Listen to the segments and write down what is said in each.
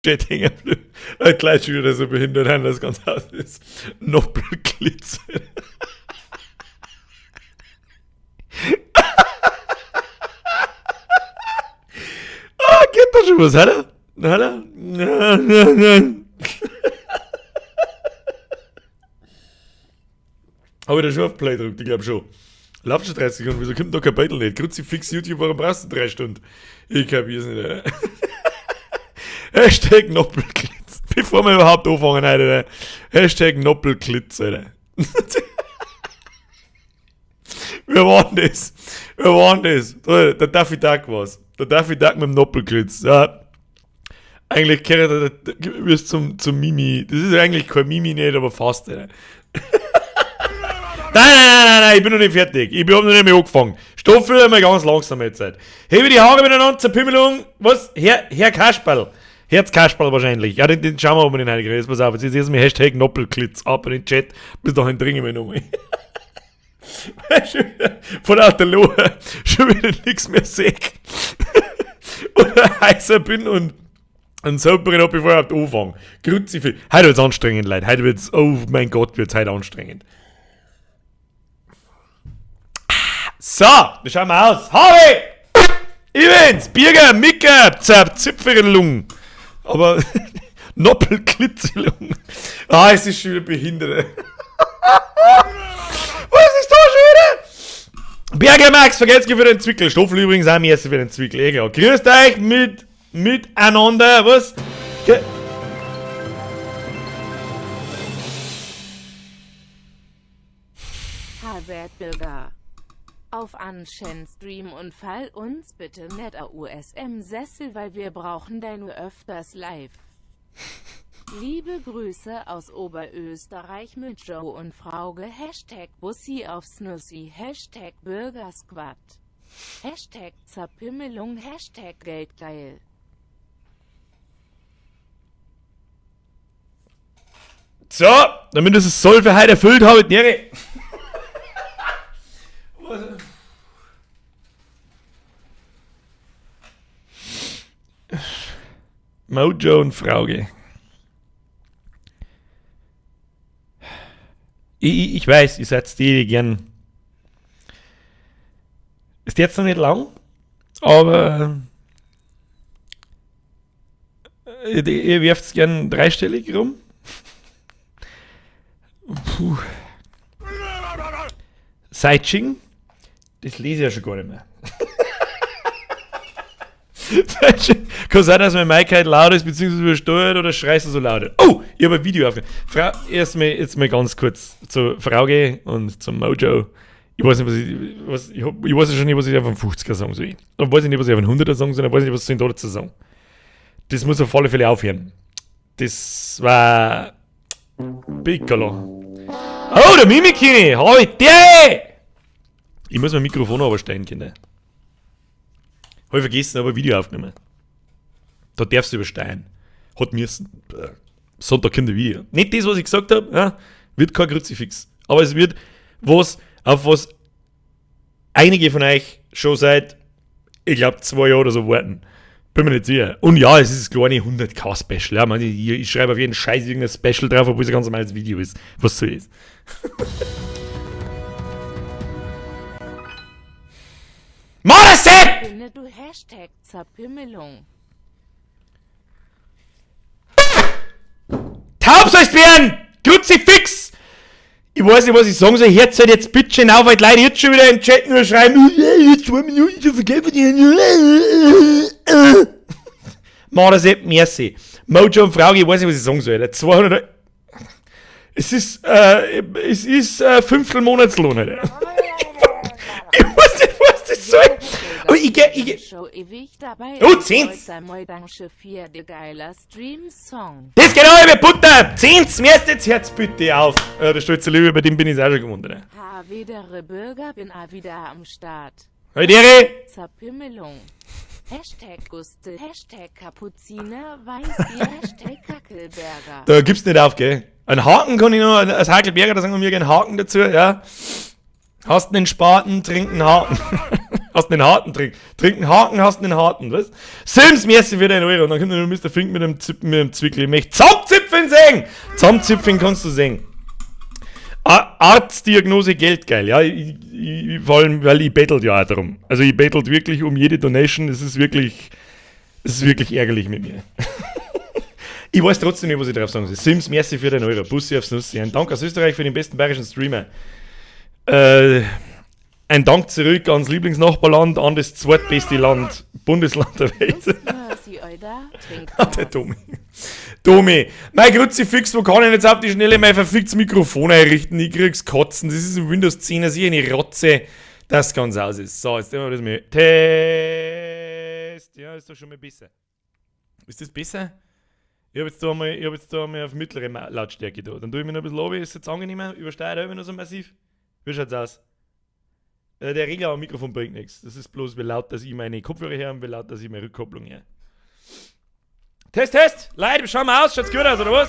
Chat hängen geblieben. Gleich schon wieder so behindert, haben das Ganze aus ist. Noppelklitz. Ah, geht da schon was, oder? Oder? Hab ich da schon auf Play gedrückt? Ich glaub schon. Läuft schon 30 Sekunden, wieso kommt da kein Beitel nicht? Kruzifix YouTube, warum brauchst du 3 Stunden? Ich kapier's nicht, Alter. Hashtag Noppelklitz. Bevor wir überhaupt anfangen, Alter. Hashtag Noppelklitz, Alter. Wer war denn das? Wer war denn das? Der Daffy Duck war's. Der Daffy Duck mit dem Noppelklitz. Ja. Eigentlich kehrt er wirst zum Mimi. Das ist eigentlich kein Mimi nicht, aber fast, Alter. Nein, nein, nein, nein, nein, ich bin noch nicht fertig. Ich hab noch nicht mehr angefangen. Stoffel einmal ganz langsam jetzt. Halt. Hebe die Haare miteinander zur Pimmelung. Was? Herr Kasperl. Herz Kasperl wahrscheinlich. Ja, den schauen wir, ob wir den heute kriegen. Jetzt pass auf, jetzt ist erstmal Hashtag Noppelklitz ab in den Chat. Bis dahin dringen wir nochmal. Von lauter Lohe schon wieder nichts mehr sehe. Oder heißer bin und einen sauberen hab, bevor ich überhaupt anfange. Kruzifix. Heute wird's anstrengend, Leute. Heute wird's, oh mein Gott, wird's heute anstrengend. So, wir schauen mal aus. Harvey! Ich bin's! Birger, Micke, Zipferlung. Aber Noppelklitzelung. Ah, es ist schon wieder behindert. Was ist da schon wieder? Berger Max, vergesst für den Zwickel. Stoffel übrigens auch mehr für den Zwickel. Eh klar. Grüßt euch miteinander. Was? Herbert Bürger. Auf Anschen Stream und fall uns bitte net a USM Sessel, weil wir brauchen dein öfters live. Liebe Grüße aus Oberösterreich mit Joe und Frauge. Hashtag Bussi aufs Nussi. Hashtag Bürgersquad. Hashtag Zerpimmelung. Hashtag Geldgeil. So, damit es das Soll für heute erfüllt habe, die Ehre. Mojo und Frauge. Ich weiß, ihr seid die, die gern. Ist jetzt noch nicht lang, aber ihr werft's gern dreistellig rum. Puh. Sightseeing? Das lese ich ja schon gar nicht mehr. Kann sein, dass mein Mic halt laut ist, beziehungsweise übersteuert oder schreist du so laut? Oh, ich hab ein Video aufgenommen. Frau, erstmal, jetzt mal ganz kurz zu Frauge und zum Mojo. Ich weiß nicht, was ich, was, ich hab, ich weiß ja schon nicht, was ich auf einen 50er sagen soll. Dann weiß ich nicht, was ich auf einen 100er sagen soll, dann weiß ich nicht, was ich da dazu sagen. Das muss auf alle Fälle aufhören. Das war Piccolo. Oh, der Mimikini! Hoi, der! Ich muss mein Mikrofon überstellen, Kinder. Hab ich vergessen, aber Video aufgenommen. Da darfst du übersteigen. Hat müssen. Sonntag kommt ein Video. Nicht das, was ich gesagt hab, ja, wird kein Kruzifix. Aber es wird was, auf was einige von euch schon seit, ich glaub, 2 Jahren oder so warten. Bin mir nicht sicher. Und ja, es ist das kleine 100k-Special. Ja, man, ich schreibe auf jeden Scheiß irgendein Special drauf, obwohl es ein ganz normales Video ist. Was soll das? Maraset! Finde du Hashtag Zerpimmelung. Taub sollst werden! Kruzifix! Ich weiß nicht, was ich sagen soll. Hört halt jetzt bitte schön auf, weil die Leute jetzt schon wieder im Chat nur schreiben, 2 Minuten zu vergeben. Maraset, merci. Mojo und Frauge, ich weiß nicht, was ich sagen soll. Alter. 200. Es ist Fünftel Monatslohn, Alter. Ich weiß nicht, was das soll. Aber ich geh, ich geh. Show ewig dabei. Oh, 10. Das geht auch über Butter. 10. Merst jetzt Herz bitte auf. Ja, der stolze Löwe, bei dem bin ich auch schon gewohnt, oder? Ha, widere Bürger, bin auch wieder am Start. Hey, Dere. Zerpimmelung. Hashtag Gustel, Hashtag Kapuziner, Weißbier, Hashtag Hackelberger. Da gibt's nicht auf, gell? Ein Haken kann ich noch, als Hackelberger, da sagen wir mir gerne Haken dazu, ja. Hast einen Spaten, trink einen Haken. Hast einen harten Trink. Trink einen Haken, hast einen harten, was? Sims, merci für deinen Euro. Und dann kommt noch Mr. Fink mit dem, Zip, mit dem Zwickel. Ich möchte Zusammenzipfeln sehen! Zusammenzipfeln kannst du sehen. Arztdiagnose geldgeil, ja. Vor allem, weil ich bettelt ja auch darum. Also ich bettelt wirklich um jede Donation. Es ist wirklich ärgerlich mit mir. Ich weiß trotzdem nicht, was ich drauf sagen soll. Sims, merci für den Euro. Bussi aufs Nussi. Ein Dank aus Österreich für den besten bayerischen Streamer. Ein Dank zurück ans Lieblingsnachbarland, an das zweitbeste Land, Bundesland der Welt. Ah, der Domi. Domi. Mein Kruzifix, wo kann ich jetzt auf die Schnelle mein verficktes Mikrofon einrichten? Ich krieg's Kotzen. Das ist ein Windows 10, das ist eine Rotze, das ganz aus ist. So, jetzt nehmen wir das mal. Test. Ja, ist doch schon mal besser. Ist das besser? Ich hab jetzt da einmal auf mittlere Lautstärke da. Dann tue ich mich noch ein bisschen runter. Ist jetzt angenehmer? Übersteuert er immer noch so massiv? Wie schaut's aus? Der Regler am Mikrofon bringt nichts. Das ist bloß, wie laut, dass ich meine Kopfhörer her und wie laut, dass ich meine Rückkopplung her. Test, Test! Leute, schauen wir aus, schaut's gut aus, oder was?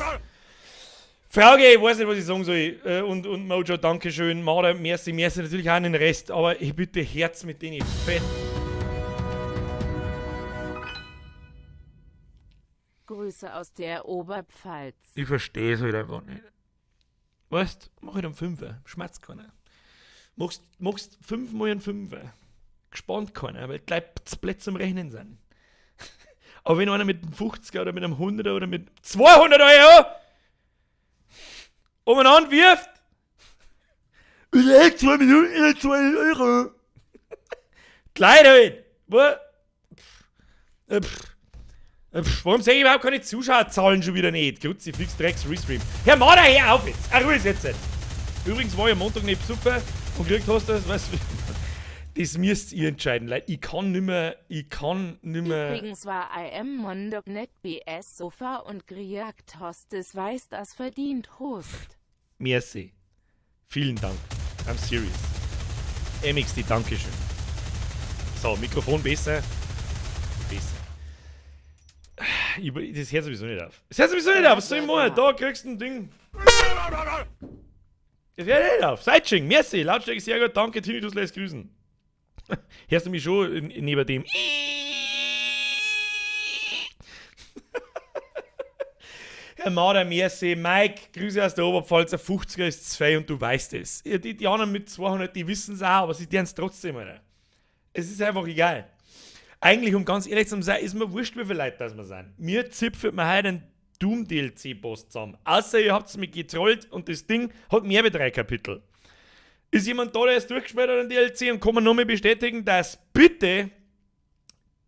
Frage, ich weiß nicht, was ich sagen soll. Und Mojo, Dankeschön. Marder, merci, merci natürlich auch an den Rest, aber ich bitte Herz mit denen fett. Grüße aus der Oberpfalz. Ich verstehe es halt einfach nicht. Weißt, mach ich um 5, schmerzt keiner. Machst 5 mal einen 5. Gespannt keiner, weil gleich blöd zum Rechnen sind. Aber wenn einer mit einem 50er oder mit einem 100er oder mit 200 Euro umeinander wirft, 2 Minuten, 2 Euro. Gleich halt. Warum sehe ich überhaupt keine Zuschauerzahlen schon wieder nicht? Kruzifix, Drecks, Restream. Herr Marder, hör auf jetzt! Ach, Ruhe ist jetzt. Übrigens war ich am Montag nicht besoffen und gekriegt hast du das, weißt du, das müsst ihr entscheiden, Leute. Ich kann nimmer, ich kann nimmer. Übrigens war I am Mondok net BS Sofa und Griakt Hostes weiß das verdient Host. Merci. Vielen Dank. I'm serious. MXD, Dankeschön. So, Mikrofon besser. Besser. Das hört sowieso nicht auf. Das hört sowieso nicht auf. Was soll ich machen? Da kriegst du ein Ding. Das hört nicht auf. Seitsching, merci. Lautstärke sehr gut. Danke, Tinnitus lässt grüßen. Hörst du mich schon neben dem? Herr Marder, merci. Mike, Grüße aus der Oberpfalz. Ein 50er ist 2 und du weißt es. Ja, die anderen mit 200, die wissen es auch, aber sie tun es trotzdem, Alter. Es ist einfach egal. Eigentlich, um ganz ehrlich zu sein, ist mir wurscht, wie viele Leute das wir sind. Mir zipfelt mir heute einen Doom D L C-Boss zusammen. Außer ihr habt's mich getrollt und das Ding hat mehr wie 3 Kapitel. Ist jemand da, der es durchgespielt hat, den DLC, und kann man nochmal bestätigen, dass bitte,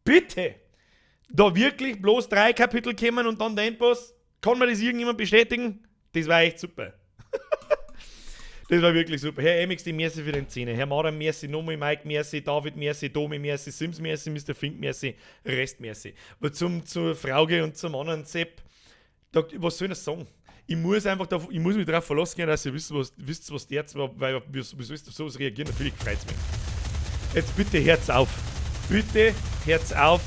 bitte, da wirklich bloß 3 Kapitel kommen und dann der Endboss? Kann man das irgendjemand bestätigen? Das war echt super. Das war wirklich super. Herr MXD, merci für den Zehner. Herr Mara, merci. Nomi, Mike, merci. David, merci. Domi, merci. Sims, merci. Mister Fink, merci. Rest, merci. Aber zur Frauge und zum anderen Sepp, da, was soll ich das sagen? Ich muss einfach da, ich muss mich darauf verlassen können, dass ihr wisst, was, wisst, was der jetzt war, weil, wie, wie sollst du auf sowas reagieren? Natürlich freut's mich. Jetzt bitte Herz auf. Bitte Herz auf.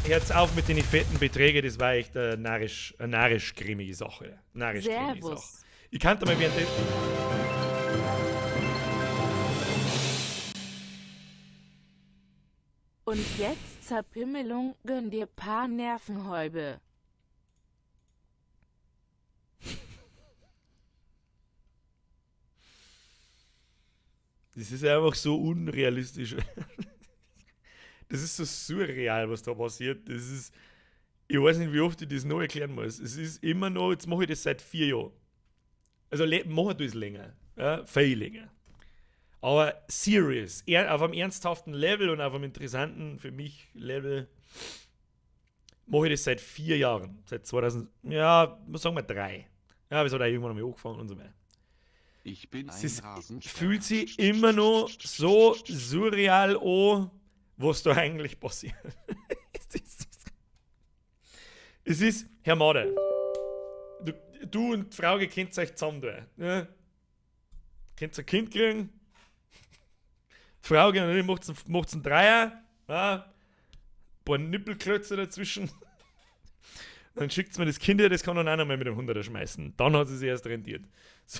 Herz auf mit den fetten Beträgen, das war echt eine narrisch cremige Sache. Narrisch cremige Servus. Sache. Ich kannte mal während Und jetzt Zerpimmelung, gönn dir paar Nervenhäube. Das ist einfach so unrealistisch. Das ist so surreal, was da passiert. Das ist, ich weiß nicht, wie oft ich das noch erklären muss. Es ist immer noch, jetzt mache ich das seit 4 Jahren. Also mache ich das länger. Ja, viel länger. Aber serious, auf einem ernsthaften Level und auf einem interessanten, für mich, Level, mache ich das seit 4 Jahren. Seit 2000, ja, sagen wir 3. Ja, aber es hat auch irgendwann einmal angefangen und so weiter. Ich bin Es ein Rasenschwein. fühlt sich immer noch so surreal an, was da eigentlich passiert. Es ist, Herr Mader, du und die Frau, ihr könnt euch zusammen tun. Ne? Könnt ein Kind kriegen. Die Frau geht natürlich, macht's einen Dreier. Ja? Ein paar Nippelklötze dazwischen. Dann schickt's mir das Kind her, das kann dann auch noch mal mit dem 100er schmeißen. Dann hat sie sich erst rentiert. So.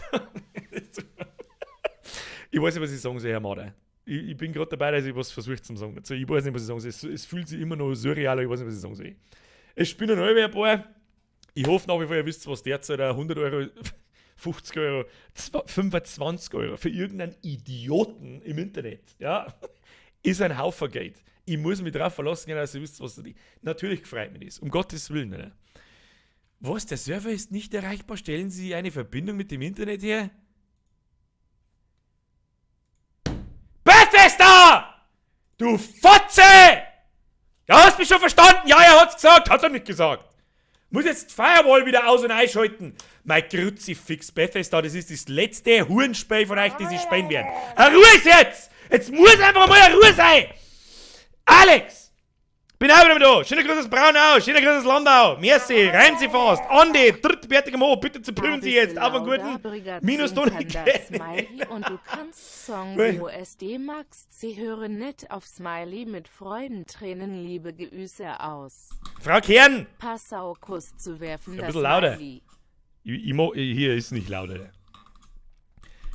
Ich weiß nicht, was ich sagen soll, Herr Mader. Ich bin gerade dabei, dass ich was versuche zu sagen. Also, ich weiß nicht, was ich sagen soll. Es fühlt sich immer noch surreal an, ich weiß nicht, was ich sagen soll. Es spinnen alle ein paar. Ich hoffe nach wie vor, ihr wisst, was derzeit 100 Euro, 50 Euro, 25 Euro für irgendeinen Idioten im Internet, ja, ist ein Haufen Geld. Ich muss mich darauf verlassen, dass ihr wisst, was das ist. Natürlich freut mich das, um Gottes Willen. Oder? Was, der Server ist nicht erreichbar? Stellen Sie eine Verbindung mit dem Internet her? Bethesda! Du Fotze! Ja, hast mich schon verstanden? Ja, er hat's gesagt. Hat er nicht gesagt. Muss jetzt Firewall wieder aus- und einschalten. Mein Kruzifix Bethesda, das ist das letzte Hurenspiel von euch, das ich spielen werde. Eine Ruhe ist jetzt! Jetzt muss einfach mal eine Ruhe sein! Alex! Bin auch wieder da. Schöner Gruß aus Braunau, schöner Gruß aus Landau. Merci, reimt sie fast. Andi, drittbärtiger Mo, bitte zerprüfen Sie jetzt. Auf einen guten Minus Toni. Smiley und du kannst Song USD Max. Sie hören nicht auf Smiley mit Freudentränen, liebe Geüse aus. Frau Kern! Passau Kuss zu werfen. Ein bisschen lauter. Hier ist nicht lauter.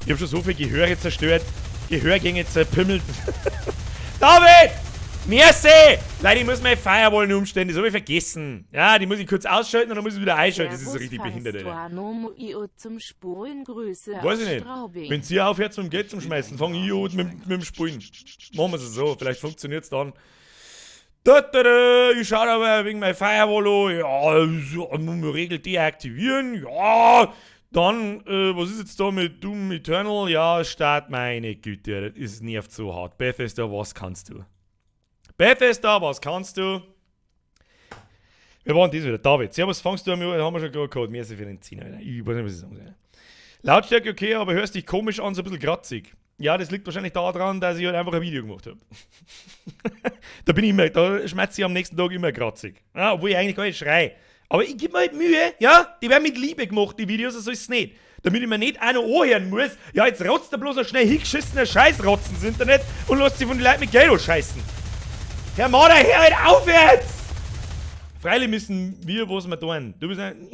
Ich hab schon so viel Gehöre zerstört, Gehörgänge zerpimmelt. David! Merci! Leute, ich muss meine Firewall nur umstellen, das habe ich vergessen. Ja, die muss ich kurz ausschalten und dann muss ich wieder einschalten. Das ist richtig behindert, Alter. Zum Spulen, Grüße. Weiß ich nicht. Wenn sie aufhört zum Geld zum Schmeißen, fange ich an mit dem Spulen. Machen wir es so, vielleicht funktioniert es dann. Da, da, da, ich schaue aber wegen meiner Firewall an. Ja, muss man Regel deaktivieren. Ja, dann, was ist jetzt da mit Doom Eternal? Ja, Start, meine Güte, das nervt so hart. Bethesda, was kannst du? Bethesda, was kannst du? Wir waren das wieder. David, servus, fangst du an? Haben wir schon gerade gehabt. Merci für den Zehner. Ich weiß nicht, was ich sagen soll. Lautstärke okay, aber hörst dich komisch an, so ein bisschen kratzig. Ja, das liegt wahrscheinlich daran, dass ich halt einfach ein Video gemacht habe. Da bin ich immer, da schmerze ich am nächsten Tag immer kratzig. Ja, obwohl ich eigentlich gar nicht schrei. Aber ich gebe mir halt Mühe, ja? Die werden mit Liebe gemacht, die Videos, so ist es nicht. Damit ich mir nicht auch noch anhören muss, ja, jetzt rotzt er bloß noch schnell hingeschissener Scheißrotzen ins Internet und lässt sich von den Leuten mit Geld anscheißen. Herr Mader, hör halt auf jetzt! Freilich müssen wir, was wir tun. Du bist ein.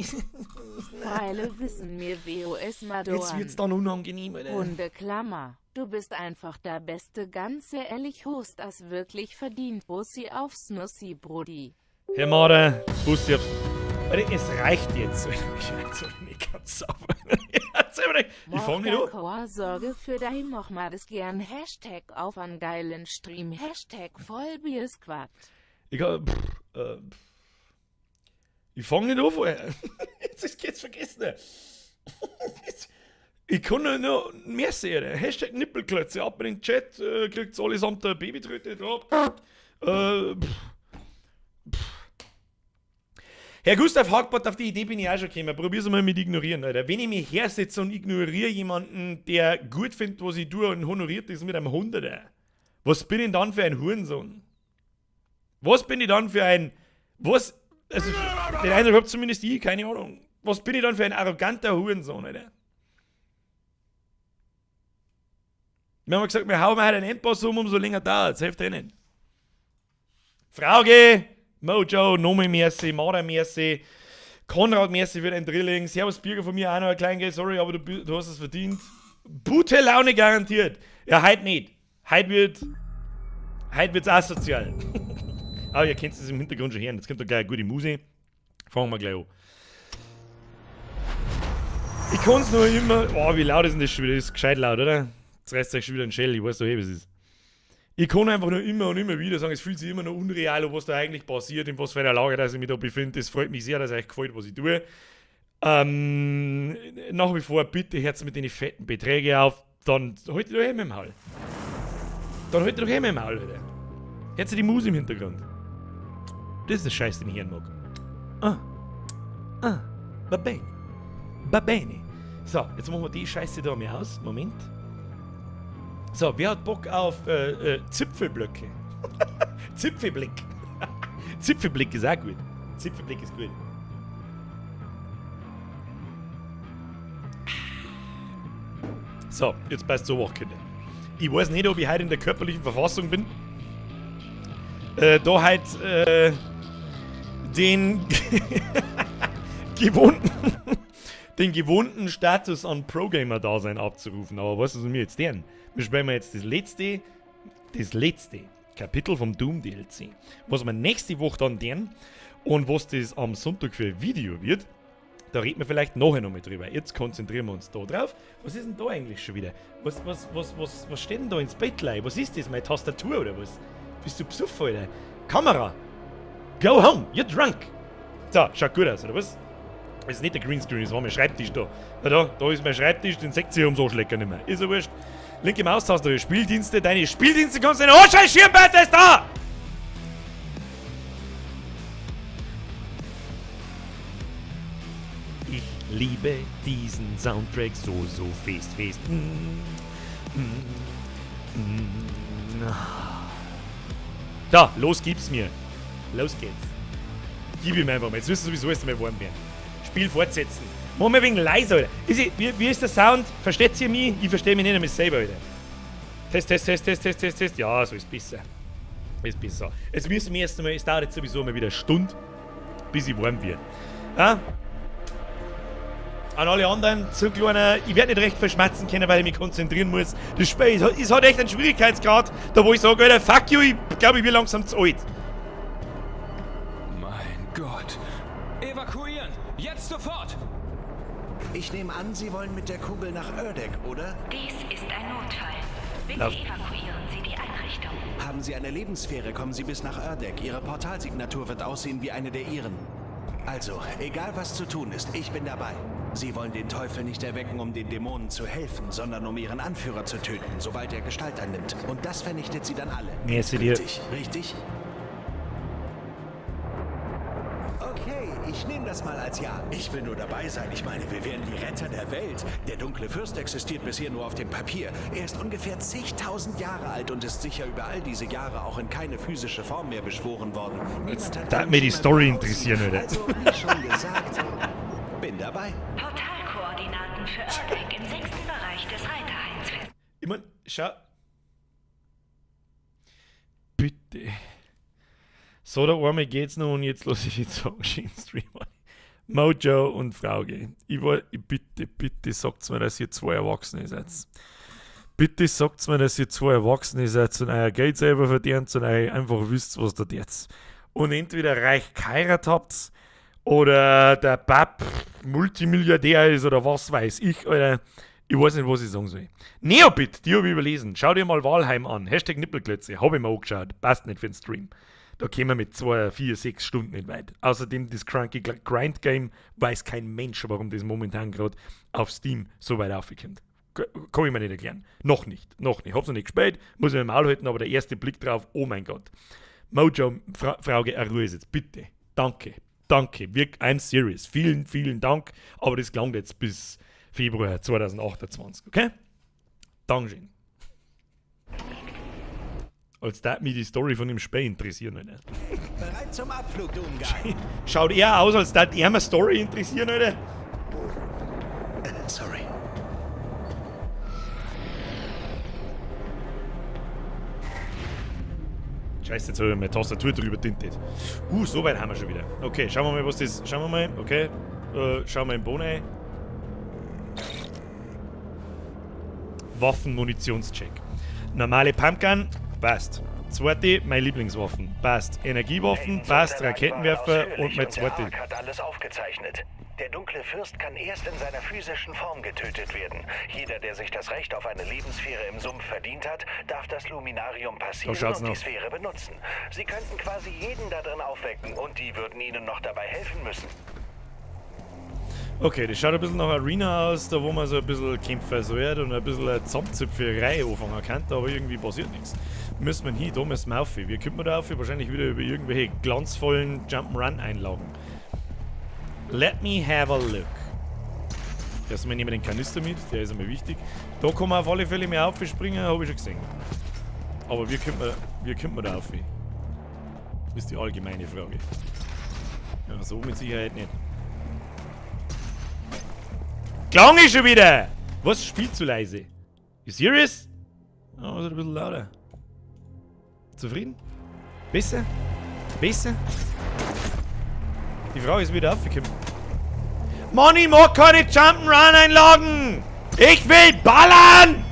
Freilich wissen wir, WOS Madoan. Jetzt wird's dann unangenehm, Alter. Hundeklammer. Du bist einfach der Beste, ganz ehrlich, hast das wirklich verdient. Bussi aufs Nussi, Brudi. Herr Mader, Bussi aufs. Alter, es reicht jetzt. Ich bin nicht ganz sauber. Ich fang nicht an. Sorge für dein nochmal das gern. Hashtag auf an geilen Stream. Hashtag Vollbiersquad. Ich fang nicht an vorher. Jetzt geht's vergessen. Ich kann nur noch mehr sehen. Hashtag Nippelklötze. Ab in den Chat. Kriegt's allesamt der Babytröte drauf. Herr Gustav Hackbart, auf die Idee bin ich auch schon gekommen. Probier's mal mit ignorieren, Alter. Wenn ich mich hersetze und ignoriere jemanden, der gut findet, was ich tue und honoriert ist mit einem Hunderter. Was bin ich dann für ein Hurensohn? Was bin ich dann für ein... Was... Also, den Eindruck hab zumindest ich, keine Ahnung. Was bin ich dann für ein arroganter Hurensohn, Alter? Wir haben gesagt, wir hauen heute einen Endboss um, umso länger dauert's. Hilft eh nicht. Frauge! Mojo, Nomi merci, Mara merci, Konrad merci für den Drilling, Servus Birger von mir auch noch ein Kleingeld, sorry, aber du hast es verdient. Gute Laune garantiert. Ja, heute nicht. Heute wird's asozial. Aber ihr kennt es im Hintergrund schon hören. Jetzt kommt da gleich eine gute Musik. Fangen wir gleich an. Ich kann's nur immer. Oh, wie laut ist denn das schon wieder? Das ist gescheit laut, oder? Jetzt reißt euch schon wieder ein Schell, ich weiß doch eh, was es ist. Ich kann einfach nur immer und immer wieder sagen, es fühlt sich immer noch unreal an, was da eigentlich passiert, in was für einer Lage, dass ich mich da befinde. Es freut mich sehr, dass euch gefällt, was ich tue. Nach wie vor, bitte hört mit den fetten Beträgen auf, dann halt doch eh mit dem Maul. Dann halt doch eh mit dem Maul, Alter. Hört sich die Musik im Hintergrund. Das ist der Scheiß, den ich hören mag. Ah. Ah. Va bene. Va bene. So, jetzt machen wir die Scheiße da mal aus. Moment. So, wer hat Bock auf Zipfelblöcke? Zipfelblick. Zipfelblick ist auch gut. Zipfelblick ist gut. So, jetzt passt so wach, Kinder. Ich weiß nicht, ob ich heute in der körperlichen Verfassung bin. Da heute den gewohnten Status an Pro-Gamer-Dasein abzurufen. Aber was ist denn mir jetzt deren? Wir spielen jetzt das letzte das letzte Kapitel vom Doom DLC. Was wir nächste Woche dann tun und was das am Sonntag für ein Video wird, da reden wir vielleicht nachher noch mal drüber. Jetzt konzentrieren wir uns da drauf. Was ist denn da eigentlich schon wieder? Was, was, was, was, was steht denn da ins Bettlein? Was ist das? Meine Tastatur oder was? Bist du besoffen, Alter? Kamera! Go home! You're drunk! So, schaut gut aus, oder was? Das ist nicht der Greenscreen, das war mein Schreibtisch da. Na da, da ist mein Schreibtisch, den seht ihr ums Arschlecker nicht mehr. Ist ja wurscht. Linke Maustaste, Spieldienste, deine Spieldienste kannst du in den Arsch Schirmbett ist da! Ich liebe diesen Soundtrack so, so fest, fest. Da, los gib's mir. Los geht's. Gib ihm einfach mal. Jetzt müssen sowieso erst einmal warm werden. Spiel fortsetzen. Machen wir wegen leiser, Alter. Wie ist der Sound? Versteht ihr mich? Ich verstehe mich nicht einmal selber, Alter. Test, Test, Test, Test, Test, Test, Test. Ja, so ist besser. Ist besser. Jetzt müssen wir erst einmal, es dauert jetzt sowieso mal wieder eine Stunde, bis ich warm wird. Ja? An alle anderen zu kleiner, ich werde nicht recht verschmatzen können, weil ich mich konzentrieren muss. Das Spiel ist halt echt ein Schwierigkeitsgrad, da wo ich sage, Alter, fuck you, ich glaube, ich bin langsam zu alt. Mein Gott. Evakuieren! Jetzt sofort! Ich nehme an, Sie wollen mit der Kugel nach Erdek, oder? Dies ist ein Notfall. Bitte Lauf. evakuieren Sie die Einrichtung. Haben Sie eine Lebenssphäre, kommen Sie bis nach Erdek. Ihre Portalsignatur wird aussehen wie eine der Ihren. Also, egal was zu tun ist, ich bin dabei. Sie wollen den Teufel nicht erwecken, um den Dämonen zu helfen, sondern um ihren Anführer zu töten, sobald er Gestalt annimmt. Und das vernichtet sie dann alle. Merci dir. Richtig, richtig? Okay, ich nehme das mal als Ja. Ich will nur dabei sein. Ich meine, wir wären die Retter der Welt. Der dunkle Fürst existiert bisher nur auf dem Papier. Er ist ungefähr zigtausend Jahre alt und ist sicher über all diese Jahre auch in keine physische Form mehr beschworen worden. Jetzt Niemand hat darf mir die einen Story Schimmer, interessieren, wie er Alter. aussieht. Also, wie schon gesagt, bin dabei. Portalkoordinaten für Erdek im 6. Bereich des Reiterhains fest. Ich mein, schau. Bitte. So, der Arme geht's noch und jetzt lass ich jetzt sagen, schön Stream an. Mojo und Frauke. Ich wollt, ich bitte, bitte sagt's mir, dass ihr zwei Erwachsene seid. Bitte sagt's mir, dass ihr zwei Erwachsene seid und euer Geld selber verdient und euch einfach wisst, was da jetzt. Und entweder reich geheiratet habt oder der Bab Multimilliardär ist oder was weiß ich, Alter. Ich weiß nicht, was ich sagen soll. Neobit, die hab ich überlesen. Schau dir mal Valheim an. Hashtag Nippelklötze. Hab ich mir angeschaut. Passt nicht für den Stream. Da kämen wir mit 2, 4, 6 Stunden nicht weit. Außerdem das cranky Grind Game weiß kein Mensch, warum das momentan grad auf Steam so weit aufkommt. Kann ich mir nicht erklären. Noch nicht. Noch nicht. Hab's noch nicht gespielt. Muss ich mir im Maul halten, aber der erste Blick drauf, oh mein Gott. Mojo, Frauke, Ruhe ist jetzt. Bitte. Danke. Danke. Wirklich, I'm serious. Vielen, vielen Dank. Aber das klang jetzt bis Februar 2028, okay? Dankeschön. Als da mich die Story von dem Spiel interessieren, Alter. Bereit zum Abflug, Doomguy. Schaut eher aus, als da er mir Story interessieren, Alter. Sorry. Scheiße, jetzt hab ich meine Tastatur drüber tintet. So weit haben wir schon wieder. Okay, schauen wir mal, was das. Schauen wir mal, okay. Schauen wir im Boden ein. Waffen-Munitionscheck. Normale Pumpgun, passt. Zweite, meine Lieblingswaffen, passt. Energiewaffen, passt. Raketenwerfer und meine zweite. Der hat alles aufgezeichnet. Der dunkle Fürst kann erst in seiner physischen Form getötet werden. Jeder, der sich das Recht auf eine Lebenssphäre im Sumpf verdient hat, darf das Luminarium passieren Da schaut's und die noch. Sphäre benutzen. Sie könnten quasi jeden da drin aufwecken und die würden ihnen noch dabei helfen müssen. Okay, das schaut ein bisschen nach Arena aus, da wo man so ein bisschen kämpfen soll und ein bisschen eine Zusammenzüpferei anfangen kann, aber irgendwie passiert nichts. Müssen wir hin, da müssen wir auf. Wie kommt man da auf? Wahrscheinlich wieder über irgendwelche glanzvollen Jump'n'Run-Einlagen. Let me have a look. Erstmal nehmen wir den Kanister mit, der ist einmal wichtig. Da kann man auf alle Fälle mehr aufspringen, hab ich schon gesehen. Aber wie kommt man da auf? Ist die allgemeine Frage. Ja, so mit Sicherheit nicht. Klang ich schon wieder! Was? Spielt zu leise? You serious? Oh, ist ein bisschen lauter. Zufrieden? Besser? Besser? Die Frage ist wieder aufgekommen. Mann, ich mag keine Jump'n'Run-Einlagen! Ich will ballern!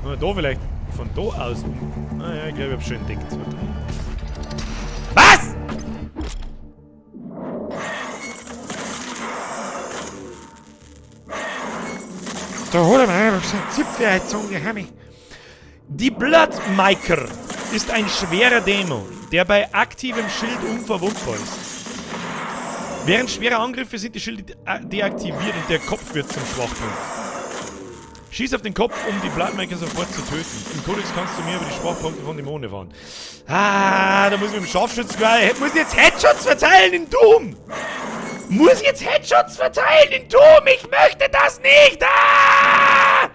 Na, da vielleicht. Von da aus. Ah ja, ich glaube, ich hab's schon entdeckt. Warte mal. Was? Da hat er mir einfach so eine Zipfelheizung, die Hammi. Die Bloodmaker ist ein schwerer Dämon, der bei aktivem Schild unverwundbar ist. Während schwerer Angriffe sind die Schilde deaktiviert und der Kopf wird zum Schwachpunkt. Schieß auf den Kopf, um die Bloodmaker sofort zu töten. Im Kodex kannst du mehr über die Schwachpunkte von Dämonen erfahren. Ah, da muss ich mit dem Scharfschützen gleich. Muss ich jetzt Headshots verteilen in Doom? Muss ich jetzt Headshots verteilen in Doom? Ich möchte das nicht! Ah!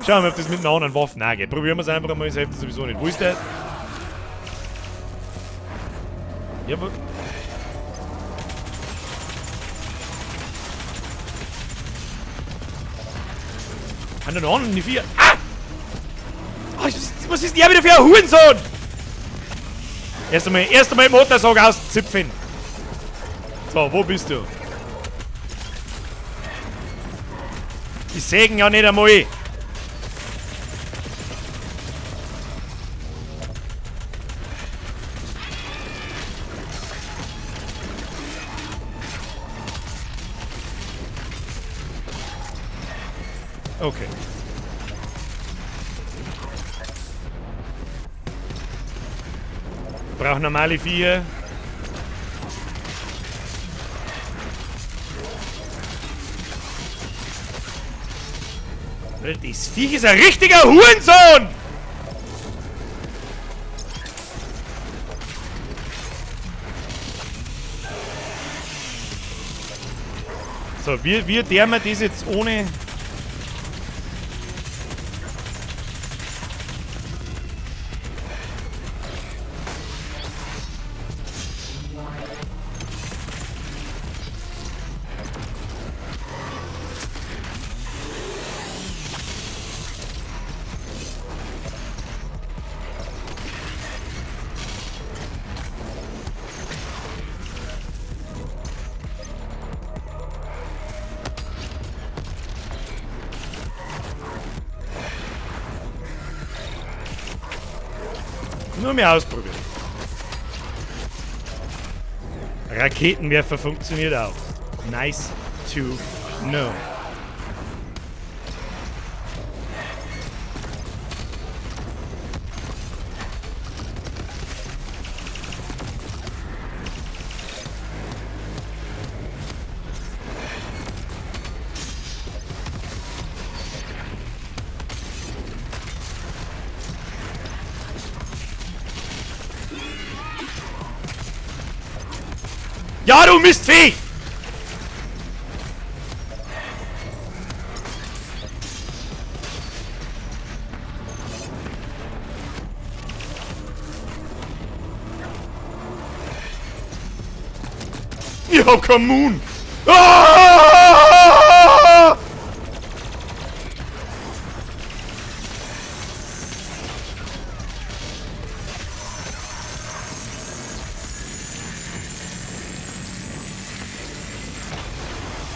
Schauen wir mal, ob das mit einer anderen Waffe auch geht. Probieren wir es einfach einmal, es hilft sowieso nicht. Wo ist der? Ja, aber. An den anderen, die vier. Ah! Oh, was ist denn der wieder für ein Hurensohn? Erst einmal Motorsag auszipfen. So, wo bist du? Die sägen ja nicht einmal. Okay. Brauch normale 4. Das Viech ist ein richtiger Hurensohn! So, wie der wir das jetzt ohne... Nur mehr ausprobieren. Raketenwerfer funktioniert auch. Nice to know. Ja, du Mistvieh! Ich hab keinen Moon! Ah!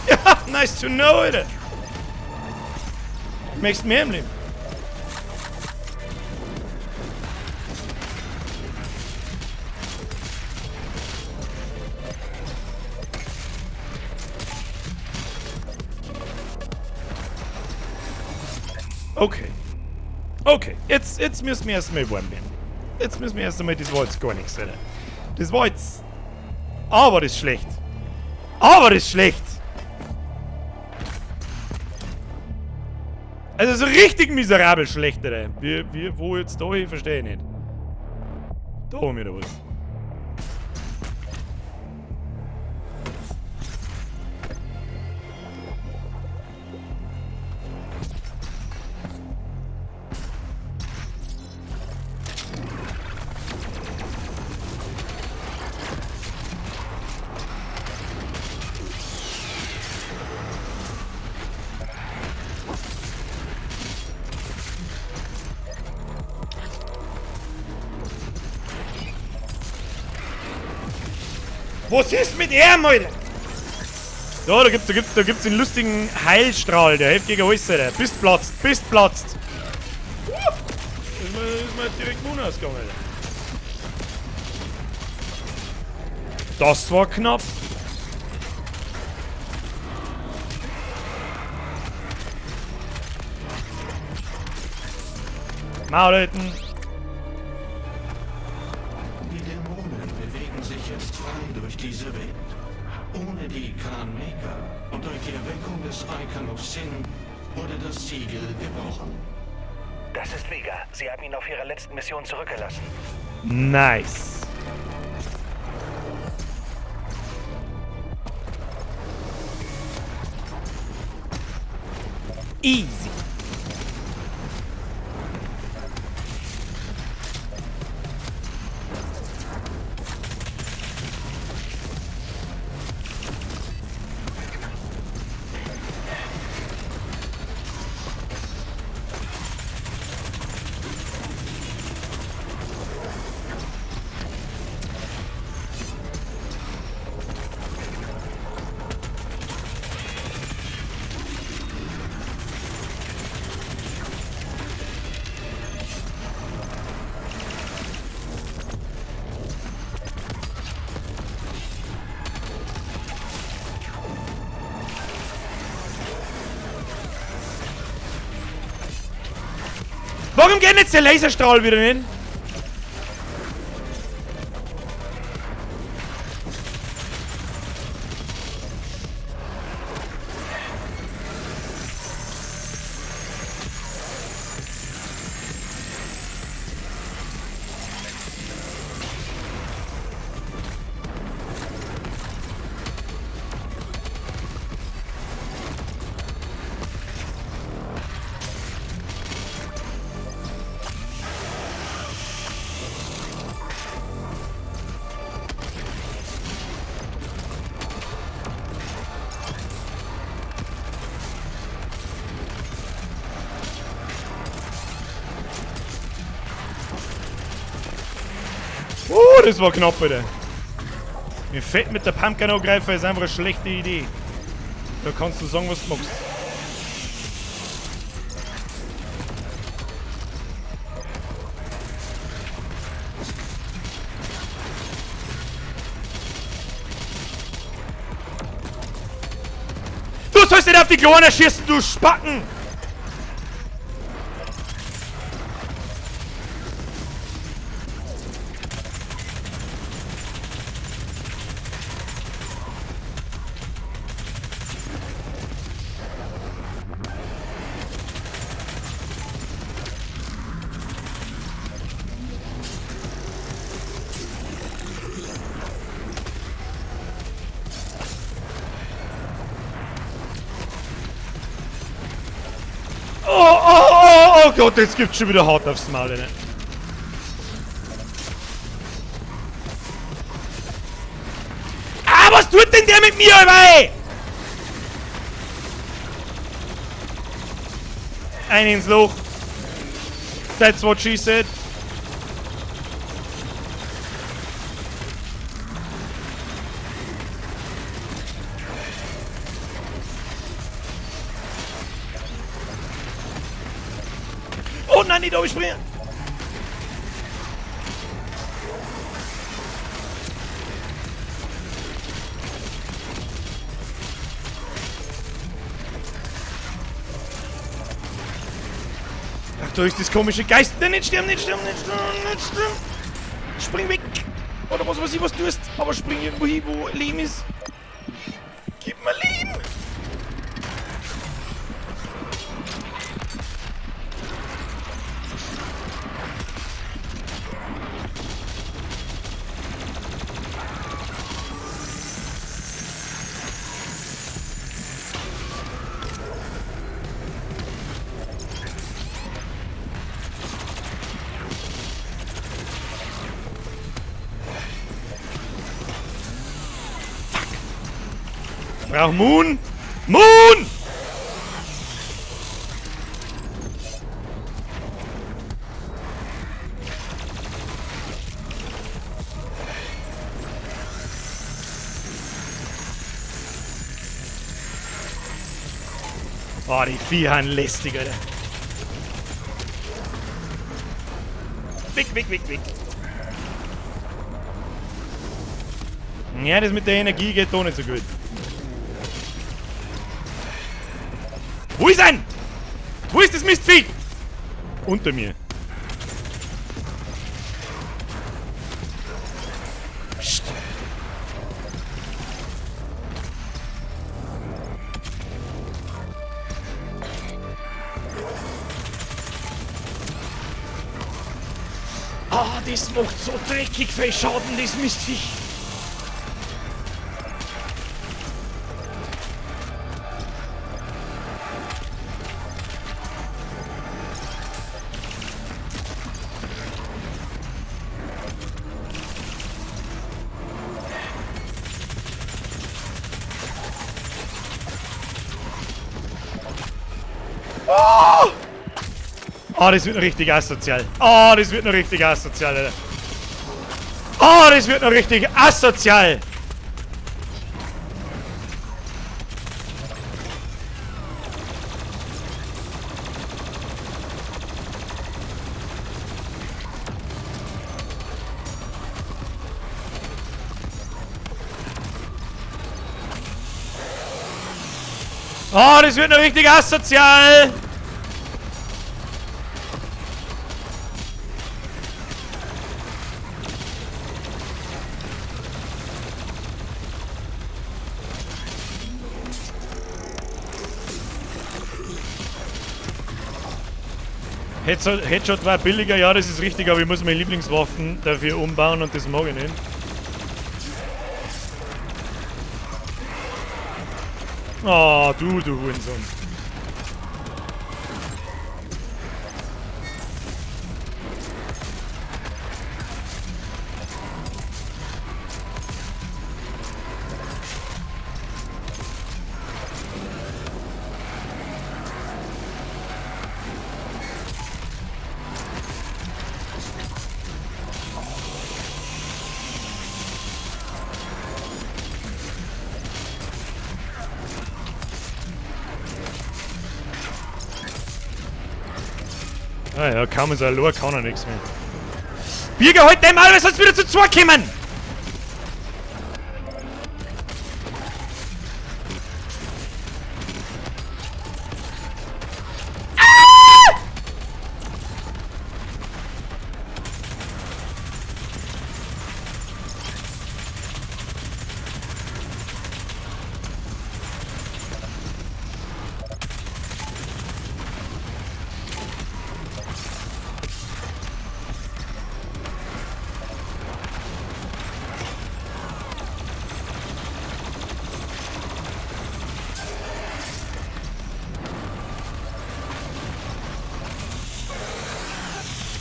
Ja, nice to know, Alter. Möchtest mehr im Leben? Okay. Okay, jetzt müssen wir erstmal warm werden. Jetzt müssen wir erst einmal, das war jetzt gar nichts, Alter. Das war jetzt... Aber das ist schlecht. Aber das ist schlecht. Also so richtig miserabel schlecht, Alter. Wo jetzt da hin, verstehe ich nicht. Da haben wir da was. Was ist mit ihm, Alter? Da gibt's den lustigen Heilstrahl, der hilft gegen alles, Alter. Bist platzt, bist platzt. Ist mir direkt Moon ausgegangen, Alter. Das war knapp. Mauleten. Die Dämonen bewegen sich jetzt frei durch diese Welt. Ohne die Khan Maykr und durch die Erweckung des Icon of Sin wurde das Siegel gebrochen. Das ist Vega. Sie haben ihn auf ihrer letzten Mission zurückgelassen. Nice. Easy. Warum geht jetzt der Laserstrahl wieder nicht? Oh, das war knapp, Alter. Mir fett mit der Pumpgun angreifen ist einfach eine schlechte Idee. Da kannst du sagen, was du magst. Du sollst nicht auf die Kleinen schießen, du Spacken! Oh, oh, oh, oh Gott, jetzt gibt's schon wieder hart aufs Maul, ne? Ah, was tut denn der mit mir, ey? Ein ins Loch. That's what she said. Oh nein, nicht aufspringen! Ach, da ist das komische Geist. Nein, nicht sterben, nicht sterben, nicht sterben, nicht sterben! Spring weg! Oder was weiß ich, was du tust. Aber spring irgendwo hin, wo Leben ist. Gib mir Leben! Brauch Moon! Moon! Oh, die Viecher sind lästig, Alter. Weg, weg, weg, weg. Ja, das mit der Energie geht doch nicht so gut. Wo ist er? Wo ist das Mistvieh? Unter mir. Psst. Ah, das macht so dreckig viel Schaden, das Mistviech. Ah, das wird noch richtig asozial. Ah, das wird noch richtig asozial, Alter. Ah, das wird noch richtig asozial. Ah, das wird noch richtig asozial. Headshot war billiger, ja, das ist richtig, aber ich muss meine Lieblingswaffen dafür umbauen und das mag ich nicht. Oh, du Hurensohn. Ah ja, kaum ist er allein, kann er nichts mehr. Birger, halt dein Maul, weil sonst wieder zu zwei kommen! Ah!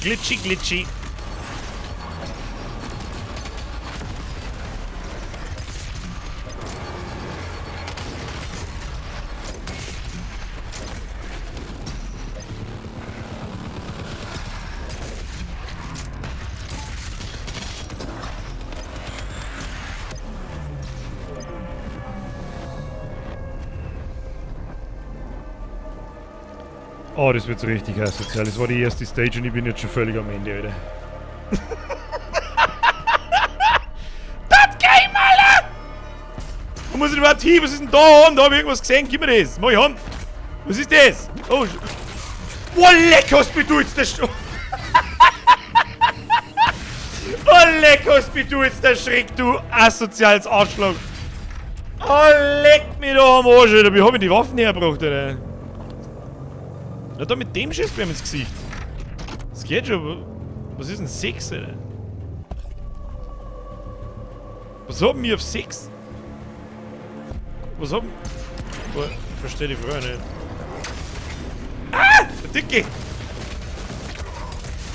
Glitchy, glitchy. Oh, das wird so richtig asozial. Das war die erste Stage und ich bin jetzt schon völlig am Ende, Alter. Das Game, Alter! Wo muss ich überhaupt hin? Was ist denn da oben? Da hab ich irgendwas gesehen. Gib mir das. Mach ich haben. Was ist das? Oh, oh, leck, hast du jetzt der Schreck. Oh, leck, hast du jetzt der Schreck, du asoziales Arschloch. Oh, leck mich doch am Arsch, Alter. Wie hab ich die Waffen hergebracht, Alter? Na, da mit dem schießt mir ins Gesicht. Das geht schon. Was ist denn 6, Alter? Was haben wir auf 6? Was haben... Boah, ich verstehe die Frage nicht. Ah! Der Dicke!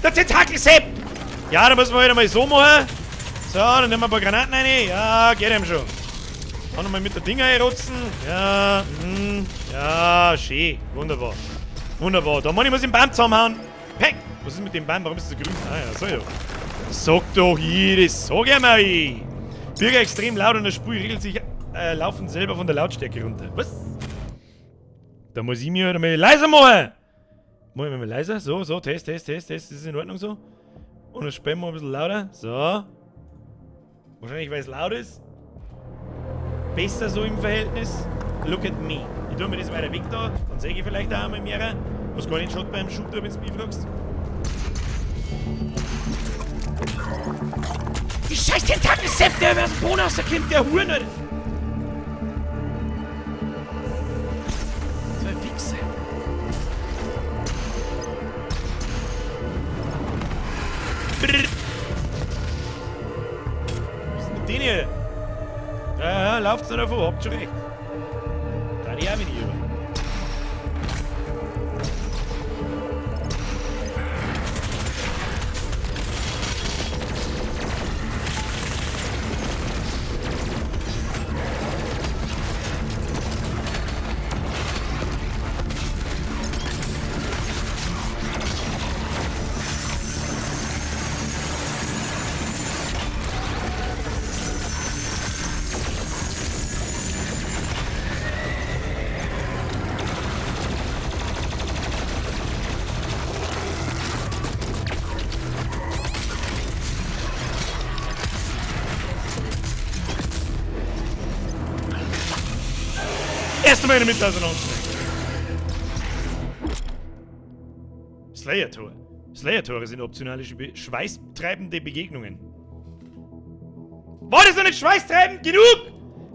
Der Tentakel-Sepp! Ja, da müssen wir halt einmal so machen. So, dann nehmen wir ein paar Granaten rein. Ja, geht ihm schon. Auch nochmal mit der Dinger einrotzen. Ja, ja, schön. Wunderbar. Wunderbar. Da muss ich den Baum zusammenhauen. Peng! Was ist mit dem Baum? Warum ist das so grün? Ah ja, sag ich doch. Sag doch ich, das sag ich mal. Bürger extrem laut und das Spiel regelt sich laufend selber von der Lautstärke runter. Was? Da muss ich mir halt einmal leiser machen. Mach ich mir mal leiser? So, so, Test, Test, Test, Test. Ist das in Ordnung so? Und dann spielen wir ein bisschen lauter. So. Wahrscheinlich, weil es laut ist. Besser so im Verhältnis. Look at me. Ich tue mir das weiter weg da, dann sehe ich vielleicht auch einmal mehr. Was gar nicht schaut beim Shooter, wenn du mich fragst. Die scheiß Tentakelsepp, der über den Boden rauskommt, der Huren, Alter. Zwei Wichser. Brrr. Was ist mit denen hier? Ja, ja, lauft's nicht davon, habt schon recht. Da die auch nicht über. Erst einmal in der Mitte auseinanderschneiden. Slayer-Tor. Slayer-Tore sind optionale schweißtreibende Begegnungen. War das noch nicht schweißtreibend genug?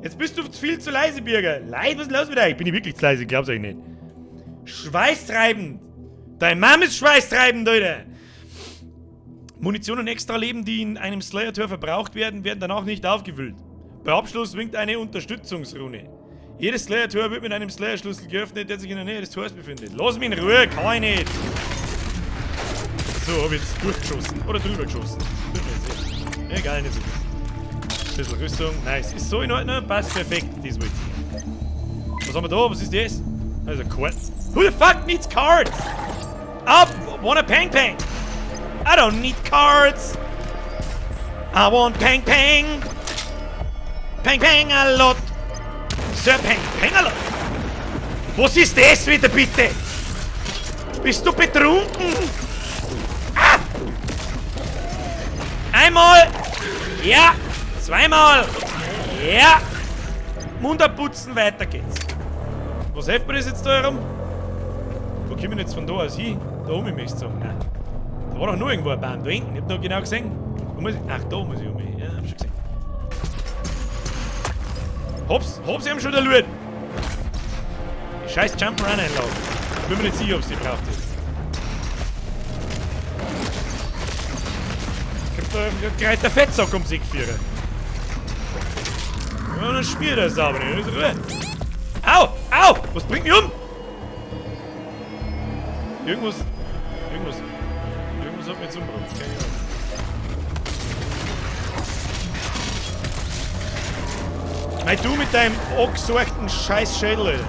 Jetzt bist du viel zu leise, Birger. Leid, was ist los mit euch? Ich bin nicht wirklich zu leise, ich glaub's euch nicht. Schweißtreibend. Dein Mom ist schweißtreibend, Alter. Munition und Extra-Leben, die in einem Slayer-Tor verbraucht werden, werden danach nicht aufgefüllt. Bei Abschluss winkt eine Unterstützungsrune. Jedes Slayer-Tor wird mit einem Slayer-Schlüssel geöffnet, der sich in der Nähe des Tors befindet. Lass mich in Ruhe, kann ich nicht! So, hab ich jetzt durchgeschossen. Oder drüber geschossen. Egal, nicht so gut. Bisschen Rüstung. Nice. Ist so in Ordnung. Passt perfekt. Das wollte ich. Was haben wir da? Was ist das? Also Card. Who the fuck needs cards? I want a pang pang. I don't need cards. I want pang pang. Pang pang a lot. Sir Pang Pang a lot. Was ist das wieder bitte? Bist du betrunken? Ah! Einmal! Ja! Zweimal! Ja! Mund abputzen, weiter geht's. Was hilft mir das jetzt da herum? Wo kommen wir jetzt von da aus hin? Da oben möchte ich sagen. Nein. Da war doch nur irgendwo ein Baum. Da hinten. Ich hab noch genau gesehen. Wo muss ich? Ach, da muss ich um. Ja, hab schon gesehen. Hops, hops, ich hab schon der Loot. Die scheiß Jump-Run-Einlage. Ich bin mir nicht sicher, ob sie braucht ist. Kommt da gleich der Fettsack ums Eck führen. Ja, dann schmiert er sauber nicht. Ruhe. Au! Au! Was bringt mich um? Irgendwas. Irgendwas. Irgendwas hat mich jetzt umgebracht. Keine Ahnung. Mei, du mit deinem angesorgten Scheiß-Schädel, Alter.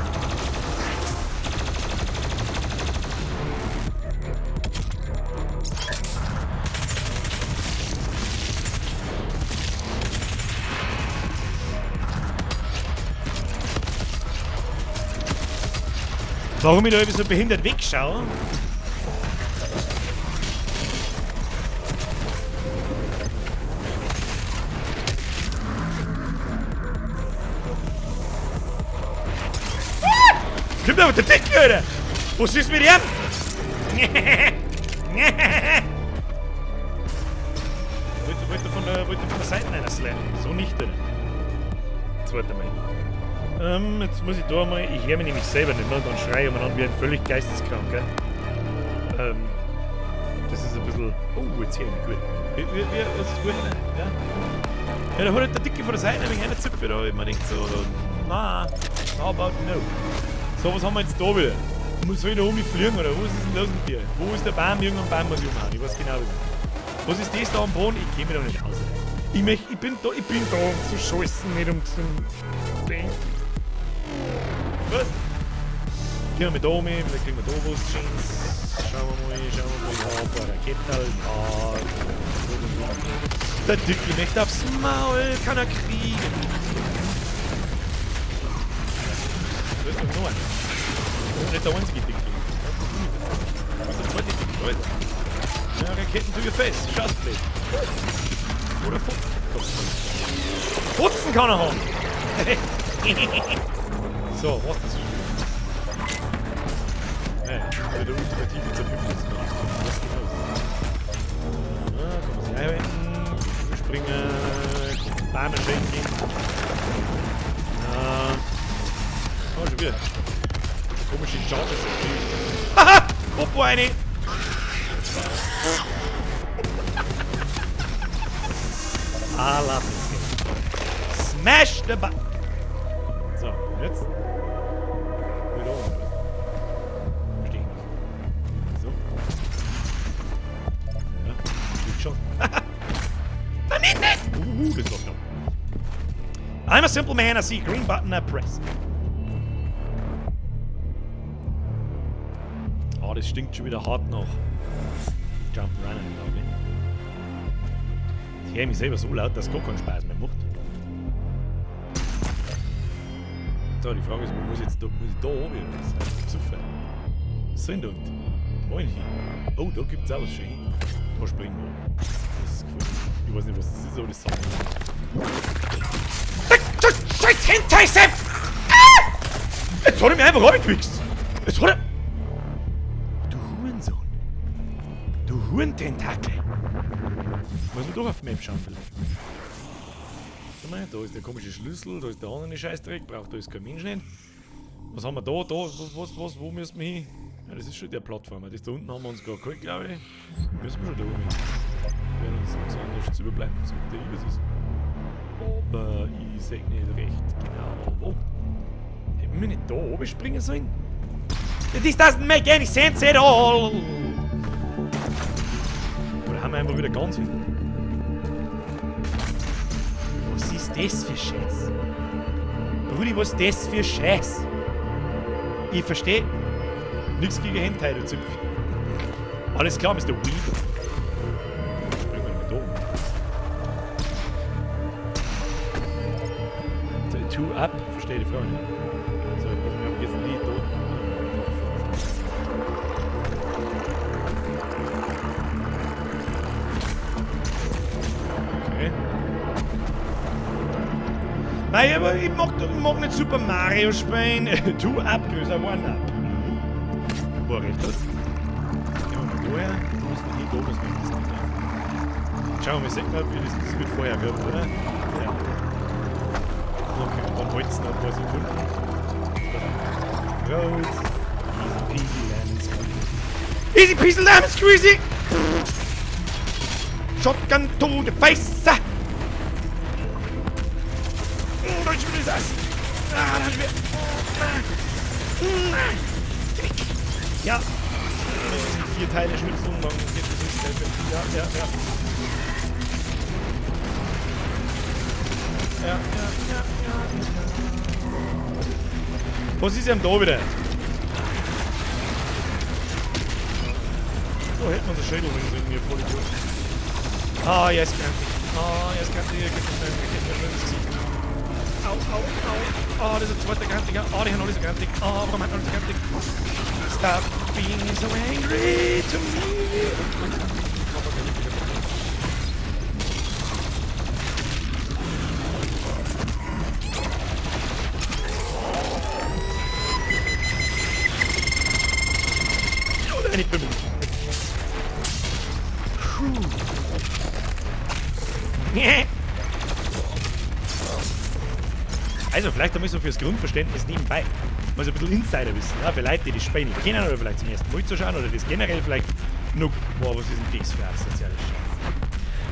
Warum ich da irgendwie so behindert wegschaue? Ah! Kommt aber der Dicke, Alter! Was ist mit ihm? Wollte von der Seite einer slappen. So nicht, Alter. Zweiter Mal. Jetzt muss ich da mal. Ich höre mich nämlich selber nicht mehr und dann schreie ich umeinander wie ein völlig Geisteskranker. Das ist ein bisschen. Oh, jetzt höre ich mich gut. Wie, ist es gut? Ja? Ja, da hat halt der Dicke von der Seite nämlich einer Zipfel da. Ich mir denkt so, na, how about no? So, was haben wir jetzt da wieder? Muss ich da um mich fliegen oder was ist denn los mit dir? Wo ist der Baum? Irgendein Baum muss ich umhauen. Ich weiß genau, was. Was ist das da am Boden? Ich geh mir da nicht aus. Ich bin da um zu scheißen, nicht um zu denken. Was? Gehen wir da um, vielleicht kriegen wir da was Schönes. Schauen wir mal, ja, ein paar Raketen, ja. Der Dicke möchte aufs Maul, kann er kriegen. Da ist noch einer. Das ist nicht der einzige Dicke. Das ist der zweite Dicke, Leute. Ja, Raketen to your face. Scheiß blöd. Oder Futzen. Futzen kann er haben. So, was das? Ja, wieder der ultimative Zerhüpfen. Was genau ist das? Ja, kann man sich einwenden. Springen. Bäume schenken. Ja. Oh, schon wieder. Komische Charges. Haha! Popo eine! I love this game. Smash the button! So, und jetzt? Wieder oben, oder? Verstehe ich nicht. So. Ja, geht schon. Nein, nicht, nicht! Das war knapp. I'm a simple man, I see a green button, I press. Oh, das stinkt schon wieder hart nach Jump'n'Run, glaube ich. Ich höre mich selber so laut, dass es gar keinen Spaß mehr macht. So, die Frage ist, wo muss ich jetzt da, muss ich da oben oder was? Zufall. Was soll denn da unten? Wo hin? Oh, da gibt's auch was schön. Da springen wir. Das ist gefällt. Ich weiß nicht, was das ist, aber das sagt mir. Scheiß Hentai-Sepp! Ah! Jetzt hat er mich einfach runtergewichst. Jetzt hat er... Du Hurensohn. Du Hurententakel. Muss man doch auf die Map schauen vielleicht. Schau mal, da ist der komische Schlüssel, da ist der andere Scheißdreck, braucht da ist kein Mensch nicht. Was haben wir da? Da, was, wo müssen wir hin? Ja, das ist schon der Plattformer. Das da unten haben wir uns gerade geholt, glaube ich. Müssen wir schon da oben hin. Wir werden uns nichts anderes überbleiben, so der Ibis ist. Aber ich seh nicht recht genau wo. Hätten wir nicht da oben springen sollen? This doesn't make any sense at all! Oder haben wir einfach wieder ganz hinten? Was ist das für Scheiß? Brudi, was ist das für Scheiß? Ich versteh nichts gegen Hentai, du Zipfel. Alles klar, Mr. Weeb. Springen wir nicht da oben. Two up, verstehe die Frage nicht. So, ich muss mir aber jetzt ein Lied da. Okay. Nein, aber ich mag nicht Super Mario spielen. Two up, größer One up. Mhm. Wo recht hat. Gehen wir mal da her. Da müssen wir hin, da müssen wir das nicht auf. Schauen wir mal, sehen wir, wie das wird vorher wird, oder? Ja. Okay, und dann holt's noch ein paar Sekunden. Rot. Easy peasy lemon squeezy. Easy peasy lemon squeezy! Shotgun to the face! Da ist schon wieder das. Ah, da ist wieder. Ja. 4 Teile schnipseln, dann geht das ins Gleiche. Ja, ja, ja. Ja, ja, ja, ja. Was ist denn da wieder? So hätten wir unser Schädel drin, mir voll gut. Ah, er ist krank. Ah, er ist krank. Er kriegt mir schnell ins Gesicht. Au, au, au. Ah, das ist ein zweiter Krantiger. Ah, die haben alle so krantig. Ah, warum haben alle so krantig? Stop being so angry to me. Oh nein, ich bin Puh. Also vielleicht einmal so fürs Grundverständnis nebenbei. Mal so ein bisschen Insiderwissen, ja, für Leute, die das Spiel nicht kennen oder vielleicht zum ersten Mal zuschauen oder das generell vielleicht nur. Boah, was ist denn das für ein soziales Scheiß?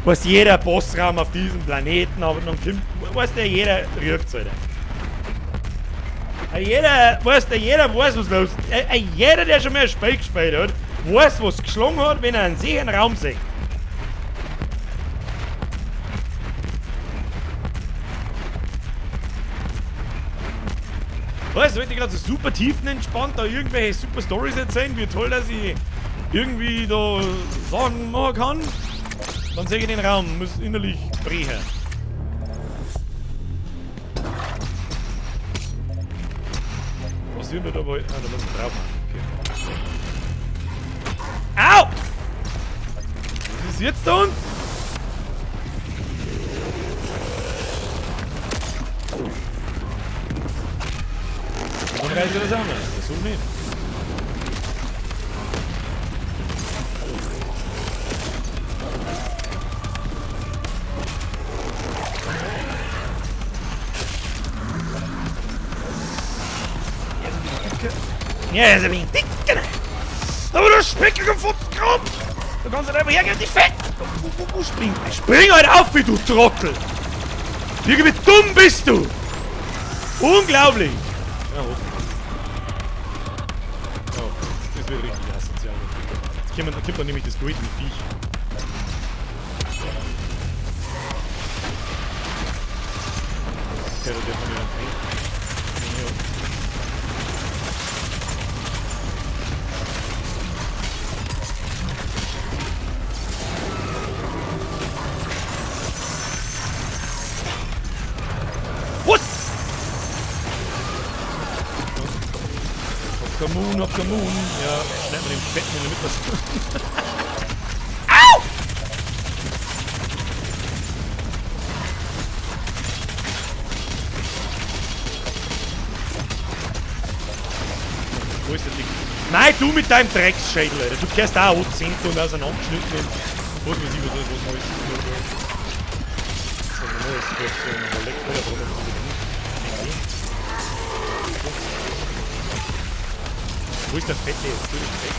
Was jeder Bossraum auf diesem Planeten aber dann kommt, weiß der, jeder rührt's, Alter. Jeder, weiß der, jeder weiß, was los ist. Jeder, der schon mal ein Spiel gespielt hat, weiß, was geschlagen hat, wenn er einen sicheren Raum sieht. Weißt du, wollte ich gerade so super tiefenentspannt da irgendwelche super Stories erzählen, wie toll, dass ich irgendwie da Sachen machen kann. Dann sehe ich den Raum, muss innerlich brechen. Was sind wir da bei? Ah, da muss man drauf machen. Okay. Au! ist jetzt da unten? Dann reiß ich das auch noch. So nicht. Ja, ist ein bisschen dicker. Aber du speckiger Futzkram! Du kannst nicht einfach hergehen, die Fett! Wo spring? Spring halt auf, wie du Trottel! Wie dumm bist du! Unglaublich! Ja, hoch. Oh, das wird richtig asozial. Jetzt kommt dann nämlich das goldene Viech. Okay, da dürfen wir nicht rein. Was? Hopp Moon, hopp Moon. Ja, schneiden wir den Fetten in der Mitte. Au! Wo ist der Ding? Nein, du mit deinem Drecksschädel, Alter. Du kehrst auch angezähnt und auseinandergeschnitten und was weiß ich, was Neues. So, eine neue Situation. Aber leck, Alter, warum haben wir das nicht? Wo ist der Fette jetzt? Du bist fett.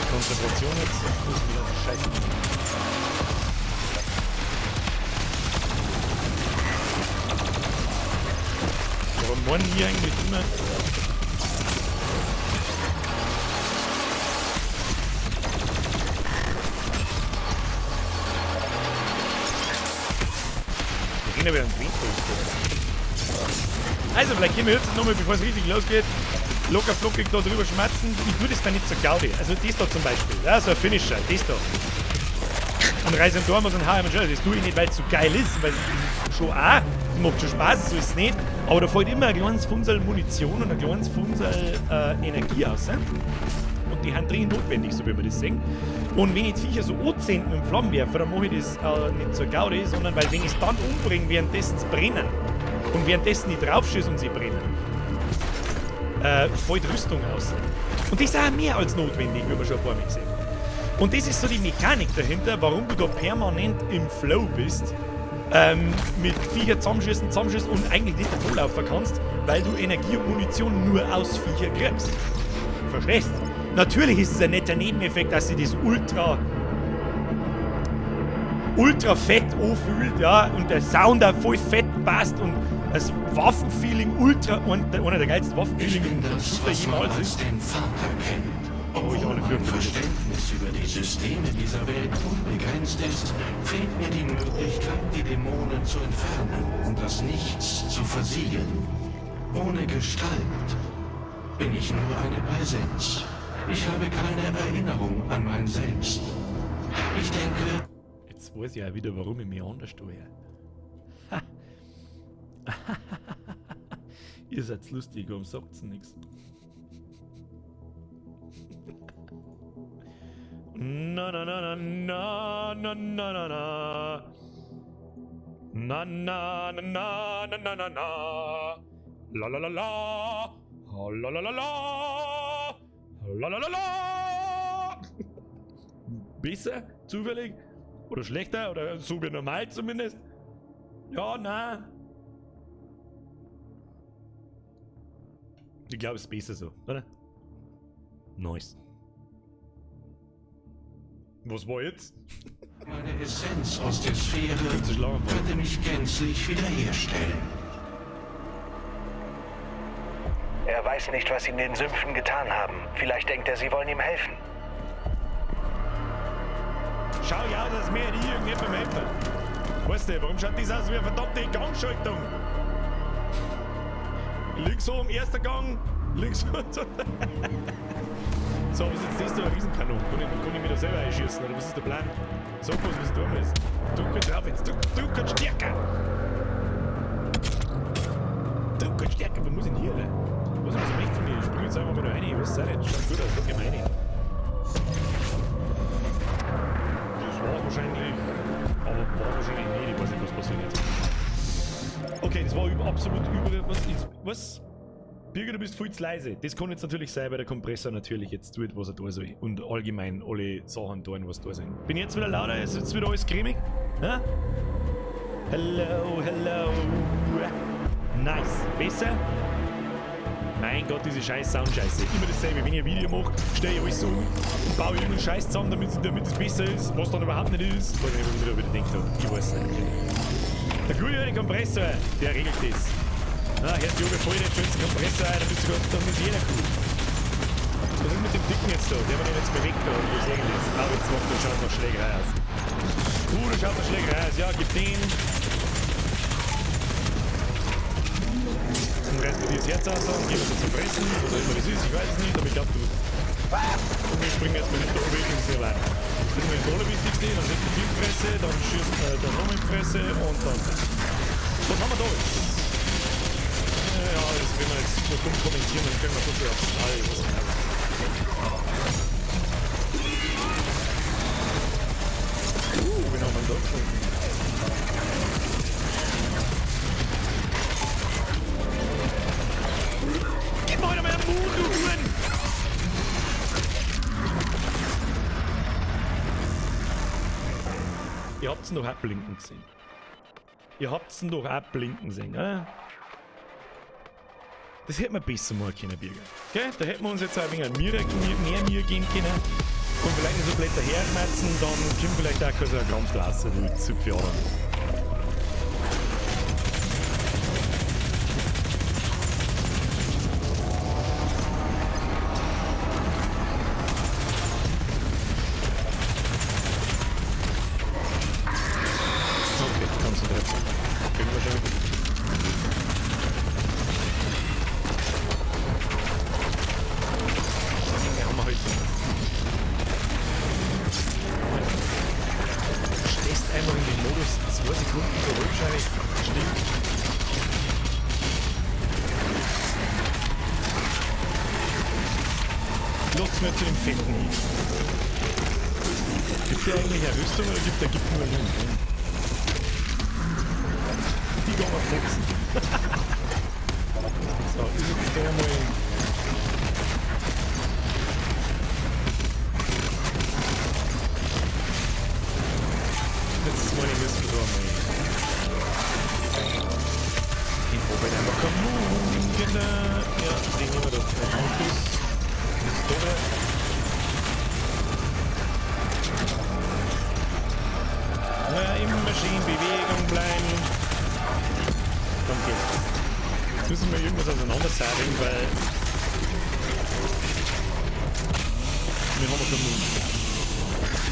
Konzentration jetzt, sonst muss ich die ganze Scheiße machen. Warum wollen hier eigentlich immer? Wir gehen ja wieder einen Greenpost. Also, vielleicht gehen wir jetzt nochmal, bevor es richtig losgeht, locker flockig da drüber schmatzen. Ich tue das dann nicht so Gaudi. Also das da zum Beispiel, ja, so ein Finisher, das da. Und reiß im Dorm und hau ihm schon. Das tue ich nicht, weil es so geil ist, weil es schon auch, das macht schon Spaß, so ist es nicht. Aber da fällt immer ein kleines Funsel Munition und ein kleines Funsel Energie aus. Und die sind dringend notwendig, so wie wir das sehen. Und wenn ich die Viecher so anzünden mit dem Flammenwerfer, dann mache ich das nicht zur Gaudi, sondern weil wenn ich es dann umbringe, währenddessen sie brennen und währenddessen ich draufschieße und sie brennen, fällt Rüstung aus. Und das ist auch mehr als notwendig, wie wir schon ein paar Mal gesehen haben. Und das ist so die Mechanik dahinter, warum du da permanent im Flow bist, mit Viecher zusammenschießen und eigentlich nicht davonlaufen kannst, weil du Energie und Munition nur aus Viecher kriegst. Verstehst? Natürlich ist es ein netter Nebeneffekt, dass sich das ultra fett anfühlt, ja, und der Sound auch voll fett passt und das Waffenfeeling ultra, einer der geilsten Waffenfeeling im Shooter jemals ist. Den Vater kennt. Obwohl mein Verständnis über die Systeme dieser Welt unbegrenzt ist, fehlt mir die Möglichkeit, die Dämonen zu entfernen und das Nichts zu versiegeln. Ohne Gestalt bin ich nur eine Präsenz. Ich habe keine Erinnerung an mein Selbst. Ich denke... Jetzt weiß ich ja wieder, warum ich mich anders steuere. Ha. Ihr seid lustig, warum sagt's nichts? Na na na na na na na na na na na na na na na na la la la la la la la la la la la la. Besser? Zufällig? Oder schlechter? Oder so wie normal zumindest? Ja, na. Ich glaube, es ist besser so, oder? Nice. Was war jetzt? Meine Essenz aus der Sphäre könnte mich gänzlich wiederherstellen. Er weiß nicht, was sie in den Sümpfen getan haben. Vielleicht denkt er, sie wollen ihm helfen. Schau ja, dass mir die irgendjemandem helfen. Weißt du, warum schaut das aus wie eine verdammte Gangschaltung? Links oben, erster Gang, Links und so. So, was ist jetzt das da? Eine Riesenkanone. Kann ich mir da selber einschießen, oder was ist der Plan? Sag was, was tun ist. Drück drauf jetzt. Drück stärker! Drück stärker, wo muss ich denn hier rein? Was ist das möchte von mir? Ich spring jetzt einfach mal da rein. Ich weiß es auch nicht. Schaut gut aus, drück ich mal rein. Das war's wahrscheinlich. Aber war wahrscheinlich nicht. Ich weiß nicht, was passiert jetzt. Okay, das war absolut über. Was? Was? Birger, du bist viel zu leise. Das kann jetzt natürlich sein, weil der Kompressor natürlich jetzt tut, was er da soll. Und allgemein alle Sachen tun, was da sind. Bin ich jetzt wieder lauter? Ist jetzt wieder alles cremig? Ha? Hello, hello. Nice. Besser? Mein Gott, diese scheiß Soundscheiße. Immer dasselbe. Wenn ich ein Video mache, stelle ich alles um und baue irgendeinen Scheiß zusammen, damit es besser ist, was dann überhaupt nicht ist. Ich weiß nicht, was ich mir da wieder gedacht habe. Ich weiß es nicht. Der gute alte Kompressor, der regelt das. Na, Herr Joge, voll den schönsten Kompressor ein, dann ist jeder cool. Was ist mit dem Dicken jetzt da? Der war doch jetzt bewegt da, wir sehen das. Ah, jetzt macht der, schaut noch Schlägerei aus. Der schaut noch Schlägerei aus. Ja, gib den. Und reißt mir das Herz aus und gib es zum Fressen. Was auch immer das ist, ich weiß es nicht, aber ich glaube, du. Und wir springen jetzt mal nicht da weg ins Nirvana. Das ist mir das Allerwichtigste, dann kriegst du die Fresse, dann schießt dann nochmal in die Fresse und dann. Was haben wir da jetzt? Ja, das werden wir jetzt nur dumm kommentieren, dann können wir so viel aufs All. Wen haben wir denn da gefunden? Gib mir heute mal einen Mund, du Huren! Ihr habt's ihn doch auch blinken gesehen. Ihr habt's ihn doch auch blinken sehen, oder? Das hätten wir besser machen können, Birger. Okay? Da hätten wir uns jetzt auch ein wenig mehr Mühe geben können. Und vielleicht nicht so blöd daherschmerzen, dann kommt vielleicht auch so ein Krampfglas, du Zipfeladern. Okay, Konzentration. Kriegen wir schon wieder. Stehst einfach in den Modus 2 Sekunden zurück, wahrscheinlich stimmt. Lasst mir zu dem Fetten hin. Gibt der eigentlich eine Rüstung oder gibt der nur einen Hund? Die gehen wir fotzen. So, ist jetzt da mal. Jetzt meine ich, müssen wir da mal. Ich habe halt einfach keinen Mund, Kinder. Ja, den nehmen wir da. Markus. Das ist da wieder. Na, immer schön in Bewegung bleiben. Danke. Jetzt müssen wir irgendwas auseinandersagen, weil. Wir haben keinen Mund.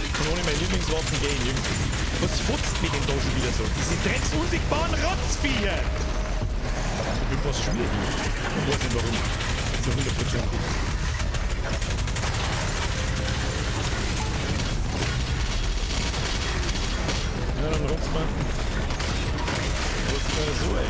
Ich kann ohne meine Lieblingswaffen gehen, irgendwie. Was futzt mich denn da schon wieder so? Diese drecksunsichtbaren Rotzviecher! Ich bin fast schon wieder hier. Und weiß nicht warum. So hundertprozentig. Ja, dann rotzt man. Rotzt man so, ey.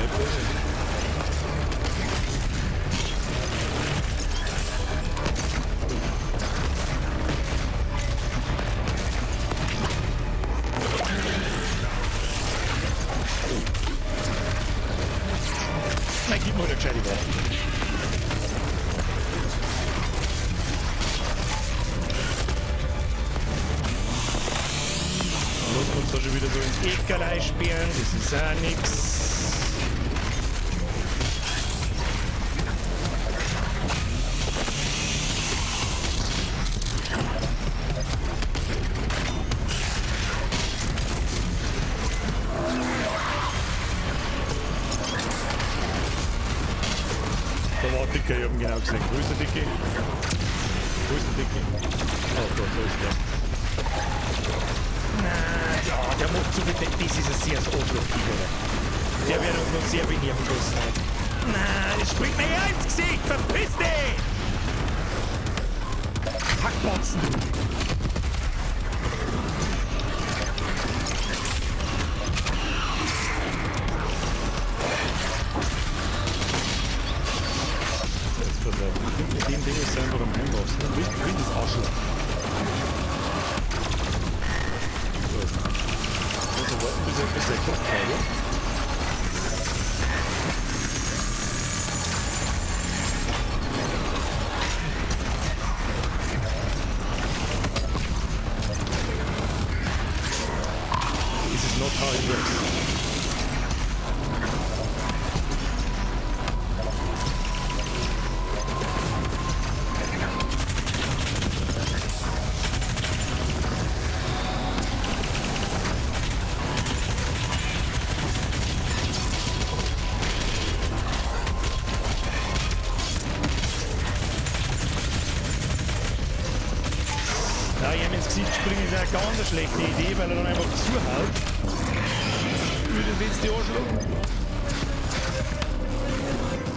Nein, gib mir eine gescheite Waffe. Lassen wir uns da schon wieder so ins Eckerlei sperren, das ist auch nix. Da war ein Dicker, ich hab ihn genau gesehen. Wo ist der Dicke? Wo ist der Dicke? Oh Gott, wo ist der? Na, ja, der macht zu viel. Das ist ein sehr Arschlochvieh, oder? Der wird uns noch sehr viel Nerven kosten. Na, das springt mir ja ins Gesicht! Verpiss dich! Kackbotzen, du! Jetzt pass auf, ich finde, mit dem Ding ist einfach am einfachsten. Wie das Arschloch. So. Also warten, bis er Kopf hat, oder? This is not how it works. Ja, ihm ins Gesicht springen ist eine ganz schlechte Idee, weil er dann einfach zuhaut. Wie das letzte Arschloch.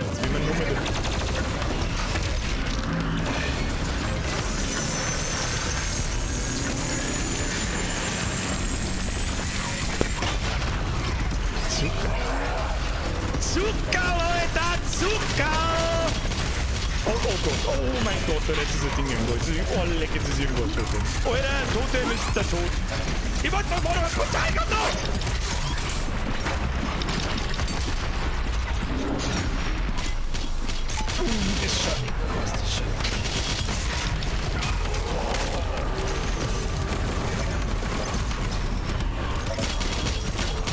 Jetzt will man nur mit. Zucker. Zucker, Alter! Zucker! Oh, oh Gott, oh mein Gott, da ist ein Ding irgendwo. Oh, leck, jetzt ist irgendwo ein Totem. Alter, Totem ist der Tod. Ich wollte noch mal ein Portal kommt noch! Das schaut nicht gut aus, das schaut.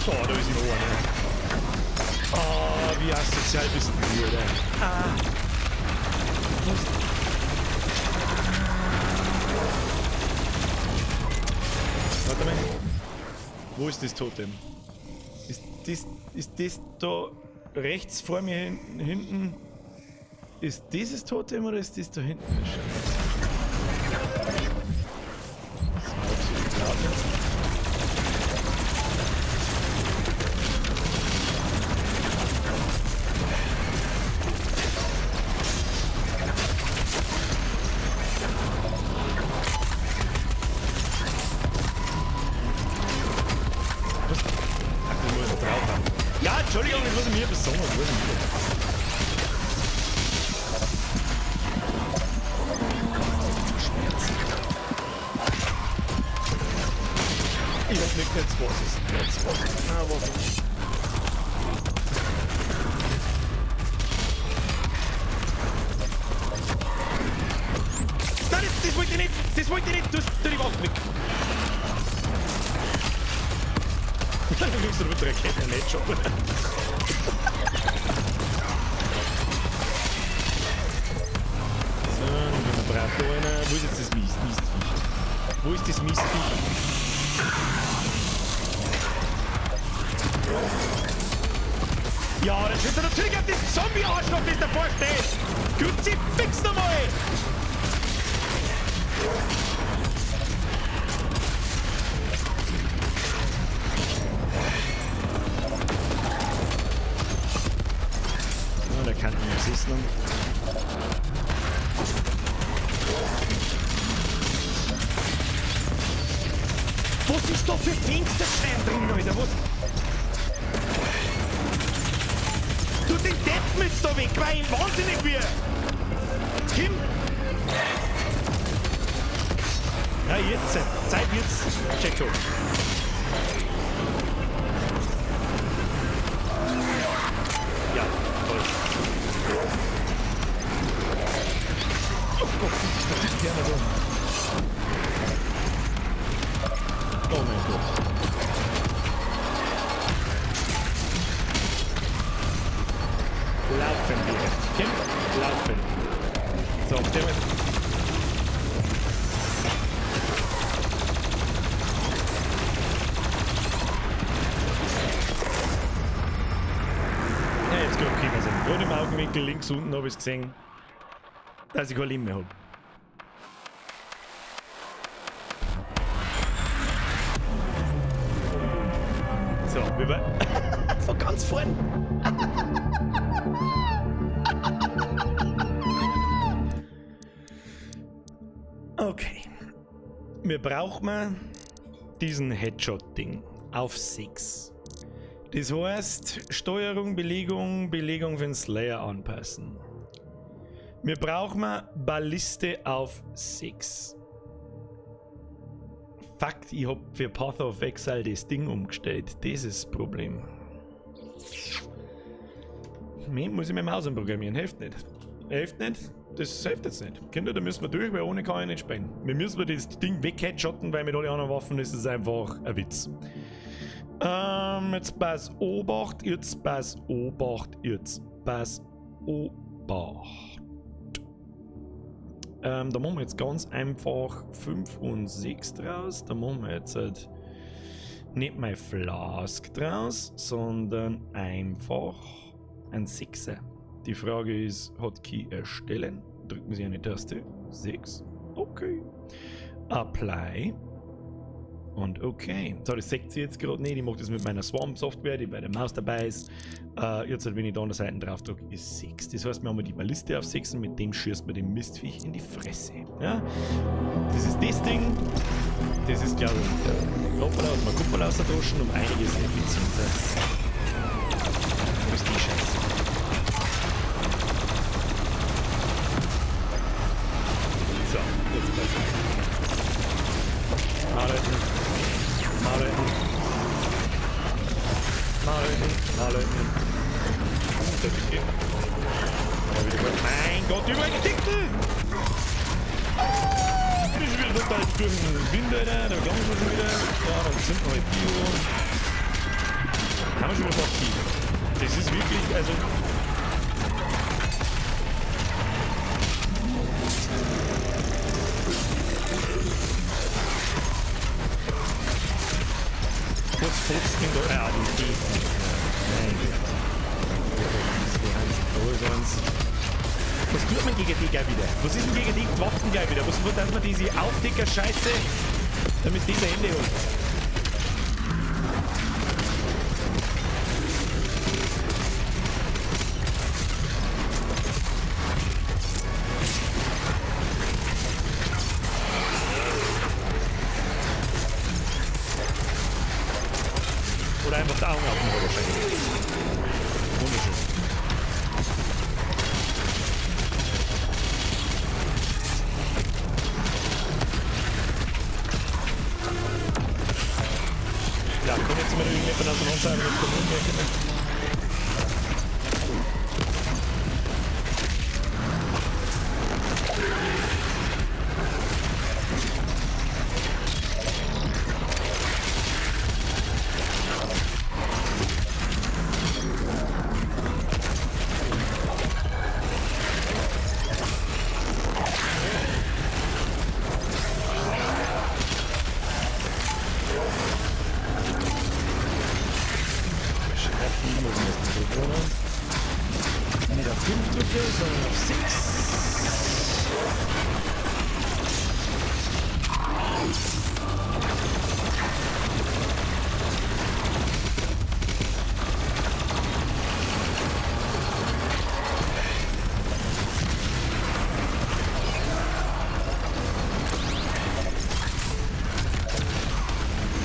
Oh, da ist noch einer. Oh, wie asozial bist du, Alter. Ah. Warte mal. Wo ist das Totem? Ist das da rechts vor mir hinten? Ist dieses Totem oder ist das da hinten? Das ist absolut laut. Ja, Entschuldigung, ich muss mir besonders. Schmerzen. Ich hab nicht jetzt was ist. Jetzt was ist. Na, was ist. Nein, das wollte ich nicht! Das wollte ich nicht! Du hast die Waffe weg! Du kriegst du mit der Rakete nicht schon. So, dann gehen wir brav da rein. Wo ist jetzt das Mistviech? Wo ist das Mistviech? Ja, das ist natürlich auf das Zombie-Arschloch, das davor steht! Grüezi fix nochmal! Da kann man sitzen. Was ist da für Fensterschein drin, Alter? Was? Du den Deppen jetzt da weg, weil ich wahnsinnig wird! Kim! Ja, jetzt! Zeit wird's! Check schon! Ja, toll. Oh Gott, das ist natürlich gerne so. Oh mein Gott. Laufen wir. Kim, laufen. So, der. Ja, jetzt gerade gekommen sind. Gerade im Augenwinkel links unten habe ich es gesehen, dass ich kein Leben mehr habe. So, wir waren von ganz vorn. Wir brauchen diesen Headshot-Ding auf 6. Das heißt, Steuerung, Belegung, Belegung für den Slayer anpassen. Wir brauchen Balliste auf 6. Fakt, ich hab für Path of Exile das Ding umgestellt. Das ist das Problem. Mehr muss ich mit Maus umprogrammieren, hilft nicht. Hilft nicht, das hilft jetzt nicht. Kinder, da müssen wir durch, weil ohne kann ich nicht spielen. Wir müssen das Ding wegheadshotten, weil mit allen anderen Waffen ist es einfach ein Witz. Jetzt pass Obacht, jetzt pass Obacht, jetzt pass Obacht. Da machen wir jetzt ganz einfach 5 und 6 draus. Da machen wir jetzt halt nicht mein Flask draus, sondern einfach ein 6er. Die Frage ist, Hotkey erstellen. Drücken Sie eine Taste. 6. Okay. Apply. Und okay. So, das seht ihr jetzt gerade nicht. Ich mache das mit meiner Swarm-Software, die bei der Maus dabei ist. Jetzt, wenn ich da an der Seite drauf drücke, ist 6. Das heißt, wir haben die Balliste auf 6 und mit dem schießt man den Mistviech in die Fresse. Ja? Das ist das Ding. Das ist, glaube ich, hoppala, hat man Kuppel ausgetauscht, um einiges effizienter. Wo ist die Scheiße? So, jetzt besser. Marleuten. Marleuten. Marleuten. Marleuten. Aber wieder gut. Mein Gott, überall Titel! Ah, bin ich schon wieder total durch den Wind, Alter. Da kommen wir schon wieder. Ja, dann sind wir halt Bio. Haben wir schon wieder fast tief. Das ist wirklich, also. Was fotzt denn da? Ja, die Tiefen. Mein Gott. Was tut man gegen die gleich wieder? Was ist denn gegen die Waffen gleich wieder? Was wird, dass man diese Aufdecker-Scheiße damit diese Hände holt? Oder einfach die Augen aufmachen wahrscheinlich. Wunderschön. Ja, komm jetzt mal irgendjemand aus dem Anschreiben mit Kommunen. Nicht auf 5 drücke, sondern auf 6.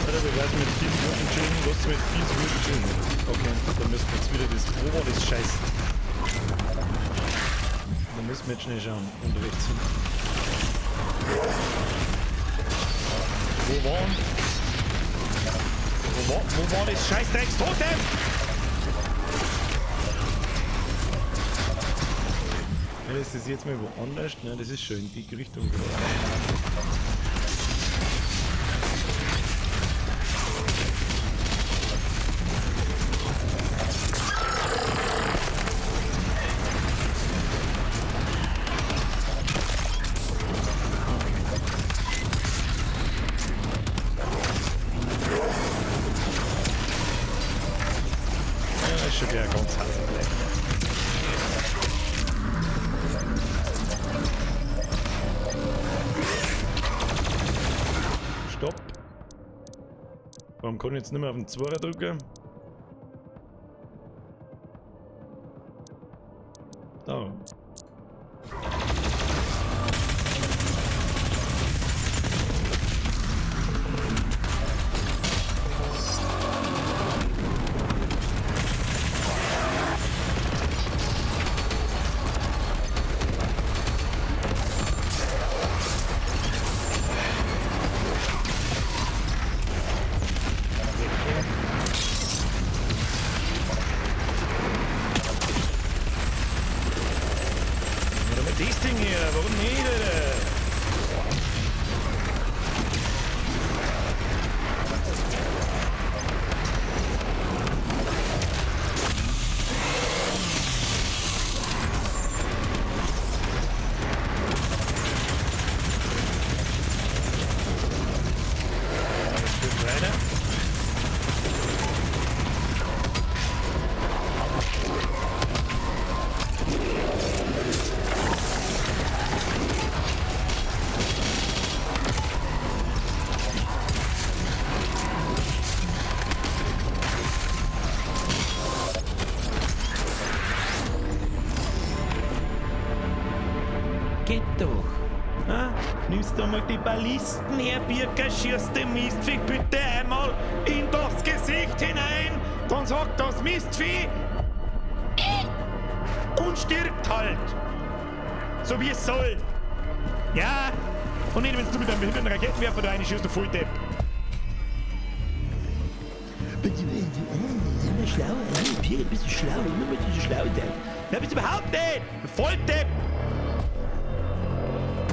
Alter, wir werden mit 4 Minuten chillen, was mit 4 Minuten chillen. Okay, dann müssen wir jetzt wieder das. Wo war das Scheiß? Da müssen wir jetzt schnell schauen. Und rechts hin. Wo war? Wo war das Scheißdreckstotem? Ja, das ist jetzt mal woanders. Nein, das ist schön. Die Richtung gerade. Schon wieder ganz hart bleiben. Stopp. Warum kann ich jetzt nicht mehr auf den Zweier drücken? Da. Geht doch. Ah, nimmst du mal die Ballisten her, Birka, schießt dem Mistvieh bitte einmal in das Gesicht hinein, dann sagt das Mistvieh und stirbt halt. So wie es soll. Ja, und nicht, wenn du mit einem behinderten Raketenwerfer da reinschießt, du Volldepp. Immer schlau, Pirri, bist du schlau, immer bist du so schlau, Depp. Na, bist du überhaupt nicht! Volldepp!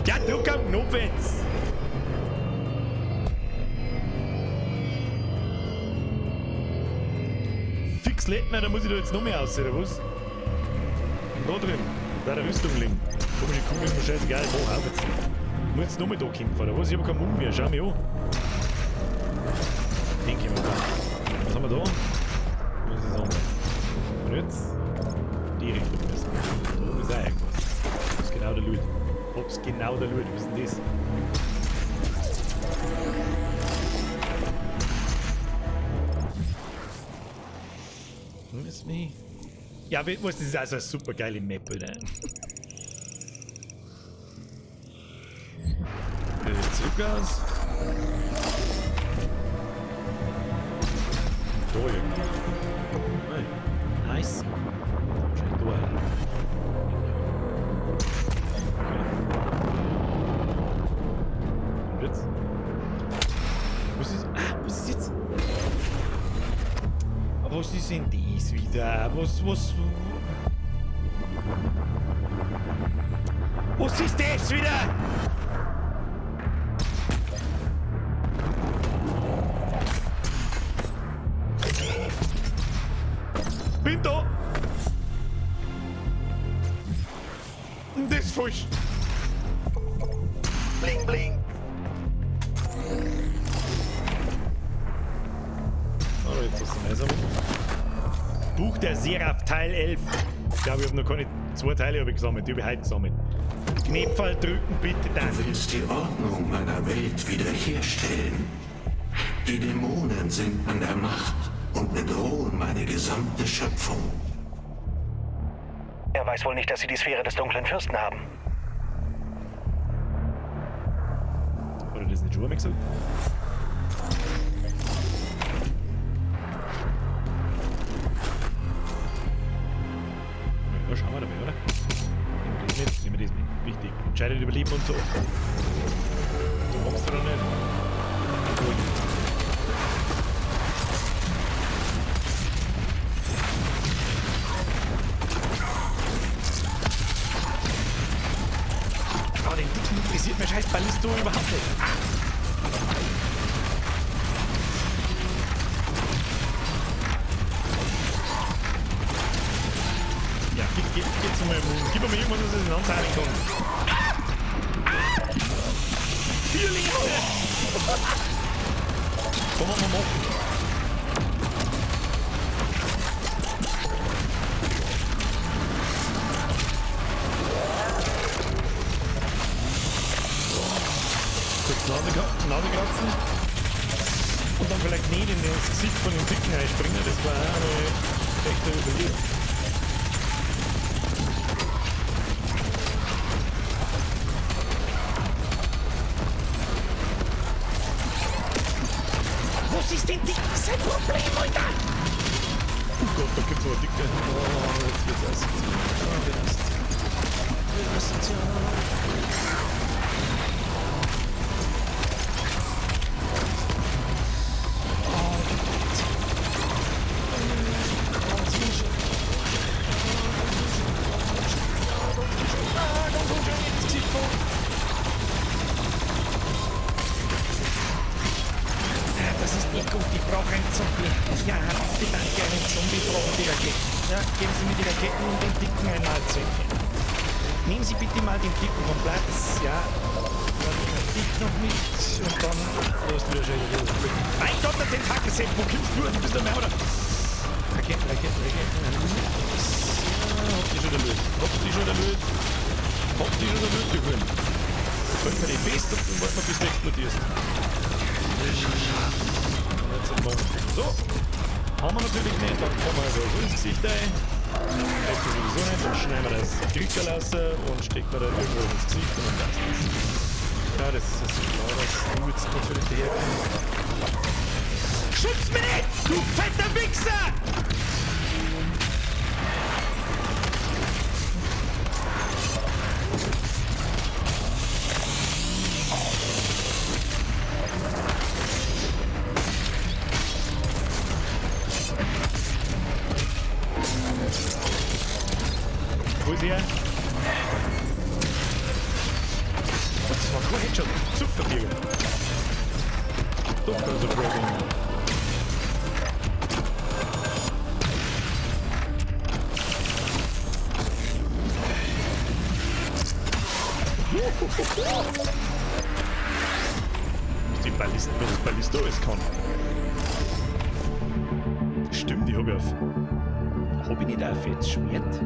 Ja, drück am Knopf jetzt! Fix Lettner, da muss ich da jetzt noch mehr aus, oder was? Und da drin, da der Rüstung liegen. Komische Kugel ist mir scheißegal, mach auf jetzt. Ich muss jetzt noch mehr da kämpfen, oder was? Ich hab keinen Mund mehr, schau mich an. Den können wir da. Was haben wir da? Was ist das andere? Und jetzt? Die Richtung müssen wir. Da oben ist auch irgendwas. Das ist genau der Loot. Ob's genau der Loot, was ist denn das? Miss me. Ja, was, das ist also eine super geile Map, oder? Zurück aus. Da irgendwie. Nice. Wahrscheinlich da, Alter. Okay. Und jetzt? Was ist. Ah, was ist jetzt? Was ist denn das wieder? Was ist das wieder? Bin da! Das ist falsch! Bling, bling! Oh, jetzt was zum Einsammeln. Buch der Seraph Teil 11. Ich glaube, ich habe noch keine zwei Teile habe ich gesammelt. Die habe ich heute gesammelt. Knöpferl drücken, bitte, danke. Du willst die Ordnung meiner Welt wiederherstellen. Die Dämonen sind an der Macht und bedrohen meine gesamte Schöpfung. Er weiß wohl nicht, dass sie die Sphäre des dunklen Fürsten haben. Hat er das nicht schon einmal gesagt? Ja, schauen wir dabei, oder? Nehmen wir das mit, nehmen wir das mit. Wichtig. Entscheidet über Leben und Tod. Du kommst du doch nicht. Gut. Oh, den Dicken interessiert mir scheiß Ballisto überhaupt nicht. Ah. Ja, gib mal, gib mir irgendwas, was ich anzahlen kann. Ah! Ah! 4 Leben! Kann man mal machen. Kurz Nase kratzen. Und dann vielleicht nicht in das Gesicht von dem Dicken reinspringen. Das war auch eine echte Überlegung. Was ist denn sein Problem, Alter? Oh Gott, da gibt's aber Dicke. Oh, jetzt wird's asozial. Oh, wird asozial. Wird asozial. Oh, ganz unschön ins Gesicht gefallen. Das ist nicht gut, ich brauche einen Zombie. Ja, bitte danke, einen Zombie brauchen die Raketen. Ja, geben Sie mir die Raketen, um den Dicken einmal zu entfernen. Nehmen Sie bitte mal den Dicken vom Platz, ja. Dann nehmen wir dich noch mit und dann... Du hast wieder schön. Mein Gott, der Tentakelsepp, wo kommst du? Du bist der mehr, oder? Raketen, Raketen, Raketen. Ja, hab die schon erlöst. Hab die schon erlöst. Hab die schon erlöst, die Huren. Halten wir die fest und dann warten wir, bis du explodierst. So, haben wir natürlich nicht, dann kommen wir so ins Gesicht ein. Das ist sowieso nicht. Dann schneiden wir das Kriegerl raus und stecken wir da irgendwo ins Gesicht und dann passt das. Ja, das ist klar, dass du jetzt natürlich daherkommst. Schubst mich nicht! Du fetter Wichser! Wo ist er? Was, das war kein Headshot. Zupferbier. Doch, also Problem. Was die Ballisten, was das Ballisto alles kann. Stimmt, ich hab ja auf. Hab ich nicht ein fettes Schwert?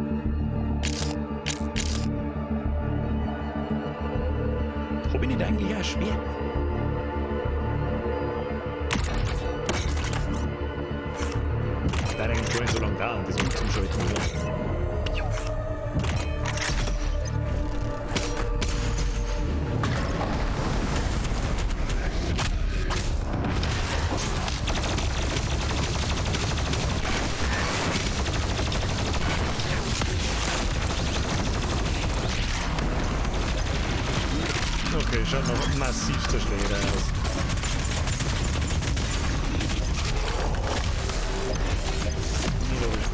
Hab ich nicht eigentlich ein Schwert? Das dauert eigentlich gar nicht so lange da, das umzuschalten. Oder? Okay, schaut noch massiv zerschläger aus.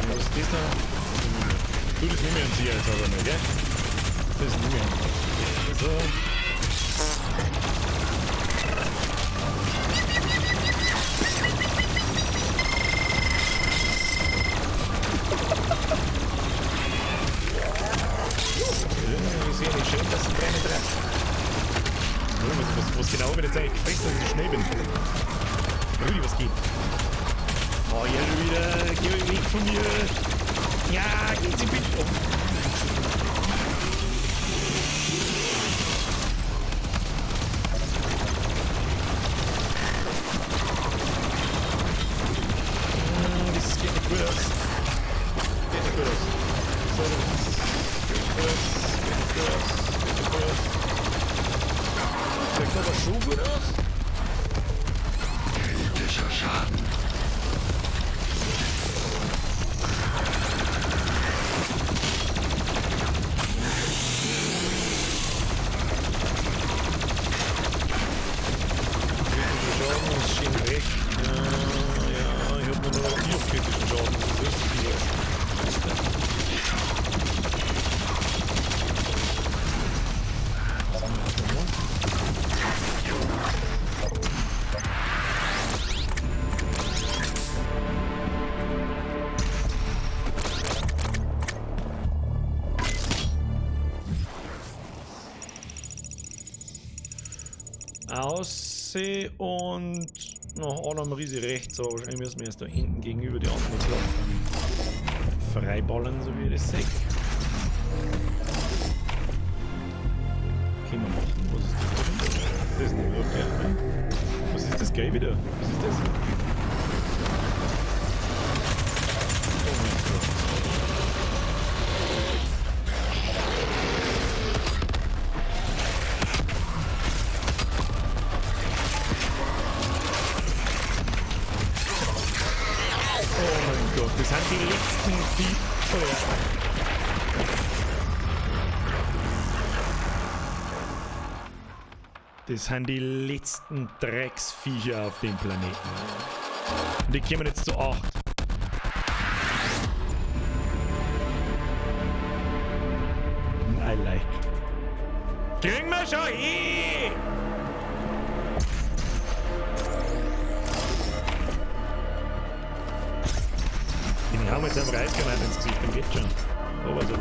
Was ist das da? Du, das nehme ich an Sie jetzt aber mal, gell? Das nehme ich an. So. Ich sehe nicht schön, dass sie brennen dran. Was genau hab ich jetzt eigentlich gefressen, dass ich so schnell bin? Rudi, was geht? Oh, ja, schon wieder. Geh weg von mir. Ja, gehen Sie bitte. Oh. Das geht nicht gut aus. Geht nicht gut aus. So, das geht nicht gut aus. Geht nicht gut aus. Geht nicht gut aus. Sieht aber schon gut aus. Kritischer Schaden. Kritischer Schaden ist schön weg. Ja, ja, ich hab nur noch vier kritischen Schaden. Das ist richtig viel. Ausseh und noch auch noch riesig rechts, aber wahrscheinlich müssen wir erst da hinten gegenüber die anderen klopfen. Freiballern, so wie ich das sehe. Können wir machen. Was ist das denn? Das ist nicht okay. Was ist das Gelbe da? Was ist das? Oh mein Gott. Oh mein Gott, das sind die letzten vier. Oh ja. Das sind die letzten Drecksviecher auf dem Planeten. Und die kommen jetzt zu 8. I like. Kriegen wir schon hin! Den hauen wir jetzt einfach Eisgranate ins Gesicht, dann geht's schon. Da war so was.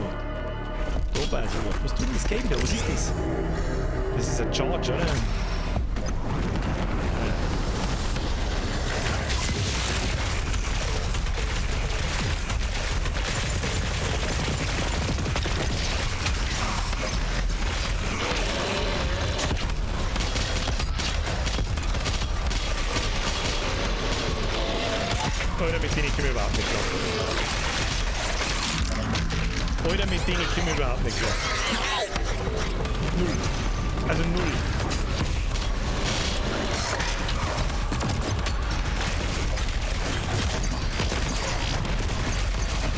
Da war so was. Was tut denn das Gelbe da? Was ist das? Das ist ein Charge, oder? Alter, mit denen können wir überhaupt nicht klar. Alter, mit denen komme ich überhaupt nicht klar. Null. Also null.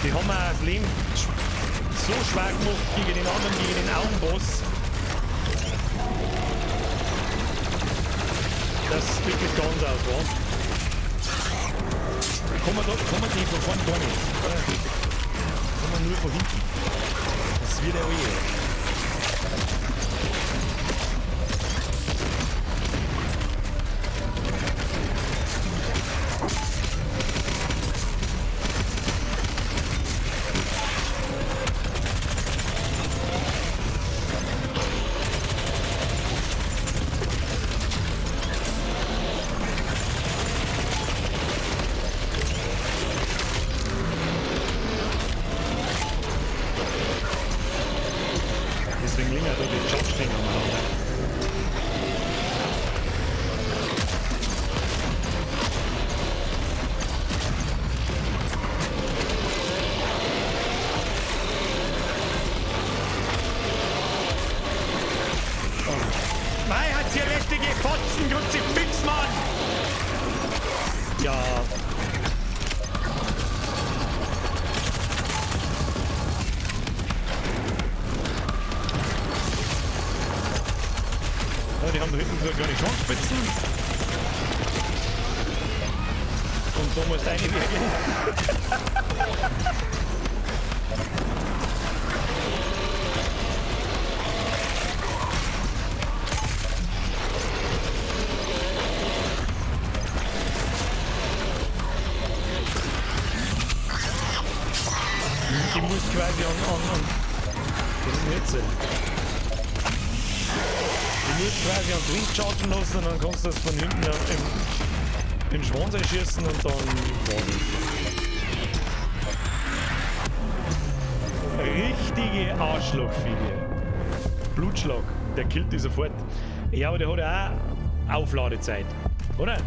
Die haben mir das Leben so schwer gemacht gegen den anderen, gegen den Augenboss. Dass es wirklich ganz aus war. Kommen die von vorne gar nicht, oder? Kommen nur von hinten. Das wird ja eh. Deswegen liegen ja da die Jobstänge umeinander. Oh. Mei, hat's hier lästige Fotzen, Kruzifix, Mann! Ja. Ja, die haben da hinten so eine kleine Schornspitzen. Und da muss eine wirken. Die muss quasi an. Das ist nicht so. Die musst quasi an Twin chargen lassen und dann kannst du das von hinten im Schwanz einschießen und dann. Richtige Arschlochfiege. Blutschlag, der killt die sofort. Ja, aber der hat ja auch Aufladezeit, oder?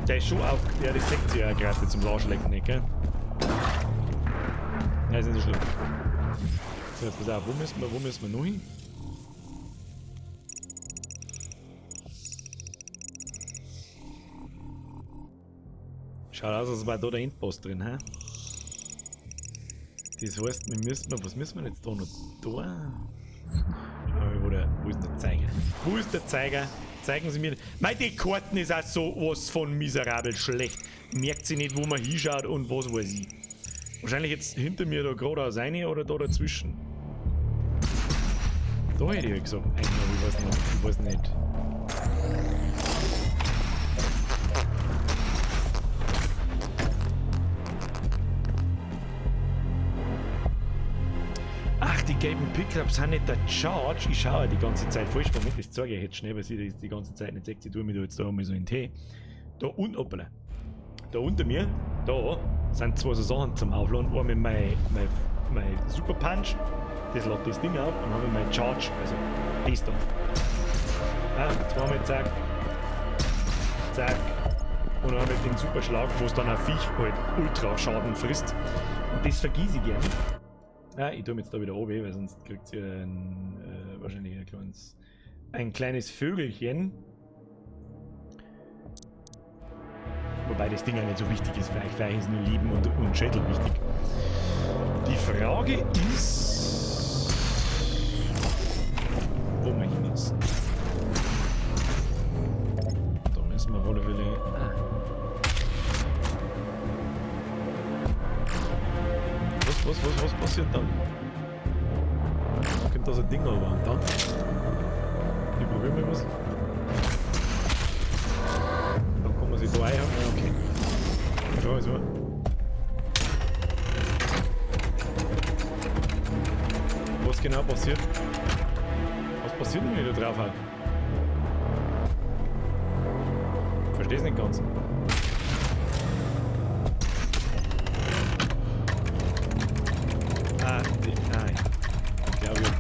Der ist schon auf. Ja, das seht ihr ja gerade zum Arschlecken nicht, gell? Ja, ist nicht so schlimm. So, jetzt pass auf, wo müssen wir noch hin? Schaut aus, als wäre da der Endboss drin, hä? Das heißt, wir müssen, was müssen wir jetzt da noch da? Schauen wir mal, wo ist der Zeiger? Wo ist der Zeiger? Zeigen Sie mir. Mei, die Karten ist auch so was von miserabel schlecht. Merkt sie nicht, wo man hinschaut und was weiß ich. Wahrscheinlich jetzt hinter mir da geradeaus rein oder da dazwischen. Da hätte ich ja gesagt, eigentlich, aber ich weiß nicht. Ach, die gelben Pickups sind nicht der Charge. Ich schaue ja die ganze Zeit falsch. Moment, das zeige ich jetzt schnell, weil sie das die ganze Zeit nicht seht. Ich tue mir da jetzt da mal so in den Tee. Da unten, hoppala. Da unter mir, da sind zwei so Sachen zum Aufladen. Einmal mein Super Punch, das lädt das Ding auf, und dann habe ich mein Charge, also das da. Ja, zweimal zack, zack. Und dann habe ich den Superschlag, wo es dann ein Viech halt ultra Schaden frisst. Und das vergieße ich gerne. Ja, ich tue mir jetzt da wieder runter, weil sonst kriegt ihr wahrscheinlich ein kleines Vögelchen. Wobei das Ding ja nicht so wichtig ist, vielleicht ist nur Leben und Schädel wichtig. Die Frage ist, wo wir hin ist. Da müssen wir auf alle Fälle. Ah. Was passiert dann? Da kommt da so ein Ding aber und dann? Ich probiere mal was. Dann kann man sich da einhaken. Okay. Ich frage mich so. Was genau passiert? Was passiert denn, wenn ich da drauf hau? Versteh's nicht ganz. Ah, nein. Ich glaube, ja.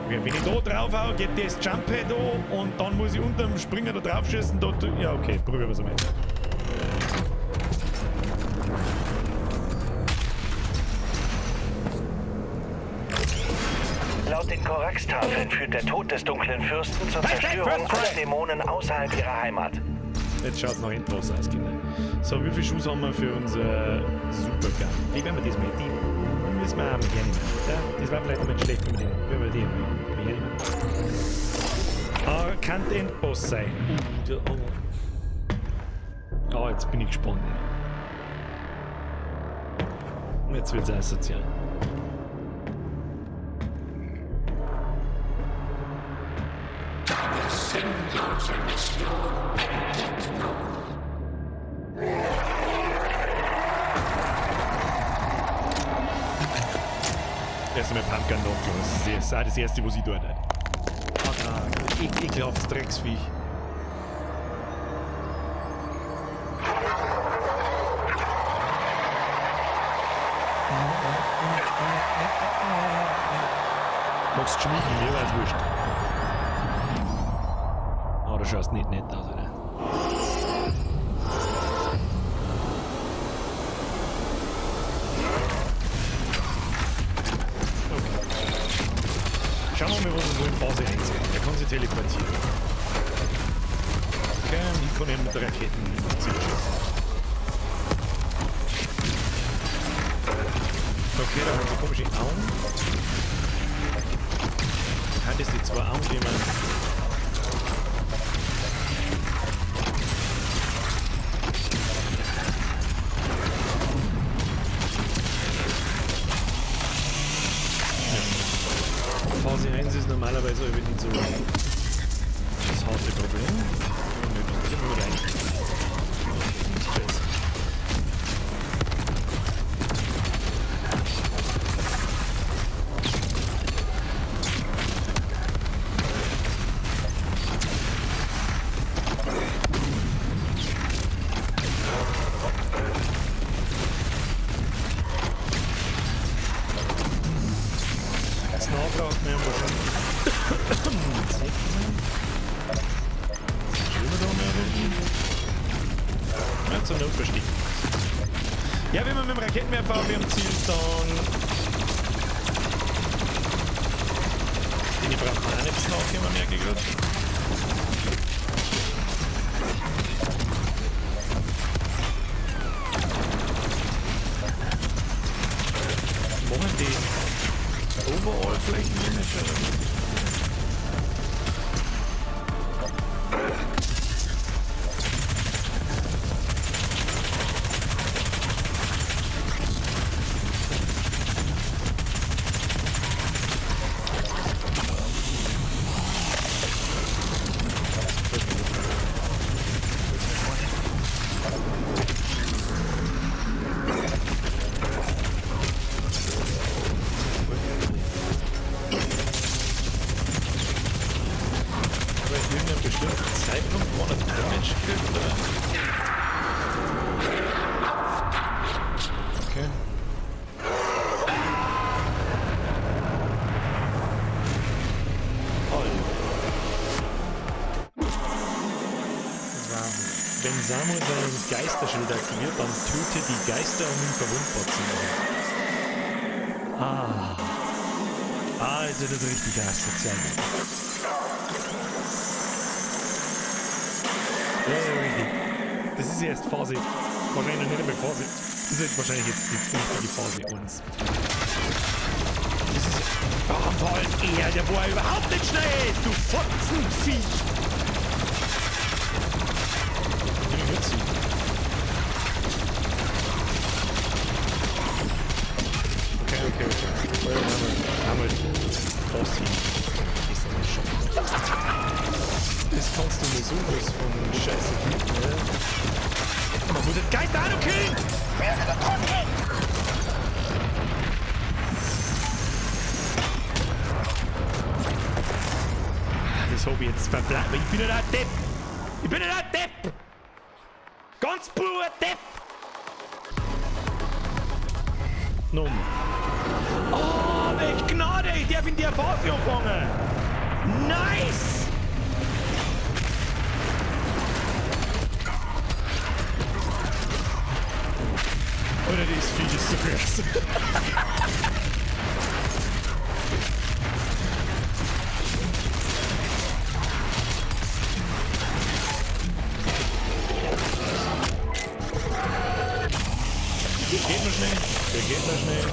Okay, wenn ich da draufhau, geht das Jump-Pad an und dann muss ich unter dem Springer da drauf schießen. Da, ja, okay, probieren wir es einmal. Laut den Korax-Tafeln führt der Tod des dunklen Fürsten zur Zerstörung aller Dämonen außerhalb ihrer Heimat. Jetzt schaut es noch endlos aus, Kinder. So, wie viel Schuss haben wir für unser Supergun? Die werden wir diesmal, die müssen wir auch mit hernehmen. Ja, das war vielleicht nicht schlecht, wenn wir die mit hernehmen. Ah, kann Endboss sein. Oh. Jetzt bin ich gespannt. Jetzt wird's asozial. Deine sinnlose Mission endet nun. Erst einmal Pumpgun noch. Das ist auch das erste, was ich tue. Ah, ekelhaftes Drecksviech. Magst du schmusen? Mir war's wurscht. Ah, du schaust nicht nett aus, oder? Okay. Schauen wir mal, was er so in Phase 1 kann. Er kann sich teleportieren. Okay, und ich kann ihn mit der Raketen schießen. Okay, da haben sie komische Augen. Hat es die zwei Augen, die man. Ja. Phase 1 ist normalerweise eben nicht so das harte Problem. Ich immer rein. Okay, das ist besser. Jetzt nachfragt wir wahrscheinlich. Sehen wir da mal irgendwie? Ja, zur Not verstecken. Ja, wenn man mit dem Raketenwerfer auf ihrem Ziel, dann. Den braucht man auch nicht nachkommen, merke ich gerade. Machen die Overall vielleicht Damage oder was? Aber in irgendeinem bestimmten Zeitpunkt, wo er Damage kriegt, oder? Okay. Das war, wenn Samuel sein Geisterschild aktiviert, dann töte die Geister, um ihn verwundbar zu machen. Ah. Ah, ist ja das richtig asozial. Ja, ja, richtig. Das ist erst Phase. Wahrscheinlich noch nicht einmal Phase. Das ist jetzt wahrscheinlich jetzt die richtige Phase 1. Das ist. Warum vor allem er? Der war überhaupt nicht schnell! Du Fotzenviech! Bin ich mitziehen. Okay, okay, okay. Einmal das hin. Ist das schon. Das kannst du mir sowas von Scheiße bieten, ne? Man muss den Geist auch noch killen! Das hab ich jetzt verbleibt. Ich bin nicht ein Depp! Ich bin nicht ein Depp! Ganz purer Depp! Nun. Oh, welch Gnade! Ich darf in der Phase anfangen! Nice! Alter, das Viech ist so krass. Der geht noch schnell. Der geht noch schnell.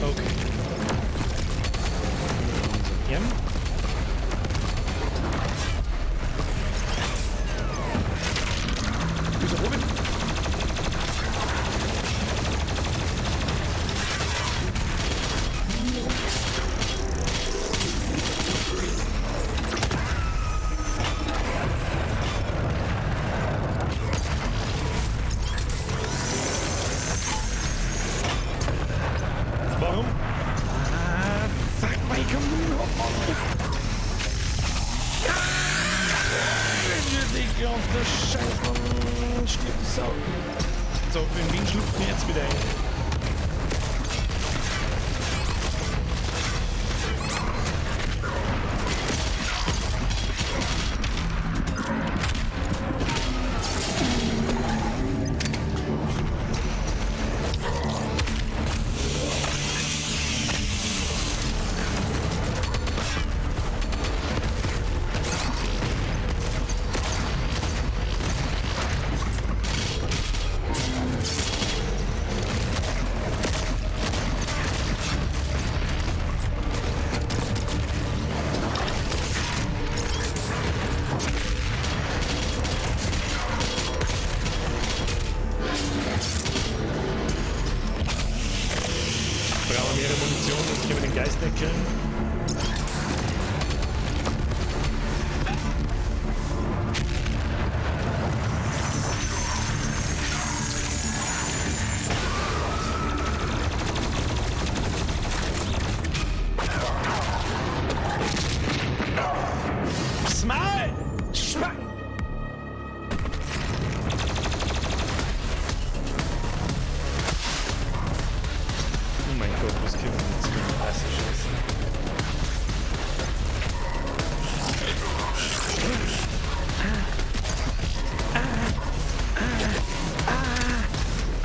Okay. Ja. Ist er oben? Warum? Ah, fuck, weil ich keinen Mund hab, Mann. Ah, auf der Scheiße, Mann. Stirb die Sau. So, in wen schlüpft mir jetzt wieder ein? Brauchen wir mehrere Munition, sonst können wir den Geist nicht killen. Smile! Schwein! Oh mein Gott, was kommt denn jetzt für eine heiße Scheiße?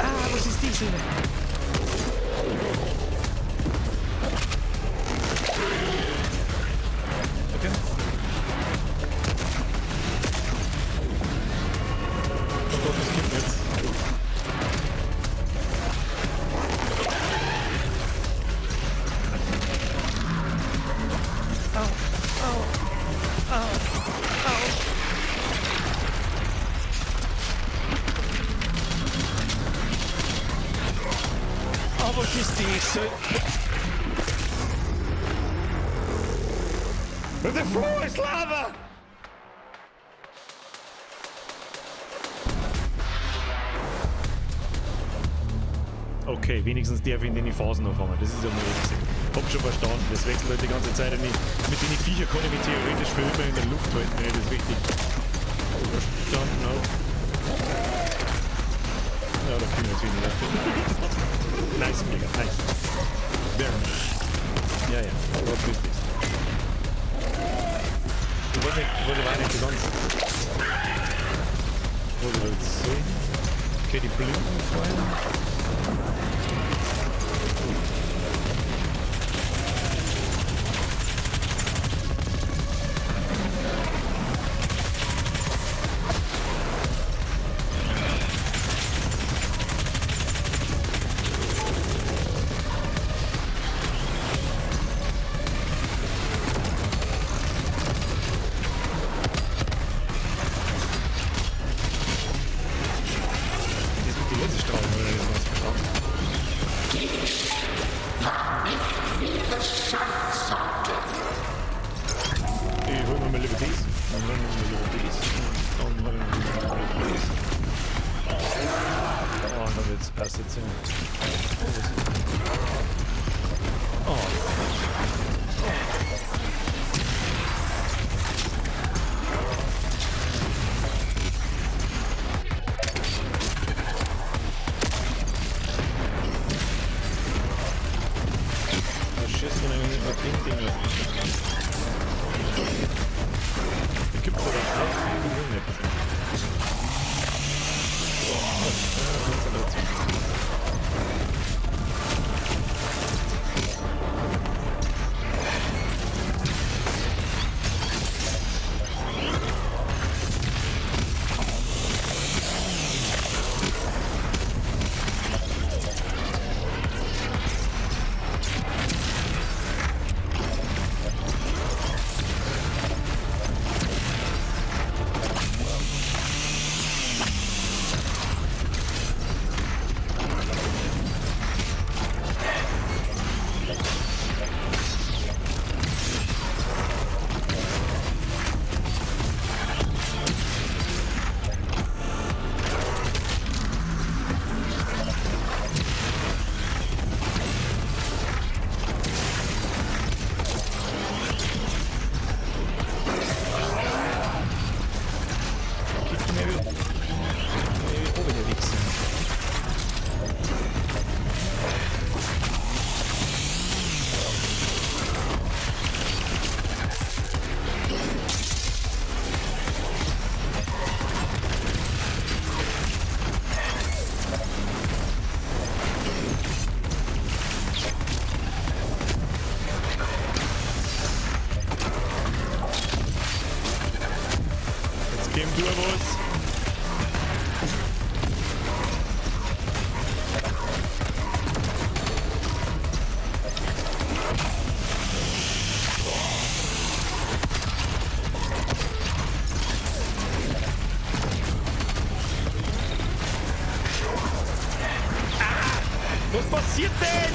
Ah, was ist das denn? Okay. Oh Gott, was kommt jetzt? Oh, was ist das? The floor is lava! Okay, wenigstens darf ich in den Phasen anfangen. Das ist ja mal etwas. Hab schon verstanden, das wechselt halt die ganze Zeit nicht. Mit den Viechern kann ich mich theoretisch für immer in der Luft halten, wenn ich das richtig verstanden habe. Ja, da kriegen wir jetzt wieder nicht. Nice, mega, nice. Very nice. Ja, ja, was ist das? Ich weiß nicht, ich weiß aber auch nicht so ganz. Was ich da jetzt soll. Okay, die Blüten fallen. Das mit den Laserstrahlen, oder? Das was verstanden. Ich hol mir mal lieber das. Dann holen wir mal lieber das. Und dann holen wir mal lieber das. Oh, dann wird's besser sein. Oh, was ist Oh. Was passiert denn?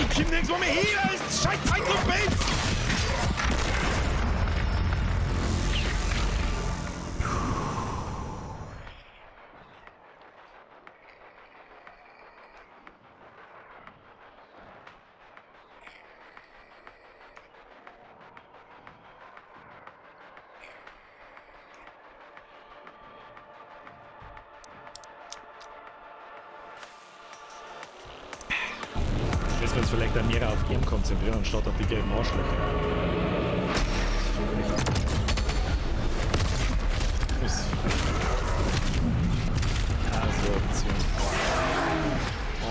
Ich komm nirgendwo mehr hin, das ist scheiß Zeitlupe! Müssen wir uns vielleicht auch mehr auf ihn konzentrieren, anstatt auf die gelben Arschlöcher. Das ist also Option.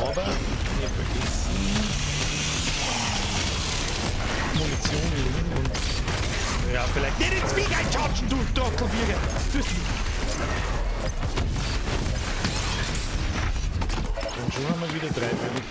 Aber wir vergessen Munition legen und ja, vielleicht nicht ins Viech einchargen, du Trottelbierge! Und schon haben wir wieder 3 fertig.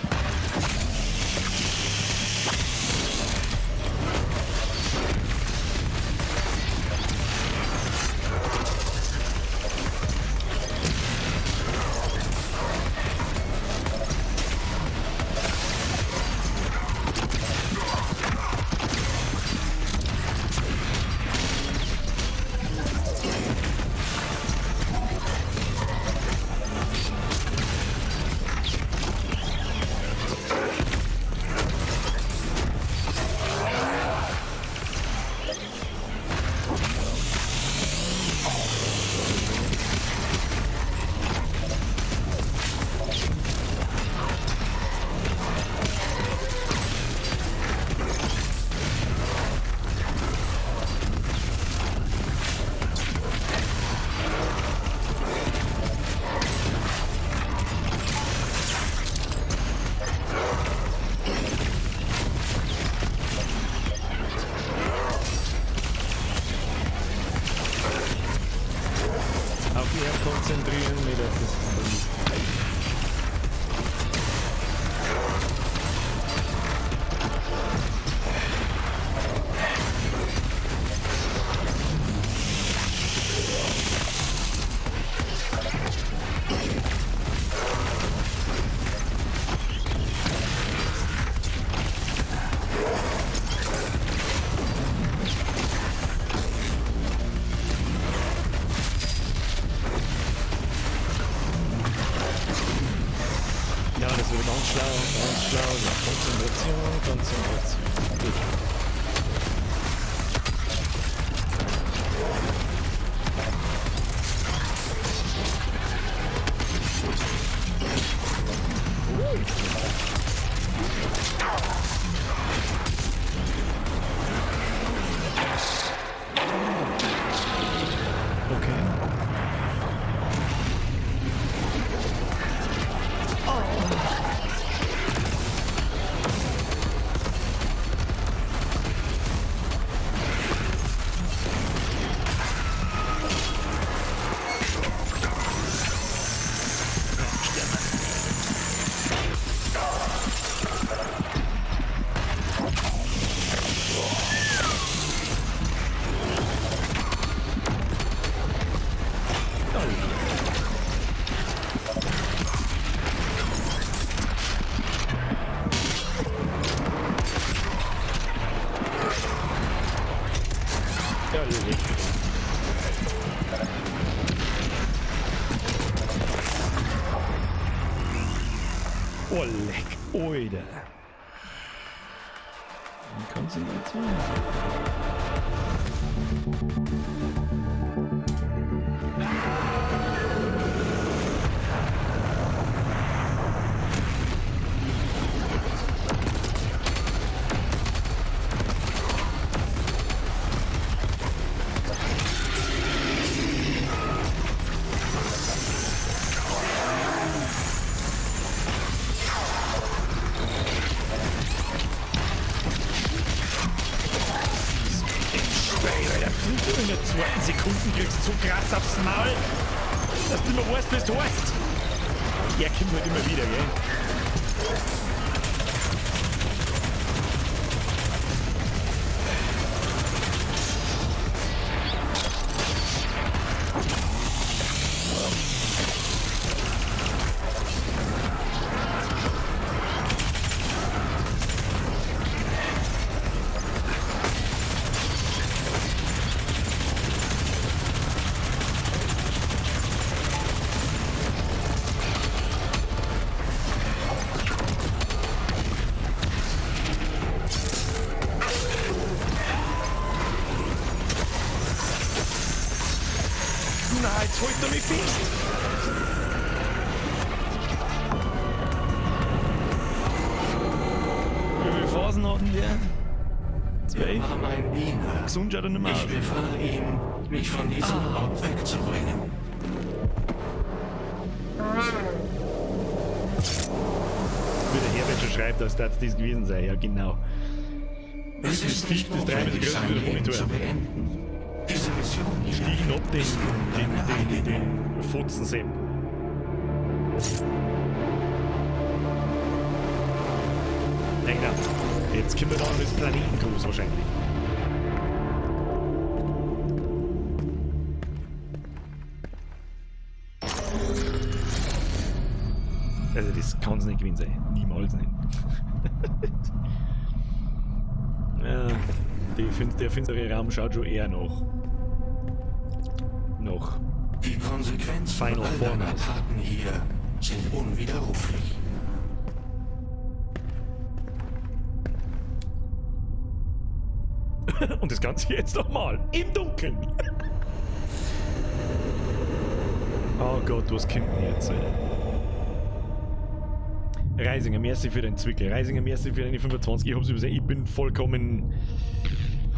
Konzentrieren, nicht auf das andere. Ja, das wird ganz schlau, ganz schlau. Ja, Konzentration, Konzentration. Gut. Okay. Ja, leck. Oh, leck, Oida. Konzentration. In der zweiten Sekunden kriegst du so krass aufs Maul, dass du nicht mehr weißt, wie du heißt. Er kommt halt immer wieder, gell? Na, jetzt holt er mich fest! Wie viele Phasen hat denn der? 12? Er war mein Diener. Gesund schaut er nicht mehr Ich aus. befahl ihm, mich von diesem Ort wegzubringen. Wie der Herbert schon schreibt, dass das das gewesen sei. Ja, genau. Es Das ist Viech, nicht das dreimal so notwendig, groß wie sein der Leben Monitor. zu beenden. Diese Mission hier Stiegen ab den, ist nun den, deine den, eigene. den Fotzensepp. Ja, genau. Jetzt kommen wir da an das Planeten groß wahrscheinlich. Also das kann's nicht gewesen sein. Niemals nicht. Ja, der finstere Raum schaut schon eher nach. Noch. Die Konsequenzen Final all Form deiner aus. Taten hier sind unwiderruflich. Und das Ganze jetzt nochmal. Im Dunkeln. Oh Gott, was kommt denn jetzt, Alter? Reisinger, merci für deinen Zwickel. Reisinger, merci für deine 25. Ich hab's übersehen. Ich bin vollkommen...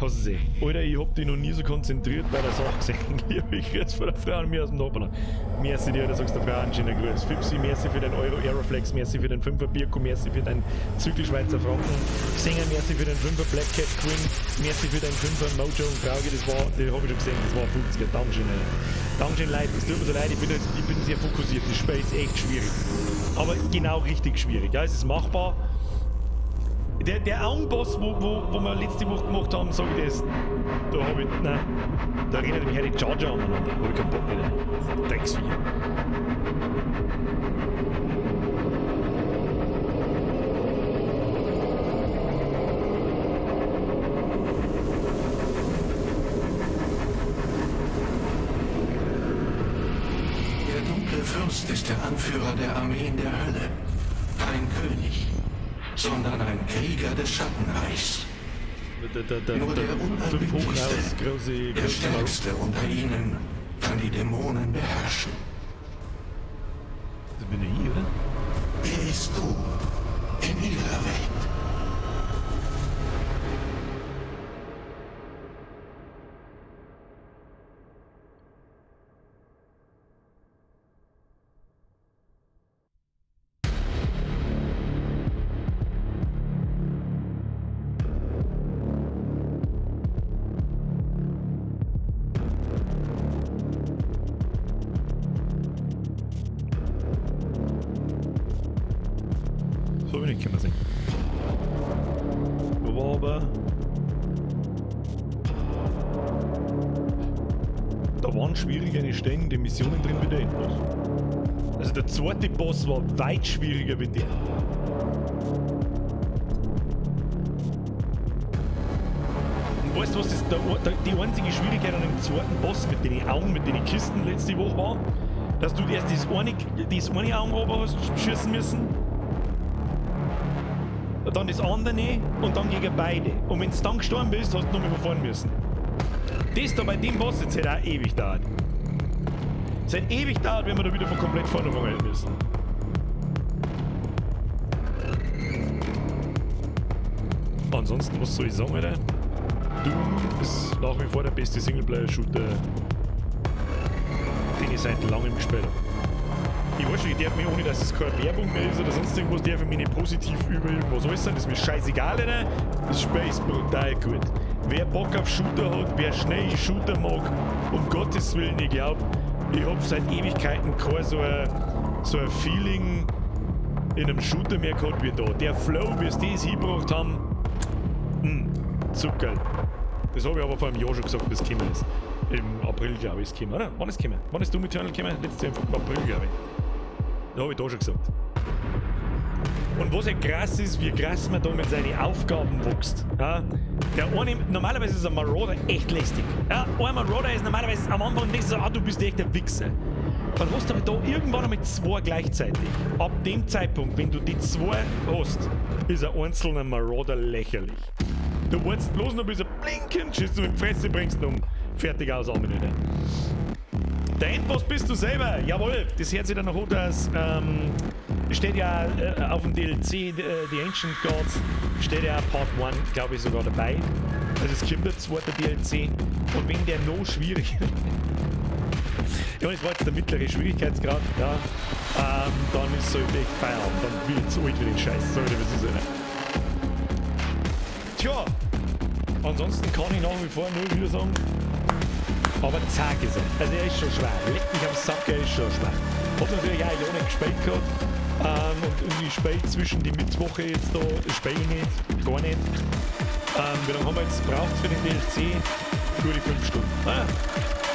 Hast du gesehen? Alter, ich hab dich noch nie so konzentriert bei der Sache gesehen. Liebe Grüß von der Frau und mir aus dem Nachbarland. Merci dir, da sagst der Frau einen schönen Gruß. Fipsi, merci für deinen Euro Aeroflex, merci für den 5er Birko, merci für deinen Zwickel Schweizer Franken. Sänger, merci für den 5er Black Cat Queen, merci für deinen 5er Mojo und Frauge, das war, den hab ich schon gesehen, das war 50er. Dankeschön, Alter. Dankeschön, Leute. Es tut mir so leid, ich bin sehr fokussiert. Das Spiel ist echt schwierig. Aber genau richtig schwierig. Ja, es ist machbar. Der Augenboss, wo wir letzte Woche gemacht haben, sag ich das, da hab ich, nein, da erinnert mich die Jar Jar aneinander, da hab ich keinen Bock mehr. Drecksvieh. Der dunkle Fürst ist der Anführer der Armeen der Hölle. Kein König, sondern ein Krieger des Schattenreichs. Nur Der der 5 Hochhaus, Unanbindlichste, große, der große Stärkste unter ihnen, kann die Dämonen beherrschen. Das bin ich, oder? Wer bist du in ihrer Welt? So bin ich können sehen. War aber. Da waren schwierigere Stellen, die Missionen drin wie der Endboss. Also der zweite Boss war weit schwieriger wie der. Und weißt du, was das, die einzige Schwierigkeit an dem zweiten Boss mit den Augen, mit den Kisten letzte Woche war? Dass du erst das eine Auge runter hast schießen müssen, dann das andere und dann gegen beide. Und wenn du dann gestorben bist, hast du nochmal von vorne müssen. Das da bei dem Boss jetzt hätte auch ewig dauert. Es hätte ewig dauert, wenn wir da wieder von komplett vorne anfangen hätten müssen. Ansonsten, was soll ich sagen, Alter? Doom ist nach wie vor der beste Singleplayer-Shooter, den ich seit langem gespielt habe. Ich weiß schon, ich darf mich, ohne dass es keine Werbung mehr ist oder sonst irgendwas, darf ich mich nicht positiv über irgendwas äußern. Das ist mir scheißegal, Alter. Das Spiel ist brutal gut. Wer Bock auf Shooter hat, wer schnell Shooter mag, um Gottes Willen, ich glaub, ich hab seit Ewigkeiten kein so ein so ein Feeling in einem Shooter mehr gehabt wie da. Der Flow, wie sie das hingebracht haben, Zuckerl. Das habe ich aber vor einem Jahr schon gesagt, bis es gekommen ist. Im April, glaube ich, ist es gekommen, oder? Wann ist es gekommen? Wann ist Doom Eternal gekommen? Letztes Jahr im April, glaube ich. Da habe ich da schon gesagt. Und was halt krass ist, wie krass man da mit seinen Aufgaben wächst. Ja, der eine, normalerweise ist ein Marauder echt lästig. Ja, ein Marauder ist normalerweise am Anfang denkst du so, ah, du bist echt der Wichser. Dann hast du aber da irgendwann einmal zwei gleichzeitig. Ab dem Zeitpunkt, wenn du die zwei hast, ist ein einzelner Marauder lächerlich. Du wartest bloß noch bis er blinken, schießt du mit Fresse, bringst ihn um. Fertig aus, Arme nicht. Der Endboss bist du selber. Jawohl, das hört sich dann noch an, dass steht ja auf dem DLC, The Ancient Gods, steht ja Part 1, glaube ich, sogar dabei. Also es kommt der zweite DLC und wenn der noch schwierig ja, das war jetzt der mittlere Schwierigkeitsgrad, ja, dann ist so echt Feierabend, dann wird es alt wie den Scheiß. Sorry, was ist denn? Tja, ansonsten kann ich nach wie vor nur wieder sagen, aber zack ist er. Also er ist schon schwer. Leck mich am Sack, er ist schon schwer. Hab natürlich auch ein Jahr nicht gespielt gehabt. Und ich spiele zwischen die Mittwoche jetzt da, ich spiele nicht, gar nicht. Wie lange haben wir jetzt gebraucht für den DLC? Gute 5 Stunden. Ah,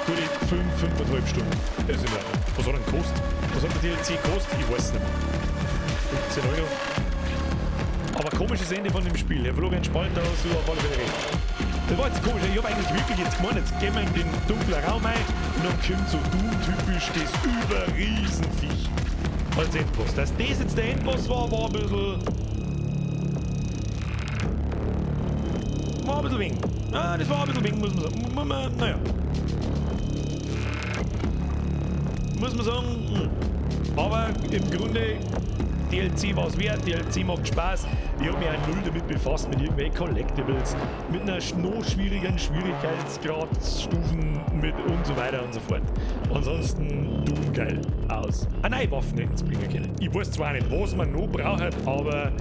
gute 5, 5,5 Stunden. Das ist in Ordnung. Was hat denn gekostet? Was hat der DLC gekostet? Ich weiß es nicht mehr. 15 Euro. Aber komisches Ende von dem Spiel. Herr Florian Spalter, hast du auf alle Fälle recht. Das war jetzt komisch. Ich hab eigentlich wirklich jetzt gemeint, jetzt gehen wir in den dunklen Raum ein und dann kommt so Doom-typisch das Überriesenviech als Endboss. Dass das jetzt der Endboss war, war ein bisschen. War ein bisschen wenig. Ah, das war ein bisschen wenig, muss man sagen. Muss man, naja. Muss man sagen. Aber im Grunde, DLC war es wert, DLC macht Spaß. Ich hab mich auch null damit befasst, mit irgendwelchen Collectibles, mit einer noch schwierigen Schwierigkeitsgradstufen mit und so weiter und so fort. Ansonsten Doom geil aus. Ah nein, Waffen hätten sie bringen können. Ich weiß zwar nicht, was man noch braucht, aber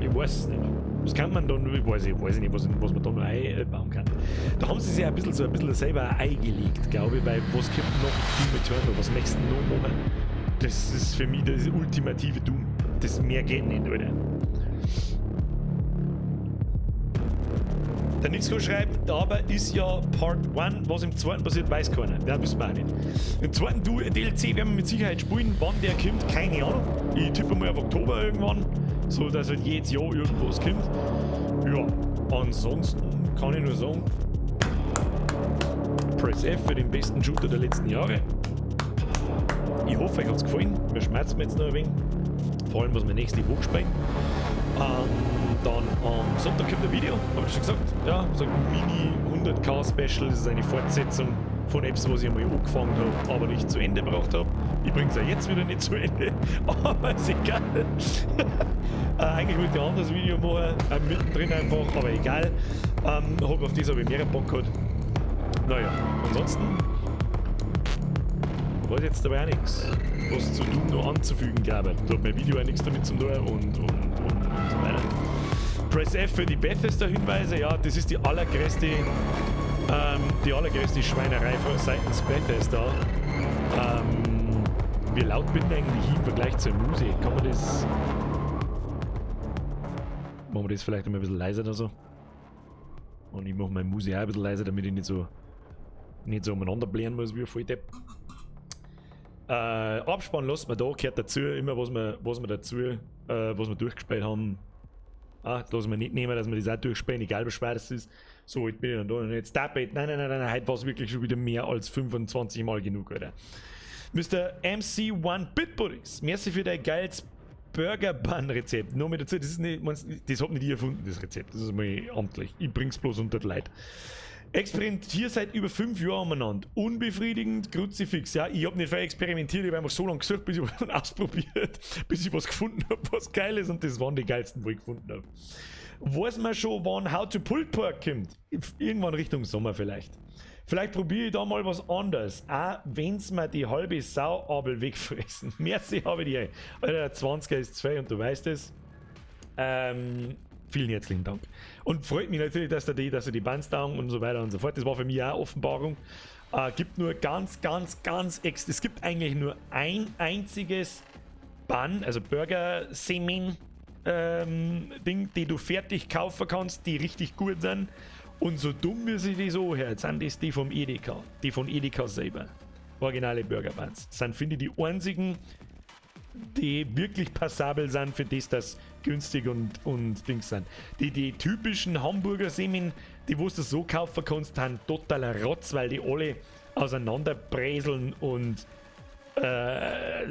ich weiß es nicht. Was kann man da noch, ich weiß nicht, was man da noch einbauen kann. Da haben sie sich ein bisschen so ein bisschen selber eingelegt, glaube ich, weil was kommt noch Doom Eternal, was möchtest du noch machen? Das ist für mich das ultimative Doom. Das mehr geht nicht, Alter. Der Nixko schreibt, aber ist ja Part 1, was im zweiten passiert, weiß keiner. Ja, wissen wir auch nicht. Im zweiten DLC werden wir mit Sicherheit spielen. Wann der kommt, keine Ahnung. Ich tippe mal auf Oktober irgendwann, so dass halt jedes Jahr irgendwas kommt. Ja, ansonsten kann ich nur sagen, Press F für den besten Shooter der letzten Jahre. Ich hoffe, euch hat es gefallen. Wir schmerzen jetzt noch ein wenig. Vor allem, was wir nächste Woche spielen. Dann am Sonntag kommt ein Video, habe ich schon gesagt. Ja, so ein Mini 100k Special. Das ist eine Fortsetzung von Apps, was ich einmal angefangen habe, aber nicht zu Ende gebracht habe. Ich bringe es ja jetzt wieder nicht zu Ende, aber ist egal. Eigentlich wollte ich ein anderes Video machen, mittendrin einfach, aber egal. Auf das habe ich mehr Bock gehabt. Naja, ansonsten weiß jetzt dabei auch nichts, was zu Doom noch anzufügen gab. Da hat mein Video auch nichts damit zu tun und so weiter. Press F für die Bethesda-Hinweise, ja, das ist die allergrößte Schweinerei seitens Bethesda. Wie laut bin ich eigentlich im Vergleich zur Musik? Kann man das... Machen wir das vielleicht einmal ein bisschen leiser oder so? Und ich mache meine Musik auch ein bisschen leiser, damit ich nicht so umeinander blären muss, wie ein Volldepp. Abspann lassen wir da, gehört dazu, immer was wir durchgespielt haben. Ah, das lassen wir nicht nehmen, dass wir das auch durchspielen, egal wie schwer das ist. So, jetzt bin ich dann da und jetzt stop it. Nein, nein, nein, nein, heute war es wirklich schon wieder mehr als 25 Mal genug, Alter. Mr. MC1 Bitbuddys, merci für dein geiles Burger Bun Rezept. Nur mit dazu, das ist nicht, das hab nicht ich erfunden, das Rezept. Das ist mal amtlich. Ich bring's bloß unter die Leute. Experimentiere seit über 5 Jahren umeinander. Unbefriedigend, Kruzifix. Ja, ich hab nicht viel experimentiert, ich hab einfach so lange gesucht, bis ich was ausprobiert, bis ich was gefunden hab, was geil ist, und das waren die geilsten, wo ich gefunden hab. Weiß man schon, wann How to Pulled Pork kommt? Irgendwann Richtung Sommer vielleicht. Vielleicht probiere ich da mal was anderes. Auch wenn's mir die halbe Sau abel wegfressen. Merci habe ich dir. Alter, der 20er ist 2 und du weißt es. Vielen herzlichen Dank. Und freut mich natürlich, dass du die Bands down und so weiter und so fort. Das war für mich auch Offenbarung. Gibt nur ganz, ganz, ganz ex. Es gibt eigentlich nur ein einziges Bun, also Burger-Semmeln, Ding, die du fertig kaufen kannst, die richtig gut sind. Und so dumm wie sich das anhört, sind das die vom Edeka. Die von Edeka selber. Originale Burger Buns. Sind, finde ich, die einzigen, die wirklich passabel sind, für das das günstig und Dings sind. Die typischen Hamburger-Semmeln, die wo du so kaufen kannst, sind totaler Rotz, weil die alle auseinanderbreseln und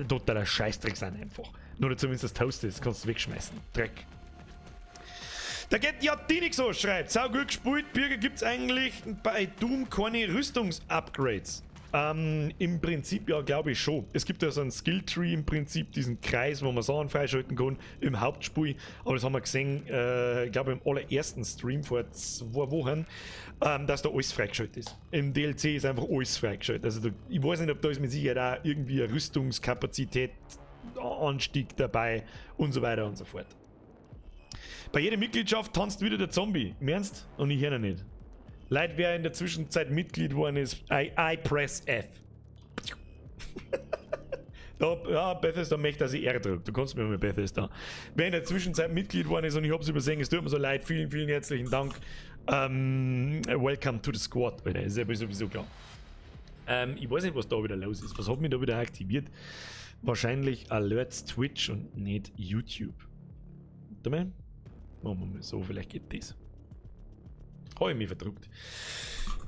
totaler Scheißdreck sind einfach. Nur dazu, wenn es das Toast ist, kannst du wegschmeißen. Dreck. Da geht ja Dinix so, schreibt, sau gut gespielt, Birger, gibt's eigentlich bei Doom keine Rüstungsupgrades? Im Prinzip ja, glaube ich schon. Es gibt ja so einen Skilltree im Prinzip, diesen Kreis, wo man Sachen freischalten kann im Hauptspiel. Aber das haben wir gesehen, ich glaube im allerersten Stream vor 2 Wochen, dass da alles freigeschaltet ist. Im DLC ist einfach alles freigeschaltet. Also da, ich weiß nicht, ob da ist mit Sicherheit auch irgendwie eine Rüstungskapazität Anstieg dabei und so weiter und so fort. Bei jeder Mitgliedschaft tanzt wieder der Zombie. Im Ernst? Und ich höre ihn nicht. Leute, wer in der Zwischenzeit Mitglied geworden ist, I press F. Da, ja, Bethesda möchte, dass ich R drücke. Du kannst mir mal Bethesda. Wer in der Zwischenzeit Mitglied geworden ist und ich hab's übersehen, es tut mir so leid. Vielen, vielen herzlichen Dank. Welcome to the squad, Alter. Ist ja sowieso klar. Ich weiß nicht, was da wieder los ist. Was hat mich da wieder aktiviert? Wahrscheinlich Alerts Twitch und nicht YouTube. Warte mal. Machen wir mal so, vielleicht geht das. Hab ich mich verdruckt.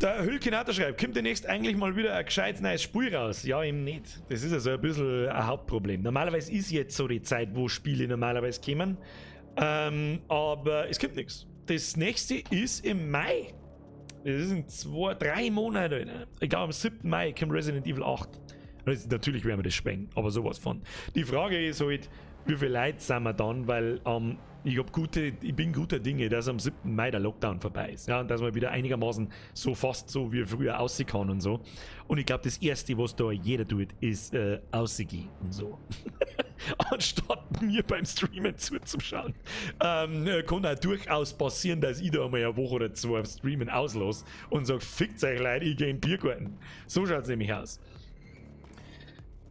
Der Hülkenator schreibt, kommt demnächst eigentlich mal wieder ein gescheites neues Spiel raus? Ja, eben nicht. Das ist also ein bisschen ein Hauptproblem. Normalerweise ist jetzt so die Zeit, wo Spiele normalerweise kommen. Aber es kommt nichts. Das nächste ist im Mai. Das ist in 2, 3 Monaten. Ne? Ich glaube, am 7. Mai kommt Resident Evil 8. Das, natürlich werden wir das spielen, aber sowas von. Die Frage ist halt, wie viele Leute sind wir dann, weil ich bin guter Dinge, dass am 7. Mai der Lockdown vorbei ist. Ja, und dass man wieder einigermaßen so fast so wie früher aussehen kann und so. Und ich glaub, das Erste, was da jeder tut, ist aussehen und so. Anstatt mir beim Streamen zuzuschauen. Kann auch durchaus passieren, dass ich da mal eine Woche oder 2 auf Streamen auslasse und sag, fickt euch Leute, ich geh in den Biergarten. So schaut's nämlich aus.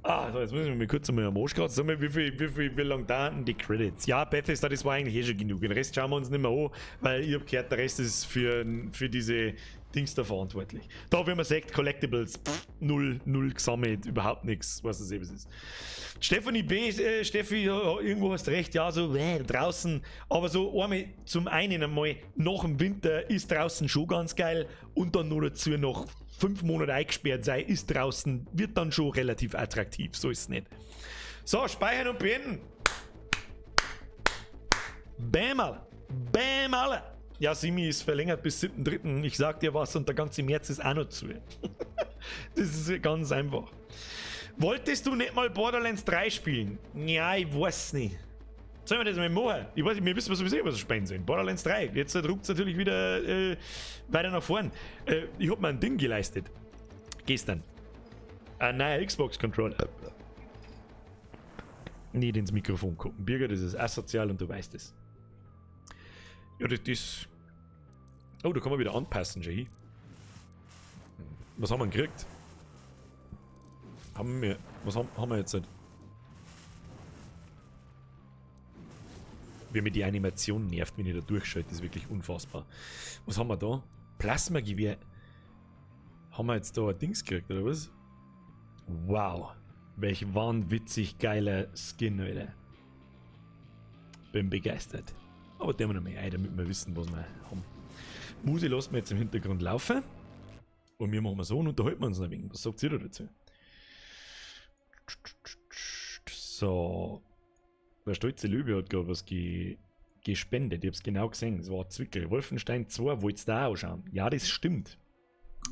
Ah, so, jetzt müssen wir mal kurz einmal am Arsch kratzen. Sag mal, wie lang dauern denn die Credits? Ja, Bethesda, das war eigentlich eh schon genug. Den Rest schauen wir uns nicht mehr an, weil ich hab gehört, der Rest ist für diese Dings da verantwortlich. Da, wie man sagt, Collectibles, pff, null gesammelt, überhaupt nix, was das eben ist. Stephanie B, Steffi, ja, irgendwo hast du recht, ja, so draußen, aber so einmal zum einen einmal nach dem Winter ist draußen schon ganz geil und dann noch dazu noch 5 Monate eingesperrt sei, ist draußen, wird dann schon relativ attraktiv, so ist es nicht. So, speichern und beenden. Bam, alle. Bam, alle. Ja, Simi ist verlängert bis 7.3. Ich sag dir was und der ganze März ist auch noch zu. Das ist ganz einfach. Wolltest du nicht mal Borderlands 3 spielen? Ja, ich weiß nicht. Sollen wir das mal machen? Ich weiß nicht, wir wissen sowieso, was wir spielen sollen. Borderlands 3. Jetzt druckt's natürlich wieder weiter nach vorn. Ich hab mir ein Ding geleistet. Gestern. Ein neuer Xbox-Controller. Nicht ins Mikrofon gucken. Birger, das ist asozial und du weißt es. Ja, das ist... Oh, da kann man wieder anpassen, Jay. Was haben wir denn gekriegt? Haben wir... Was haben wir jetzt? Wie mir die Animation nervt, wenn ich da durchschalte, ist wirklich unfassbar. Was haben wir da? Plasmagewehr. Haben wir jetzt da ein Dings gekriegt, oder was? Wow. Welch wahnwitzig geiler Skin, Alter. Bin begeistert. Aber den wir noch mal ein, damit wir wissen, was wir haben. Musi lassen wir jetzt im Hintergrund laufen. Und wir machen wir so und unterhalten wir uns noch ein wenig. Was sagt ihr da dazu? So. Der stolze Löwe hat gerade was gespendet. Ich hab's genau gesehen. Es war Zwickel. Wolfenstein 2, wollt's da auch schauen? Ja, das stimmt.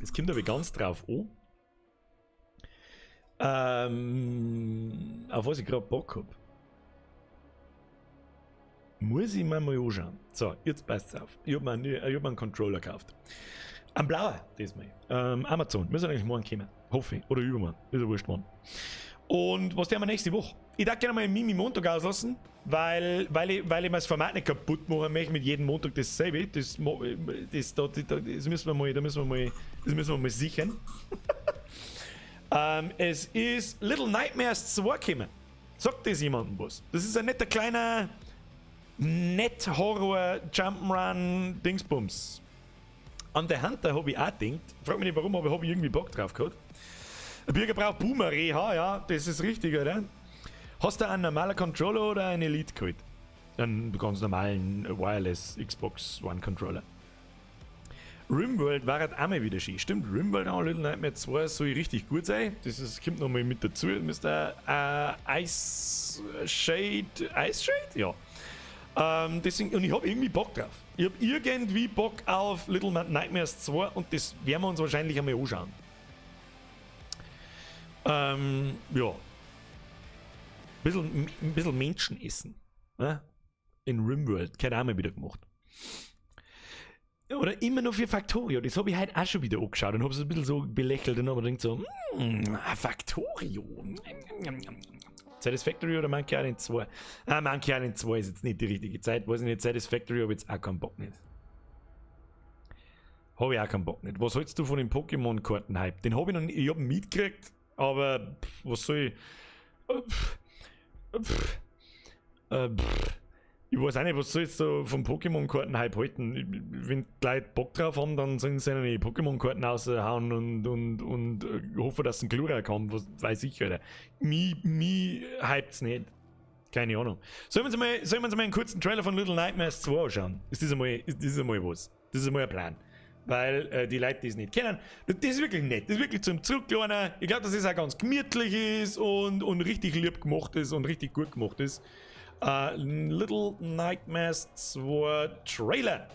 Es kommt aber ganz drauf an. Auf was ich grad Bock hab. Muss ich mir mal anschauen. So, jetzt passt's auf. Ich hab mir einen Controller gekauft. Ein blauer, diesmal. Amazon. Müssen eigentlich morgen kommen. Hoffe ich. Oder übermorgen. Ist ja wurscht, wann. Und was tun wir nächste Woche? Ich darf gerne mal einen Mimi Montag auslassen, weil ich mir das Format nicht kaputt machen möchte mit jedem Montag dasselbe. Das müssen wir mal, da müssen wir mal, das müssen wir mal sichern. Es ist Little Nightmares 2 gekommen. Sagt das jemandem was? Das ist ein netter kleiner Net-Horror Jump'n'Run Dingsbums. An der Hunter hab ich auch gedacht. Frag mich nicht warum, aber hab ich irgendwie Bock drauf gehabt. Ein Bürger braucht Boomer, Reha, ja, das ist richtig, oder? Hast du einen normalen Controller oder einen Elite geholt? Einen ganz normalen Wireless Xbox One Controller. Rimworld war halt auch mal wieder schön. Stimmt, Rimworld auch Little Nightmare 2 soll richtig gut sein. Das kommt nochmal mit dazu. Mister Ice Shade. Ice Shade? Ja. Deswegen, und ich hab irgendwie Bock drauf. Ich hab irgendwie Bock auf Little Nightmares 2 und das werden wir uns wahrscheinlich einmal anschauen. Ja. Ein bisschen Menschen essen. Ne? In Rimworld. Keine Ahnung, wieder gemacht. Oder immer nur für Factorio. Das hab ich heute auch schon wieder angeschaut und hab's ein bisschen so belächelt und hab mir gedacht so, Factorio. Satisfactory oder Monkey Island 2? Ah, Monkey Island 2 ist jetzt nicht die richtige Zeit. Weiß ich nicht, Satisfactory hab ich jetzt auch keinen Bock nicht. Hab ich auch keinen Bock nicht. Was hältst du von dem Pokémon-Karten-Hype? Den hab ich noch nicht, ich hab ihn mitgekriegt, aber pff, was soll ich? Ich weiß auch nicht, was soll ich jetzt da vom Pokémon-Karten-Hype halten? Wenn die Leute Bock drauf haben, dann sollen sie die Pokémon-Karten raushauen und hoffen, dass sie einen Glurak haben, was weiß ich, Alter. Mi hypt's nicht. Keine Ahnung. Sollen wir uns mal einen kurzen Trailer von Little Nightmares 2 anschauen? Ist das einmal was? Das ist einmal ein Plan. Weil die Leute, die es nicht kennen, das ist wirklich nett. Das ist wirklich zum Zurücklernen. Ich glaub, dass es auch ganz gemütlich ist und richtig lieb gemacht ist und richtig gut gemacht ist. Little Nightmares 2 Trailer.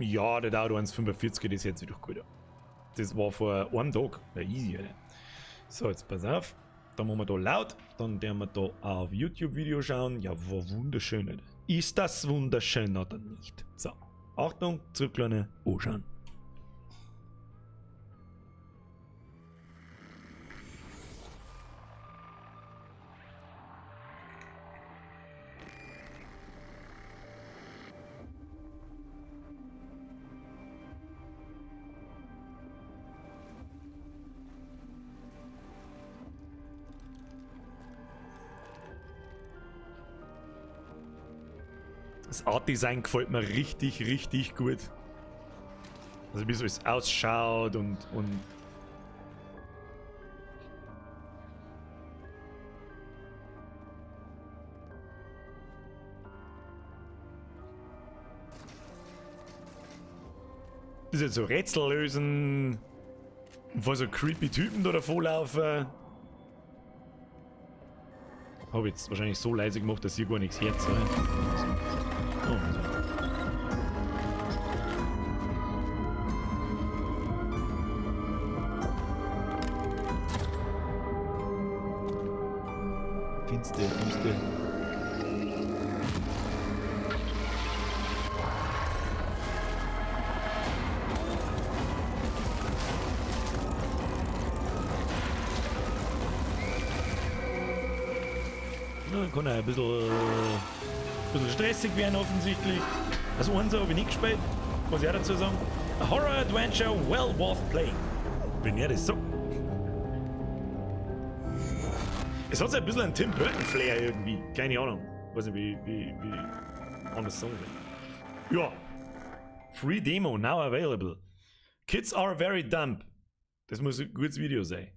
Ja, der dauert 1,45, das hört sich doch gut an. Das war vor einem Tag. Ja, easy, oder? So, jetzt pass auf. Dann machen wir da laut. Dann werden wir da auf YouTube-Video schauen. Ja, war wunderschön, oder? Ist das wunderschön oder nicht? So, Achtung, zurücklehnen, anschauen. Das Art Design gefällt mir richtig, richtig gut. Also wie so es ausschaut und das ist jetzt so Rätsel lösen und vor so creepy Typen da davor laufen. Hab ich jetzt wahrscheinlich so leise gemacht, dass ihr gar nichts hört, oder? Oh, also. Finster, finster. Na, kann auch ein bisschen stressig werden offensichtlich. Also eins habe ich nicht gespielt, muss ich auch dazu sagen. A Horror Adventure well worth playing. Wenn er das sagt. Es hat so ein bisschen einen Tim Burton Flair irgendwie. Keine Ahnung. Weiß nicht, wie anders sagen will. Ja. Free Demo now available. Kids are very dumb. Das muss ein gutes Video sein.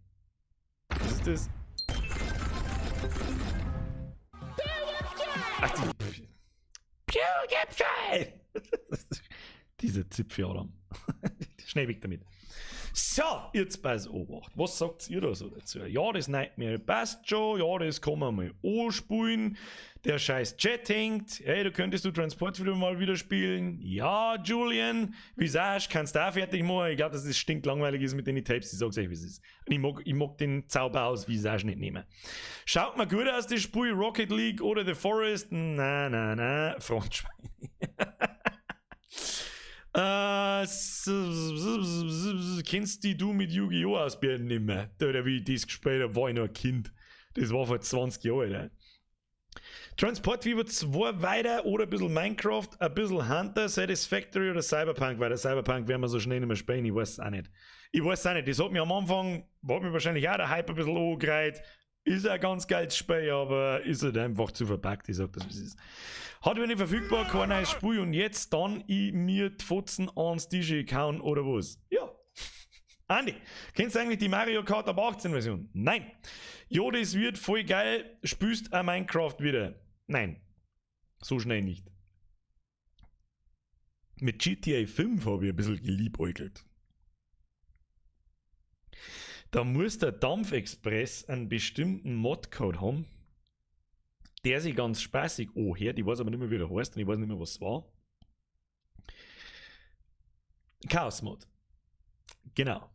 Was ist das? Ach, die PewDiePie! Diese Zipfeladern. Schnell weg damit. So, jetzt pass Obacht. Was sagt ihr da so dazu? Ja, das Nightmare passt schon. Ja, das kann man mal anspulen. Der scheiß Chat hängt. Hey, du könntest du Transport wieder mal wieder spielen. Ja, Julian. Wie sagst, kannst du auch fertig machen. Ich glaub, dass das stinklangweilig ist mit den Tapes. Ich sag's euch, wie es ist. Und ich mag den Zauber aus Visage nicht nehmen. Schaut mal gut aus, das Spiel Rocket League oder The Forest. Na, na, na. Frontschweine. Kennst die du mit Yu-Gi-Oh! Ausbären nimmer? Oder wie ich das gespielt hab, war ich noch ein Kind. Das war vor 20 Jahren, Alter. Transport Fever 2 weiter oder ein bisschen Minecraft, ein bisschen Hunter, Satisfactory oder Cyberpunk weiter. Cyberpunk werden wir so schnell nicht mehr spielen, ich weiß es auch nicht. Ich weiß es auch nicht. Das hat mich am Anfang, hat mich wahrscheinlich auch der Hype ein bisschen angereiht. Ist ein ganz geiles Spiel, aber ist halt einfach zu verpackt, ich sag das, wie es ist. Hat nicht verfügbar, kein neues Spiel und jetzt dann ich mir die Fotzen ans Tisch kauen oder was? Ja. Andi, kennst du eigentlich die Mario Kart ab 18 Version? Nein. Jo, das wird voll geil. Spielst auch Minecraft wieder? Nein. So schnell nicht. Mit GTA 5 habe ich ein bisschen geliebäugelt. Da muss der Dampfexpress einen bestimmten Modcode haben, der sich ganz spaßig anhört. Ich weiß aber nicht mehr, wie der heißt und ich weiß nicht mehr, was es war. Chaos Mod. Genau.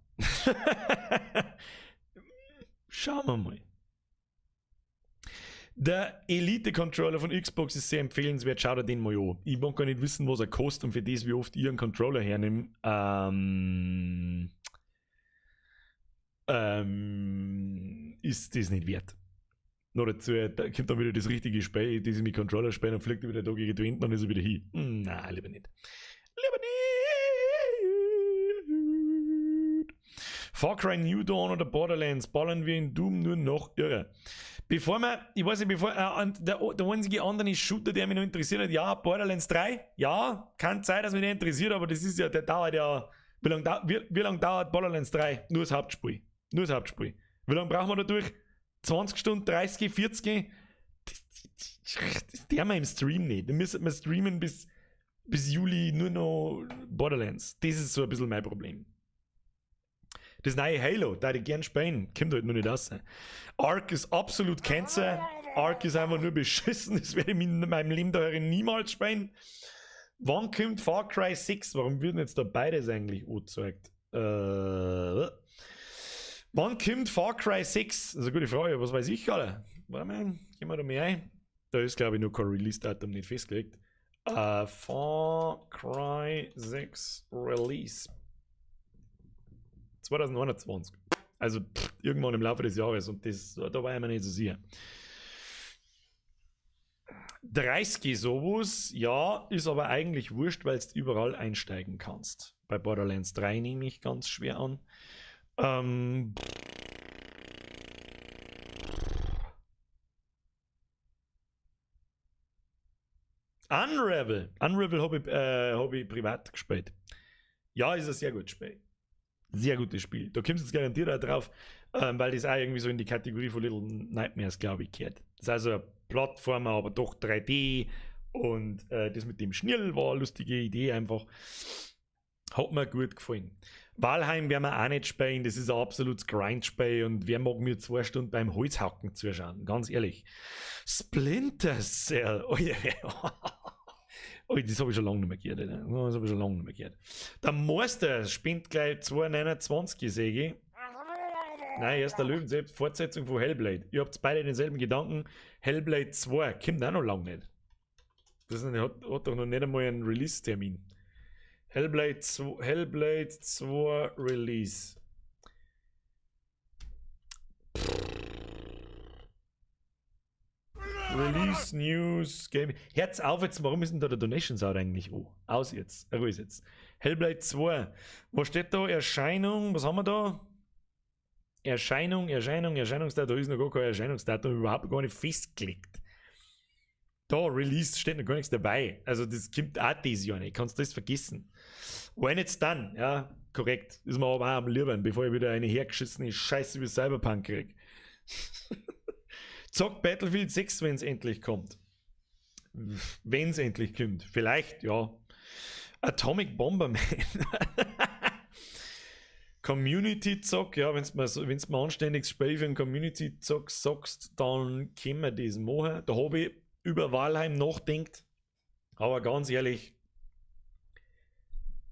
Schauen wir mal. Der Elite-Controller von Xbox ist sehr empfehlenswert. Schau dir den mal an. Ich mag gar nicht wissen, was er kostet und für das, wie oft ich einen Controller hernehme. Ist das nicht wert. Noch dazu, da kommt dann wieder das richtige Spiel, das ich mit Controller spiele, und fliegt er wieder da gegen die Wände und dann ist er wieder hin. Na, lieber nicht. Lieber nicht! Far Cry New Dawn oder Borderlands ballern wir in Doom nur noch irre. Bevor wir, ich weiß nicht, bevor, und der einzige andere Shooter, der mich noch interessiert hat, ja, Borderlands 3, ja, kann sein, dass mich der interessiert, aber das ist ja, der dauert ja, wie lang dauert Borderlands 3? Nur das Hauptspiel. Nur das Hauptspiel. Wie lange brauchen wir da durch? 20 Stunden, 30, 40? Das der wir im Stream nicht. Da müssen wir streamen bis Juli nur noch Borderlands. Das ist so ein bisschen mein Problem. Das neue Halo, da ich gern spielen, kommt halt nur nicht raus. Ark ist absolut Cancer. Ark ist einfach nur beschissen. Das werde ich in meinem Leben da niemals spielen. Wann kommt Far Cry 6? Warum wird denn jetzt da beides eigentlich angezeigt? Wann kommt Far Cry 6? Das ist eine gute Frage, was weiß ich, Alter? Warte mal, gehen wir da mal ein. Da ist, glaube ich, noch kein Release-Datum nicht festgelegt. Far Cry 6 Release. 2021. Also irgendwann im Laufe des Jahres und das, da war ich mir nicht so sicher. 30 sowas, ja, ist aber eigentlich wurscht, weil du überall einsteigen kannst. Bei Borderlands 3 nehme ich ganz schwer an. Unravel. Unravel hab ich privat gespielt. Ja, ist ein sehr gutes Spiel. Sehr gutes Spiel. Da kommst du jetzt garantiert auch drauf, weil das auch irgendwie so in die Kategorie von Little Nightmares, glaube ich, gehört. Das ist also ein Plattformer, aber doch 3D und das mit dem Schnirl war eine lustige Idee einfach. Hat mir gut gefallen. Valheim werden wir auch nicht spielen, das ist ein absolutes Grindspiel und wer mag mir 2 Stunden beim Holzhacken zuschauen, ganz ehrlich. Splinter Cell, oh ja. Oh, das habe ich schon lange nicht mehr gehört, Alter. Das habe ich schon lange nicht mehr gehört. Der Meister spinnt gleich 2,29, sehe ich. Nein, erst der Löwen selbst, Fortsetzung von Hellblade. Ihr habt beide denselben Gedanken. Hellblade 2 kommt auch noch lange nicht. Das hat doch noch nicht einmal einen Release-Termin. Hellblade 2, Hellblade 2 Release. Release News Game. Herz auf jetzt, warum ist denn da der Donations out eigentlich? Oh, aus jetzt. Ruhe ist jetzt. Hellblade 2. Was steht da? Erscheinung, was haben wir da? Erscheinung, Erscheinung, Erscheinungsdatum. Da ist noch gar kein Erscheinungsdatum, überhaupt gar nicht festgelegt. Da, Release steht noch gar nichts dabei. Also das kommt auch dieses Jahr nicht. Kannst du das vergessen. When it's done, ja, korrekt. Ist mir aber auch am liebsten, bevor ich wieder eine hergeschissene Scheiße wie Cyberpunk krieg. Zockt Battlefield 6, wenn's endlich kommt. Wenn's endlich kommt. Vielleicht, ja. Atomic Bomberman. Community Zock, ja, wenn's mir anständiges Spiel für einen Community Zock sagst, dann können wir das machen. Da hab ich über Valheim nachdenkt, aber ganz ehrlich,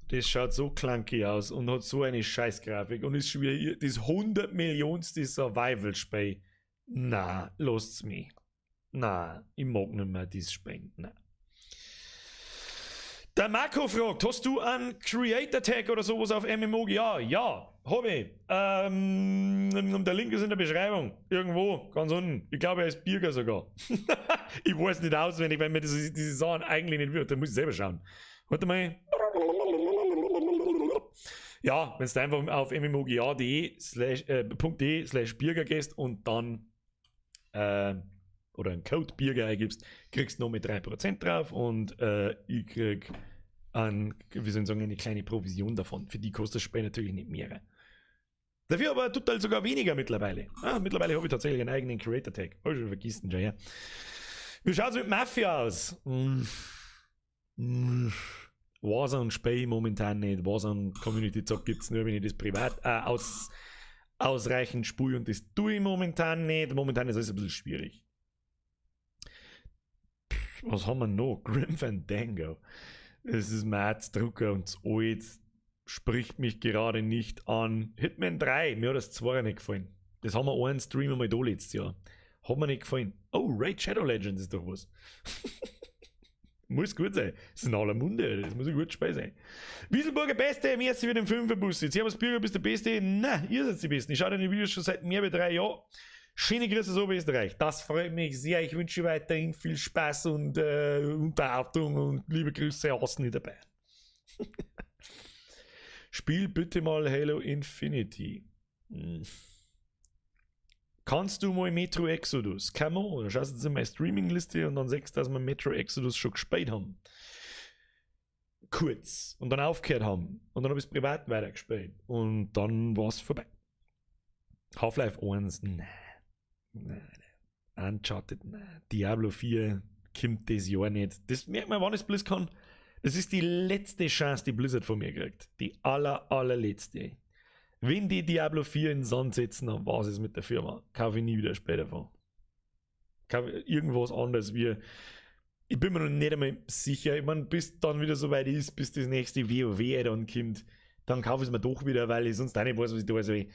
das schaut so clunky aus und hat so eine Scheißgrafik und ist schon wieder das 100 Millionste Survival-Spiel. Na, lasst's mich. Na, ich mag nicht mehr das Spiel. Na. Der Marco fragt, hast du einen Creator Tag oder sowas auf MMOGA? Ja, hab ich. Der Link ist in der Beschreibung. Irgendwo, ganz unten. Ich glaube, er ist Birger sogar. Ich weiß nicht auswendig, weil mir diese Sachen eigentlich nicht wird. Da muss ich selber schauen. Warte mal. Ja, wenn du einfach auf mmoga.de slash, .de slash Birger gehst und dann oder einen Code Birger eingibst, kriegst du noch mit 3% drauf und ich krieg an, wie soll ich sagen, eine kleine Provision davon. Für die kostet das Spiel natürlich nicht mehr. Dafür aber total sogar weniger mittlerweile. Ah, mittlerweile habe ich tatsächlich einen eigenen Creator Tag. Oh, schon vergessen schon, ja. Wie schaut's mit Mafia aus? Warzone spiele ich momentan nicht. Warzone Community Zock gibt's nur, wenn ich das privat ausreichend spiele und das tue ich momentan nicht. Momentan ist alles ein bisschen schwierig. Pff, was haben wir noch? Grim Fandango. Das ist mir zu drucker und zu alt. Spricht mich gerade nicht an. Hitman 3, mir hat das zwar nicht gefallen. Das haben wir einen Stream einmal da letztes Jahr. Hat mir nicht gefallen. Oh, Raid Shadow Legends ist doch was. Muss gut sein. Das ist in aller Munde, das muss ein gutes Spiel sein. Wieselburger Beste, merci für den Fünferbus. Servus Birger, bist der Beste. Na, ihr seid die Besten. Ich schaue deine Videos schon seit mehr als 3 Jahren. Schöne Grüße aus Oberösterreich. Das freut mich sehr. Ich wünsche weiterhin viel Spaß und Unterhaltung und liebe Grüße aus Niederbayern. Spiel bitte mal Halo Infinity. Kannst du mal Metro Exodus? Come on, dann schaust du jetzt in meine Streaming-Liste und dann siehst du, dass wir Metro Exodus schon gespielt haben. Kurz. Und dann aufgehört haben. Und dann habe ich es privat weitergespielt. Und dann war es vorbei. Half-Life 1, nein. Nein, nein. Uncharted, nein. Diablo 4 kommt das Jahr nicht. Das merkt man, wann es BlizzCon. Das ist die letzte Chance, die Blizzard von mir kriegt. Die allerletzte. Wenn die Diablo 4 in den Sand setzen, dann war's es mit der Firma. Kaufe ich nie wieder später von. Kaufe irgendwas anderes wie. Ich bin mir noch nicht einmal sicher. Ich meine, bis dann wieder so weit ist, bis das nächste WoW dann kommt, dann kaufe ich es mir doch wieder, weil ich sonst auch nicht weiß, was ich da soll.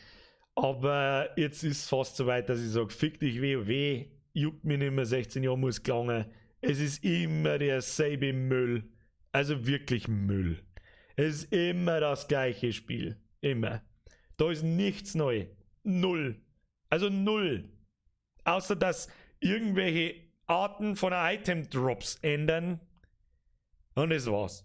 Aber jetzt ist es fast so weit, dass ich sage, fick dich WoW, juckt mich nicht mehr, 16 Jahre muss gelangen. Es ist immer derselbe Müll. Also wirklich Müll. Es ist immer das gleiche Spiel. Immer. Da ist nichts neu. Null. Also null. Außer dass irgendwelche Arten von Item-Drops ändern. Und das war's.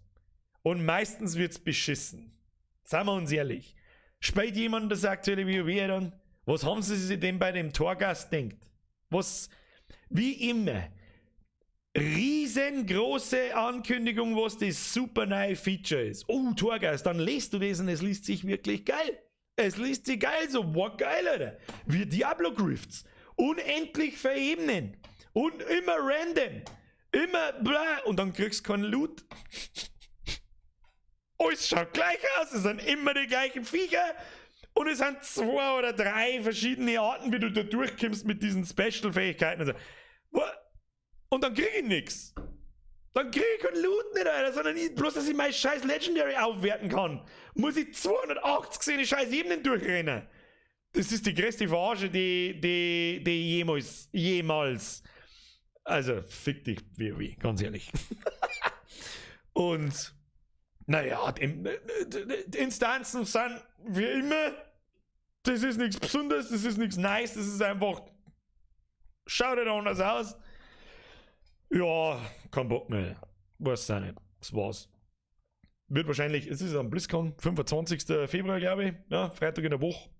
Und meistens wird's beschissen. Seien wir uns ehrlich. Spielt jemand das aktuelle WoW dann? Was haben sie sich denn bei dem Torghast denkt? Was, wie immer, riesengroße Ankündigung, was das super neue Feature ist. Oh, Torghast, dann liest du das und es liest sich wirklich geil. Es liest sich geil, so, wow, geil, Alter. Wie Diablo Grifts. Unendlich verebnen. Und immer random. Immer bla. Und dann kriegst du keinen Loot. Alles schaut gleich aus. Es sind immer die gleichen Viecher. Und es sind 2 oder 3 verschiedene Arten, wie du da durchkommst mit diesen Special-Fähigkeiten. Und so. Und dann krieg ich nix. Dann krieg ich keinen Loot nicht, Alter, sondern ich, bloß, dass ich mein scheiß Legendary aufwerten kann, muss ich 280 seine scheiß Ebenen durchrennen. Das ist die größte Verarsche, die jemals. Also, fick dich, WoW, ganz ehrlich. Und, naja, die Instanzen sind wie immer, das ist nichts Besonderes, das ist nichts Nice, das ist einfach, schaut nicht anders aus. Ja, kein Bock mehr. Weiß auch nicht. Das war's. Wird wahrscheinlich, es ist am BlizzCon, 25. Februar, glaube ich. Ja, Freitag in der Woche.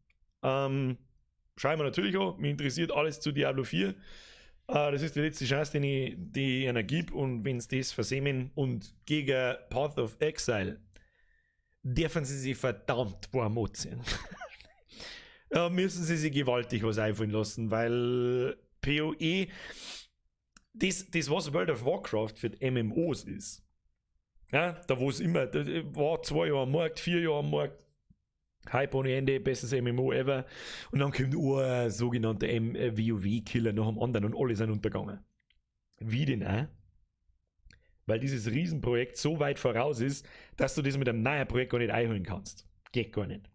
Schauen wir natürlich an. Mich interessiert alles zu Diablo 4. Das ist die letzte Chance, die ich einer gebe. Und wenn's das versämen und gegen Path of Exile, dürfen sie sich verdammt warm anziehen. Da müssen sie sich gewaltig was einfallen lassen, weil PoE, das was World of Warcraft für die MMOs ist. Ja, da wo es immer, da war 2 Jahre am Markt, 4 Jahre am Markt, Hype ohne Ende, bestes MMO ever. Und dann kommt ein sogenannter WoW-Killer nach dem anderen und alle sind untergegangen. Wie denn auch? Weil dieses Riesenprojekt so weit voraus ist, dass du das mit einem neuen Projekt gar nicht einholen kannst. Geht gar nicht.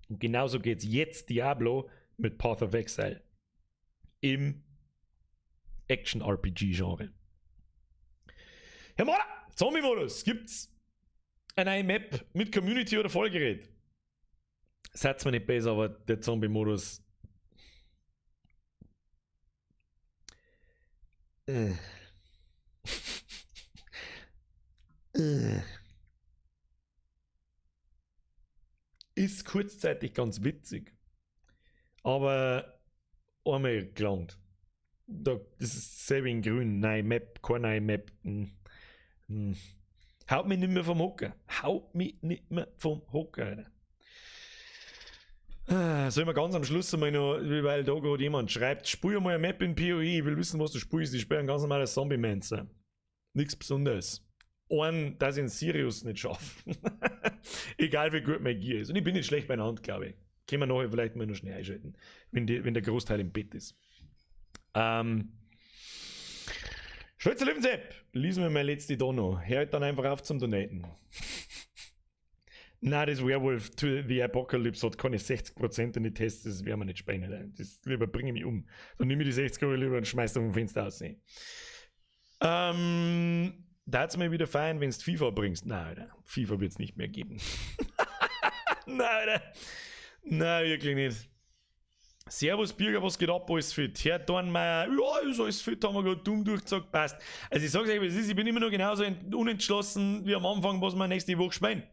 Und genauso geht's jetzt Diablo mit Path of Exile. Im Action-R P G-Genre. Herr Mahler, Zombie-Modus gibt's eine neue Map mit Community oder Vollgerät. Seid mir nicht besser, aber der Zombie-Modus. Ist kurzzeitig ganz witzig, aber einmal gelangt. Da, das ist selber in grün, nein, Map, keine neue Map. Haut mich nicht mehr vom Hocker. Haut mich nicht mehr vom Hocker, Alter. Sollen wir ganz am Schluss einmal noch, weil da gerade jemand schreibt, spiel mal eine Map in PoE, ich will wissen, was du spielst. Ich spiele ein ganz normales Zombie-Mancer. Nichts Besonderes. Einen, dass ich in Sirius nicht schaffe. Egal wie gut mein Gear ist. Und ich bin nicht schlecht beieinander, glaube ich. Können wir nachher vielleicht mal noch schnell einschalten, wenn der Großteil im Bett ist. Schweizer Löwensepp, lies mir meine letzte da noch. Hör dann einfach auf zum Donaten. Nein, das Werewolf to the Apocalypse hat keine 60% in die Tests, das werden wir nicht spielen, Alter. Das lieber bringe ich mich um. Dann nehme ich die 60 Euro lieber und schmeiß vom Fenster aus. Da hat's mir wieder fein, wenn's FIFA bringst. Nein, Alter. FIFA wird's nicht mehr geben. Nein, Alter. Nein, wirklich nicht. Servus Birger, was geht ab? Alles fit? Herr Dornmeier, ja, ist alles fit, haben wir gerade dumm durchgesagt, passt. Also ich sag's euch, wie es ist, ich bin immer noch genauso unentschlossen wie am Anfang, was wir nächste Woche spielen.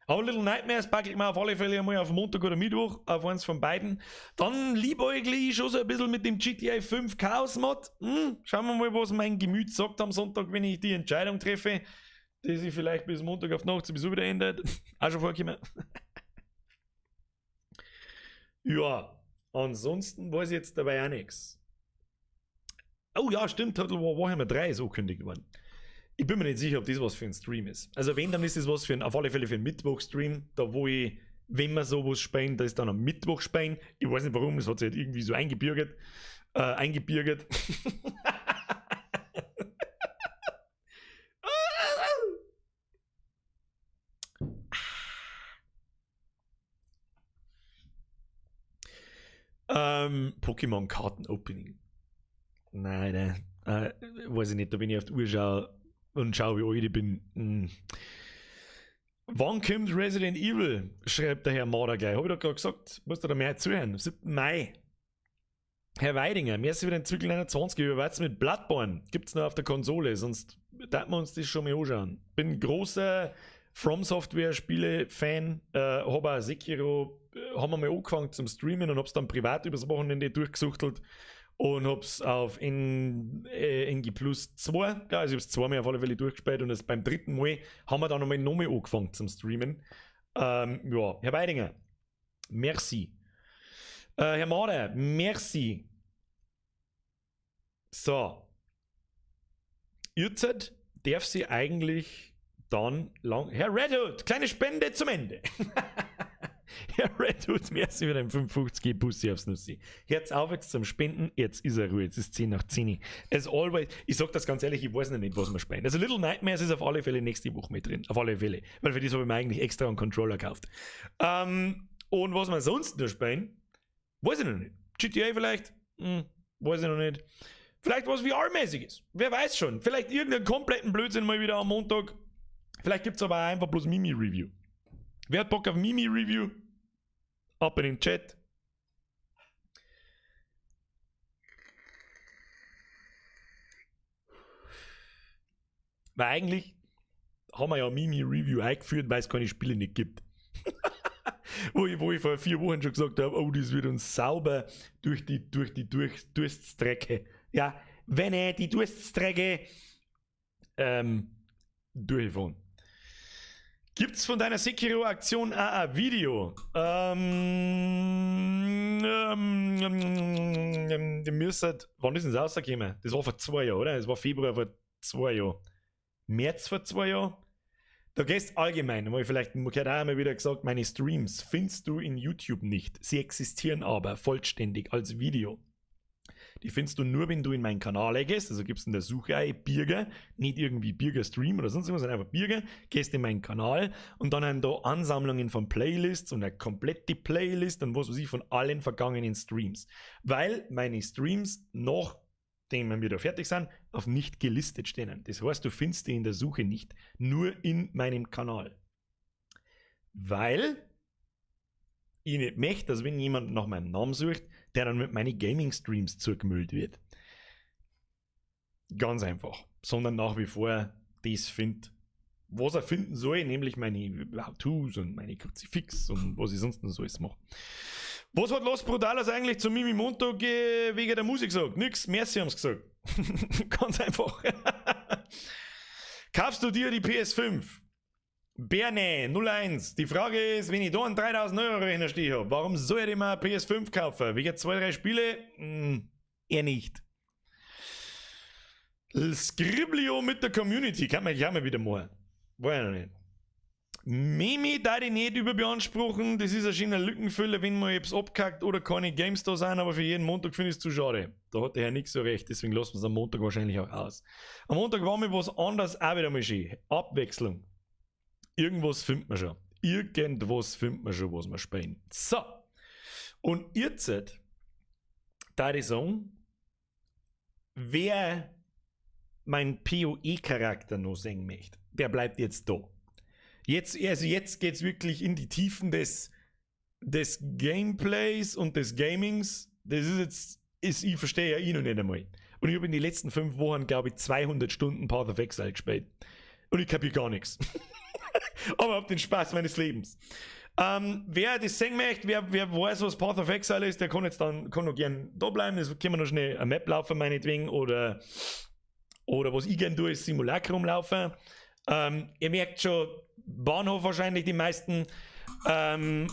Aber Little Nightmares packe ich mir auf alle Fälle einmal auf Montag oder Mittwoch, auf eins von beiden. Dann liebäugle ich schon so ein bisschen mit dem GTA 5 Chaos Mod. Schauen wir mal, was mein Gemüt sagt am Sonntag, wenn ich die Entscheidung treffe, die sich vielleicht bis Montag auf Nacht sowieso wieder ändert. Auch schon vorgekommen. Ja, ansonsten weiß ich jetzt dabei auch nix. Oh ja, stimmt, Total War Warhammer 3 ist angekündigt worden. Ich bin mir nicht sicher, ob das was für ein Stream ist. Also wenn, dann ist das was für ein, auf alle Fälle für einen Mittwoch-Stream, da wo ich, wenn wir sowas spielen, da ist dann am Mittwoch spielen. Ich weiß nicht warum, es hat sich halt irgendwie so eingebürgert. Eingebürgert. Pokémon-Karten-Opening. Nein, nein. Weiß ich nicht, da bin ich auf die Uhr schaue und schau, wie alt ich bin. Wann kommt Resident Evil? Schreibt der Herr Mader gleich. Hab ich doch gerade gesagt. Musst du da mehr zuhören. 7. Mai. Herr Weidinger, mir ist wieder ein Zykl 21. Wie war's mit Bloodborne? Gibt's noch auf der Konsole, sonst darf man uns das schon mal anschauen. Bin großer From Software Spiele-Fan, hab auch Sekiro, haben wir mal angefangen zum Streamen und hab's dann privat übers Wochenende durchgesuchtelt und hab's auf NG Plus 2, ja, also ich hab's zweimal auf alle Fälle durchgespielt und das beim dritten Mal haben wir dann nochmal angefangen zum Streamen. Ja, Herr Weidinger, merci. Herr Mader, merci. So. Jetzt darf sie eigentlich dann lang. Herr Red Hood, kleine Spende zum Ende. Herr Red Hood, merci mit einem 55 Bussi aufs Nussi. Herz auf jetzt zum Spenden, jetzt ist er Ruhe, jetzt ist 10 nach 10. As always, ich sag das ganz ehrlich, ich weiß noch nicht, was wir spenden. Also Little Nightmares ist auf alle Fälle nächste Woche mit drin. Auf alle Fälle. Weil für das habe ich mir eigentlich extra einen Controller gekauft. Und was wir sonst noch spenden, weiß ich noch nicht. GTA vielleicht? Weiß ich noch nicht. Vielleicht was V R-mäßiges. Wer weiß schon. Vielleicht irgendeinen kompletten Blödsinn mal wieder am Montag. Vielleicht gibt's aber auch einfach bloß Mimi-Review. Wer hat Bock auf Mimi-Review? Ab in den Chat. Weil eigentlich haben wir ja Mimi-Review eingeführt, weil es keine Spiele nicht gibt. Wo ich vor 4 Wochen schon gesagt habe, oh, das wird uns sauber durch die, durch die, durch, Durststrecke. Ja, wenn er die Durststrecke durchfahren. Gibt's von deiner Sekiro-Aktion auch ein Video? Wann ist denn das rausgekommen? Das war vor 2 Jahren, oder? Das war Februar vor 2 Jahren. März vor 2 Jahren? Da gehst allgemein, hab ich vielleicht, ich hab auch einmal wieder gesagt, meine Streams findest du in YouTube nicht. Sie existieren aber vollständig als Video. Die findest du nur, wenn du in meinen Kanal gehst, also gibst in der Suche ein Birger, nicht irgendwie Birger Stream oder sonst irgendwas, sondern einfach Birger, gehst in meinen Kanal und dann haben da Ansammlungen von Playlists und eine komplette Playlist und was weiß ich von allen vergangenen Streams. Weil meine Streams noch den wir da fertig sind, auf nicht gelistet stehen. Das heißt, du findest die in der Suche nicht. Nur in meinem Kanal. Weil ich nicht möchte, dass wenn jemand nach meinem Namen sucht, der dann mit meinen Gaming-Streams zugemüllt wird. Ganz einfach. Sondern nach wie vor das findet, was er finden soll, nämlich meine How-Tos und meine Kruzifix und was ich sonst noch so alles mache. Was hat Los Brutalos eigentlich zu Mimi Montag wegen der Musik gesagt? Nix, merci haben's gesagt. Ganz einfach. Kaufst du dir die PS5? Berne 01. Die Frage ist, wenn ich da einen 3000 Euro Rechner stehen hab, warum soll ich mir eine PS5 kaufen? Wegen zwei, drei Spiele? Eher nicht. Scriblio mit der Community, kann man ja mal wieder machen. War ja noch nicht. Mimi da ich nicht überbeanspruchen, das ist ein schöner Lückenfüller, wenn mal etwas abkackt oder keine Games da sind, aber für jeden Montag finde ich es zu schade. Da hat der Herr nix so recht, deswegen lassen wir es am Montag wahrscheinlich auch aus. Am Montag war mir was anderes auch wieder mal schön. Abwechslung. Irgendwas findet man schon. Irgendwas findet man schon, was wir spielen. So. Und jetzt, da ich sagen, wer mein PoE-Charakter noch sehen möchte, der bleibt jetzt da. Jetzt, also jetzt geht's wirklich in die Tiefen des Gameplays und des Gamings. Das ist jetzt, ich verstehe ja ihn noch nicht einmal. Und ich habe in den letzten 5 Wochen, glaube ich, 200 Stunden Path of Exile gespielt. Und ich kapier gar nichts. Aber hab den Spaß meines Lebens. Wer das sehen möchte, wer weiß, was Path of Exile ist, der kann jetzt dann, kann noch gern da bleiben. Das können wir noch schnell eine Map laufen, meinetwegen, oder was ich gern tue, ist Simulacrum laufen. Ihr merkt schon, Bahnhof wahrscheinlich die meisten.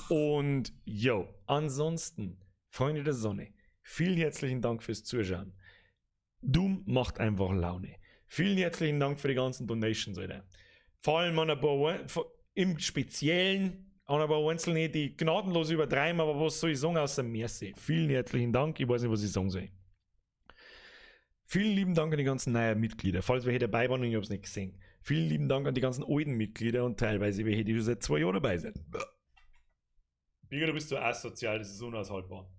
Und yo, ansonsten, Freunde der Sonne, vielen herzlichen Dank fürs Zuschauen. Doom macht einfach Laune. Vielen herzlichen Dank für die ganzen Donations, Alter. Vor allem an ein paar, im Speziellen an ein paar Einzelne, die gnadenlos übertreiben, aber was soll ich sagen, außer merci. Vielen herzlichen Dank, ich weiß nicht, was ich sagen soll. Vielen lieben Dank an die ganzen neuen Mitglieder, falls welche dabei waren und ich hab's nicht gesehen. Vielen lieben Dank an die ganzen alten Mitglieder und teilweise welche, die schon seit 2 Jahren dabei sind. Birger, du bist so asozial, das ist unaushaltbar.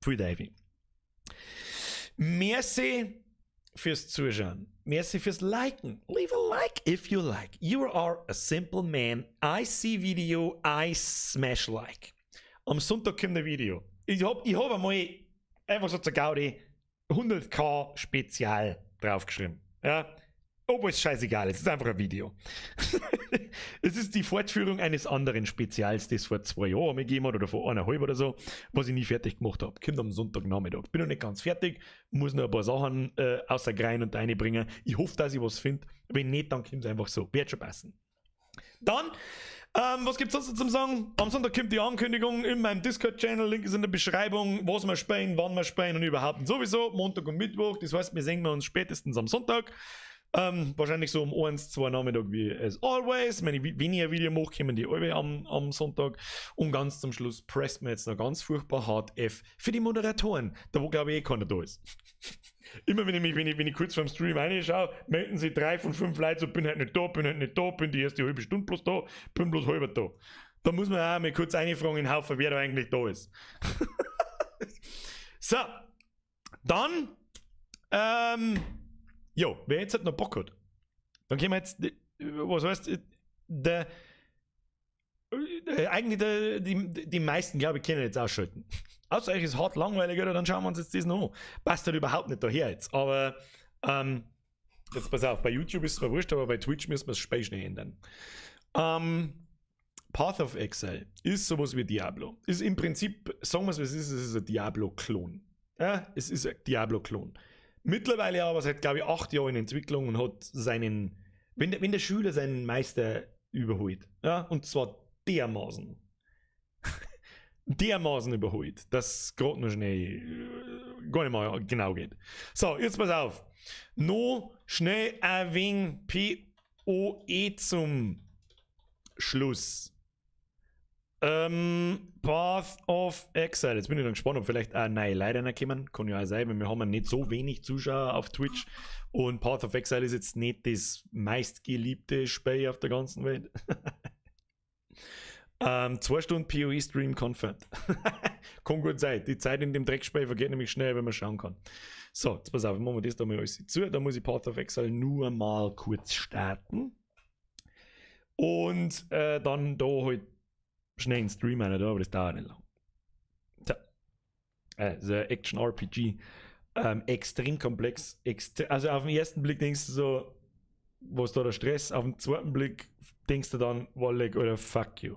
Pfui Teufel. Merci fürs Zuschauen. Merci fürs Liken. Leave a like if you like. You are a simple man. I see video, I smash like. Am Sonntag kommt ein Video. Ich hab einmal einfach so zur Gaudi 100k Spezial draufgeschrieben. Ja? Obwohl es scheißegal ist, es ist einfach ein Video. Es ist die Fortführung eines anderen Spezials, das vor 2 Jahren mir gegeben hat oder vor eineinhalb oder so, was ich nie fertig gemacht hab. Kommt am Sonntagnachmittag. Bin noch nicht ganz fertig, muss noch ein paar Sachen außer Grein und reinbringen. Ich hoffe, dass ich was find. Wenn nicht, dann kommt's einfach so. Wird schon passen. Dann, was gibt's sonst noch zum Sagen? Am Sonntag kommt die Ankündigung in meinem Discord-Channel, Link ist in der Beschreibung, was wir spielen, wann wir spielen und überhaupt und sowieso, Montag und Mittwoch, das heißt, wir sehen uns spätestens am Sonntag. Wahrscheinlich so um 1, 2 Nachmittag wie as always. Wenn ich weniger Video mache, kommen die alle am Sonntag. Und ganz zum Schluss presst man jetzt noch ganz furchtbar hart F für die Moderatoren, da wo glaube ich eh keiner da ist. Immer wenn ich kurz vorm Stream reinschaue, melden sich 3 von 5 Leuten so, bin halt nicht da, bin halt nicht da, bin die erste halbe Stunde bloß da, bin bloß halber da. Da muss man auch mal kurz reinfragen in den Haufen, wer da eigentlich da ist. So, dann, jo, wer jetzt halt noch Bock hat, dann können wir jetzt, was heißt, der eigentlich der, die, die meisten, glaube ich, können jetzt ausschalten. Außer euch ist hart langweilig, oder? Dann schauen wir uns jetzt das noch an. Passt halt überhaupt nicht daher jetzt. Aber jetzt pass auf, bei YouTube ist es mir wurscht, aber bei Twitch müssen wir das Spiel schnell ändern. Path of Exile ist sowas wie Diablo. Ist im Prinzip, sagen wir es wie es ist, es ist ein Diablo-Klon. Ja, es ist ein Diablo-Klon. Mittlerweile aber seit, glaube ich, 8 Jahren in Entwicklung und hat seinen, wenn der Schüler seinen Meister überholt, ja, und zwar dermaßen, dermaßen überholt, dass grad noch schnell gar nicht mehr genau geht. So, jetzt pass auf. No schnell ein wenig PoE zum Schluss. Path of Exile. Jetzt bin ich dann gespannt, ob vielleicht auch neue Leute kommen. Kann ja auch sein, weil wir haben ja nicht so wenig Zuschauer auf Twitch. Und Path of Exile ist jetzt nicht das meistgeliebte Spiel auf der ganzen Welt. 2 Stunden PoE-Stream confirmed. Kann gut sein. Die Zeit in dem Dreckspiel vergeht nämlich schnell, wenn man schauen kann. So, jetzt pass auf, machen wir das da mal alles zu. Da muss ich Path of Exile nur mal kurz starten. Und dann da halt schnell in den Stream rein, da, aber das dauert nicht lang. So. Das ist ein Action-RPG. Extrem komplex. Also auf den ersten Blick denkst du so, was da der Stress? Auf den zweiten Blick denkst du dann, Walleck oder fuck you.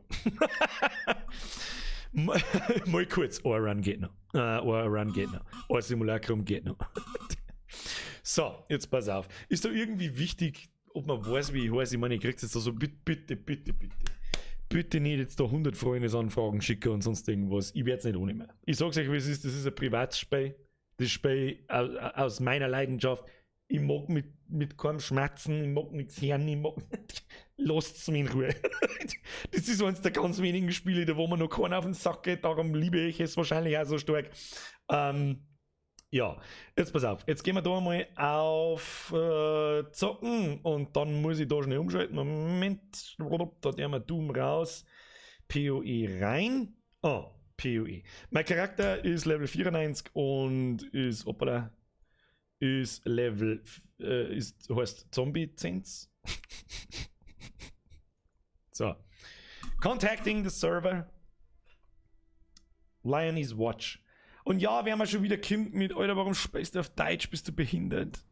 Mal kurz, ein Run geht noch. Ein Run geht noch. Ein Simulacrum geht noch. So, jetzt pass auf. Ist da irgendwie wichtig, ob man weiß, wie ich heiße? Ich meine, ich krieg's jetzt da so, bitte, bitte, bitte, bitte. Bitte nicht jetzt da 100 Freundesanfragen schicken und sonst irgendwas. Ich werde es nicht ohne mehr. Ich sag's euch, wie es ist, das ist ein Privatspiel. Das Spiel aus meiner Leidenschaft. Ich mag mit keinem schmatzen, ich mag nichts hören, ich mag nicht. Lasst's mich in Ruhe. Das ist eines der ganz wenigen Spiele, da wo man noch keiner auf den Sack geht, darum liebe ich es wahrscheinlich auch so stark. Ja, jetzt pass auf. Jetzt gehen wir da mal auf Zocken und dann muss ich da schnell umschalten. Moment, da tun wir Doom raus. PoE rein. Oh, PoE. Mein Charakter ist Level 94 und ist, hoppala, ist Level, heißt Zombie Zenz. So. Contacting the server. Lione's Watch. Und ja, wir haben ja schon wieder kommt mit, Alter, warum sprichst du auf Deutsch, bist du behindert?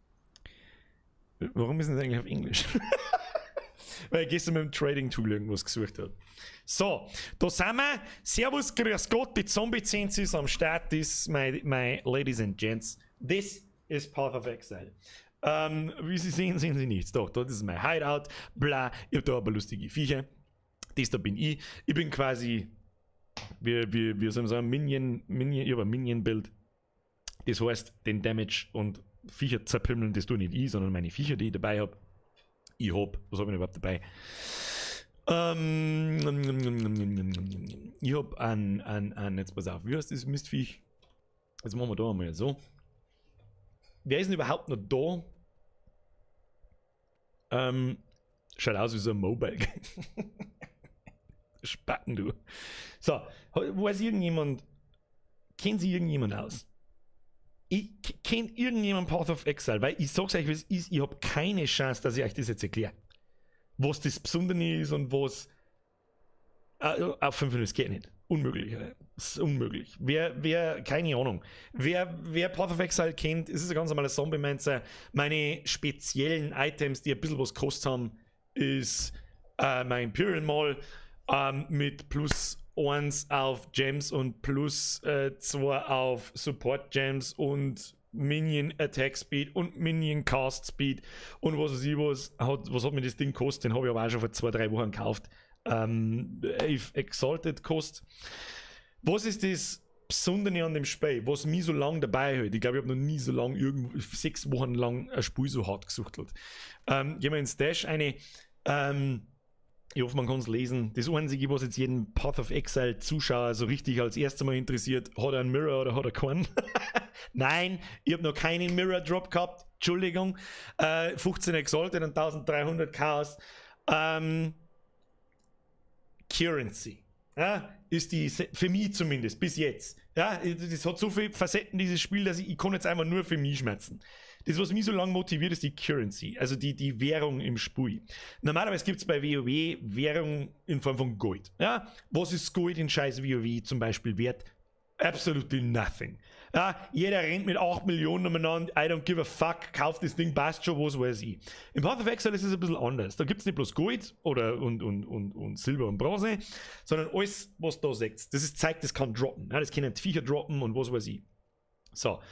Warum ist denn das eigentlich auf Englisch? Weil ich gestern mit dem Trading Tool irgendwas gesucht habe. So, da sind wir. Servus, grüß Gott, die Zombie Zenz ist am Start. This, my ladies and gents. This is Path of Exile. Wie Sie sehen, sehen Sie nichts. Doch, das ist mein Hideout. Bla, ich hab da aber lustige Viecher. Das da bin ich. Ich bin quasi, wie soll man sagen, Minion, Minion, ich habe ein Minion-Build. Das heißt, den Damage und Viecher zerpümmeln, das tue nicht ich, sondern meine Viecher, die ich dabei habe. Ich hab, was habe ich denn überhaupt dabei? Ich hab ein, jetzt pass auf, wie heißt das Mistviech? Jetzt machen wir da einmal so. Wer ist denn überhaupt noch da? Schaut aus wie so ein Mobile Game. Spacken, du. So, weiß irgendjemand, kennt sich irgendjemand aus? Ich kennt irgendjemand Path of Exile? Weil ich sag's euch, wie es ist, ich hab keine Chance, dass ich euch das jetzt erkläre. Was das Besondere ist und was. Auf 5 Minuten, das geht nicht. Unmöglich. Das ist unmöglich. Wer, keine Ahnung. Wer Path of Exile kennt, es ist ein ganz normaler Zombie-Mancer. Meine speziellen Items, die ein bisschen was gekostet haben, ist mein Imperial Maul mit +1 auf Gems und +2 auf Support Gems und Minion Attack Speed und Minion Cast Speed und was weiß ich was. Was hat mir das Ding gekostet? Den habe ich aber auch schon vor 2, 3 Wochen gekauft. 11 Exalted Cost. Was ist das Besondere an dem Spiel, was mich so lange dabei hält? Ich glaube, ich habe noch nie so lange, irgendwo 6 Wochen lang ein Spiel so hart gesuchtelt. Gehen wir ins Stash eine. Ich hoffe, man kann es lesen. Das Einzige, was jetzt jeden Path of Exile Zuschauer so richtig als erstes Mal interessiert, hat er einen Mirror oder hat er keinen? Nein, ich habe noch keinen Mirror Drop gehabt. Entschuldigung. 15 Exalted und 1300 Chaos. Currency. Ja, ist die, für mich zumindest, bis jetzt. Ja, das hat so viele Facetten, dieses Spiel, dass ich kann jetzt einfach nur für mich schmatzen. Das, was mich so lange motiviert, ist die Currency, also die Währung im Spiel. Normalerweise gibt es bei WoW Währung in Form von Gold. Ja, was ist Gold in scheiß WoW zum Beispiel wert? Absolutely nothing. Ja, jeder rennt mit 8 Millionen umeinander, I don't give a fuck, kauft das Ding, passt schon, was weiß ich. Im Path of Exile ist es ein bisschen anders. Da gibt es nicht bloß Gold oder und Silber und Bronze, sondern alles, was da seht. Das ist Zeug, das kann droppen. Ja, das können Viecher droppen und was weiß ich. So.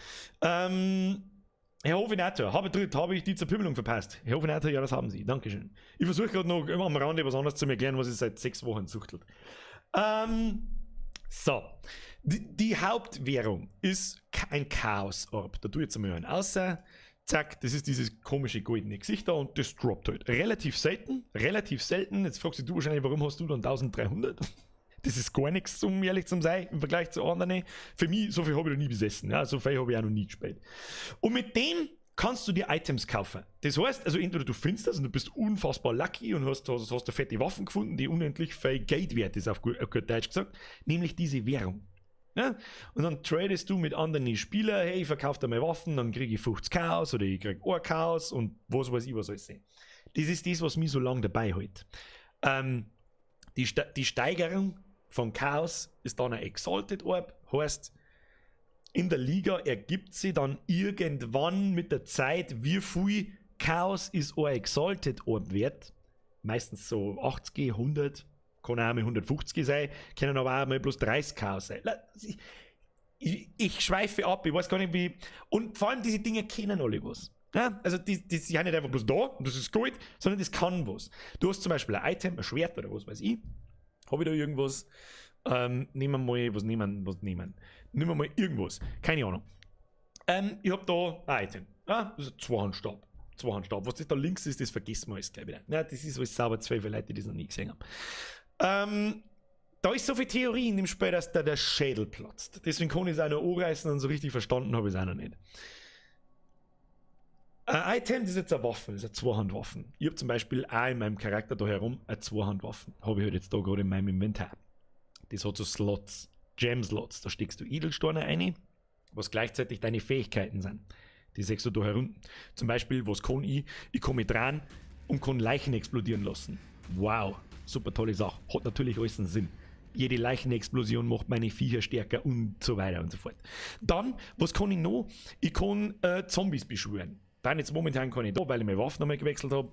Herr Hofinator, habe ich die Zerpümmelung verpasst? Herr Hofinator, ja, das haben Sie. Dankeschön. Ich versuche gerade noch immer am Rande was anderes zu erklären, was ich seit 6 Wochen suchtelt. So. Die Hauptwährung ist ein Chaos-Orb. Da tue ich jetzt einmal einen außer. Zack, das ist dieses komische goldene Gesicht da und das droppt halt. Relativ selten, relativ selten. Jetzt fragst du wahrscheinlich, warum hast du dann 1300? Das ist gar nichts, um ehrlich zu sein, im Vergleich zu anderen. Für mich, so viel habe ich noch nie besessen. Ja, so viel habe ich auch noch nie gespielt. Und mit dem Kannst du dir Items kaufen. Das heißt, also entweder du findest das und du bist unfassbar lucky und hast eine fette Waffen gefunden, die unendlich viel Geld wert ist, auf gut Deutsch gesagt, nämlich diese Währung. Ja? Und dann tradest du mit anderen Spielern: Hey, ich verkaufe dir meine Waffen, dann kriege ich 50 Chaos oder ich krieg ein Chaos und was weiß ich, was alles sein. Das ist das, was mich so lange dabei hält. Die Steigerung von Chaos ist dann ein Exalted Orb, heißt, in der Liga ergibt sich dann irgendwann mit der Zeit, wie viel Chaos ist ein Exalted Orb wert. Meistens so 80, 100, kann auch mal 150 sein, können aber auch mal bloß 30 Chaos sein. Ich schweife ab, ich weiß gar nicht, wie. Und vor allem diese Dinge kennen alle was. Ja, also die sind nicht einfach bloß da und das ist Gold, sondern das kann was. Du hast zum Beispiel ein Item, ein Schwert oder was weiß ich. Habe ich da irgendwas? Nehmen wir mal, was nehmen, was nehmen? Nehmen wir mal irgendwas. Keine Ahnung. Ich habe da ein Item. Ja, das ist ein Zweihandstab. Zweihandstab. Was das da links ist, das vergessen wir alles gleich wieder. Ja, das ist alles sauber 12 Leute, die das noch nie gesehen haben. Da ist so viel Theorie in dem Spiel, dass da der Schädel platzt. Deswegen kann ich es auch noch anreißen und so richtig verstanden habe ich es auch noch nicht. Ein Item, das ist jetzt eine Waffe, das ist eine Zweihandwaffe. Ich habe zum Beispiel auch in meinem Charakter da herum eine Zweihandwaffe. Habe ich halt jetzt da gerade in meinem Inventar. Das hat so Slots, Gem-Slots. Da steckst du Edelsteine rein, was gleichzeitig deine Fähigkeiten sind. Die siehst du da herunten. Zum Beispiel, was kann ich? Ich kann mich dran und kann Leichen explodieren lassen. Wow, super tolle Sache. Hat natürlich alles einen Sinn. Jede Leichenexplosion macht meine Viecher stärker und so weiter und so fort. Dann, was kann ich noch? Ich kann Zombies beschwören. Dann jetzt momentan kann ich da, weil ich meine Waffe nochmal gewechselt habe.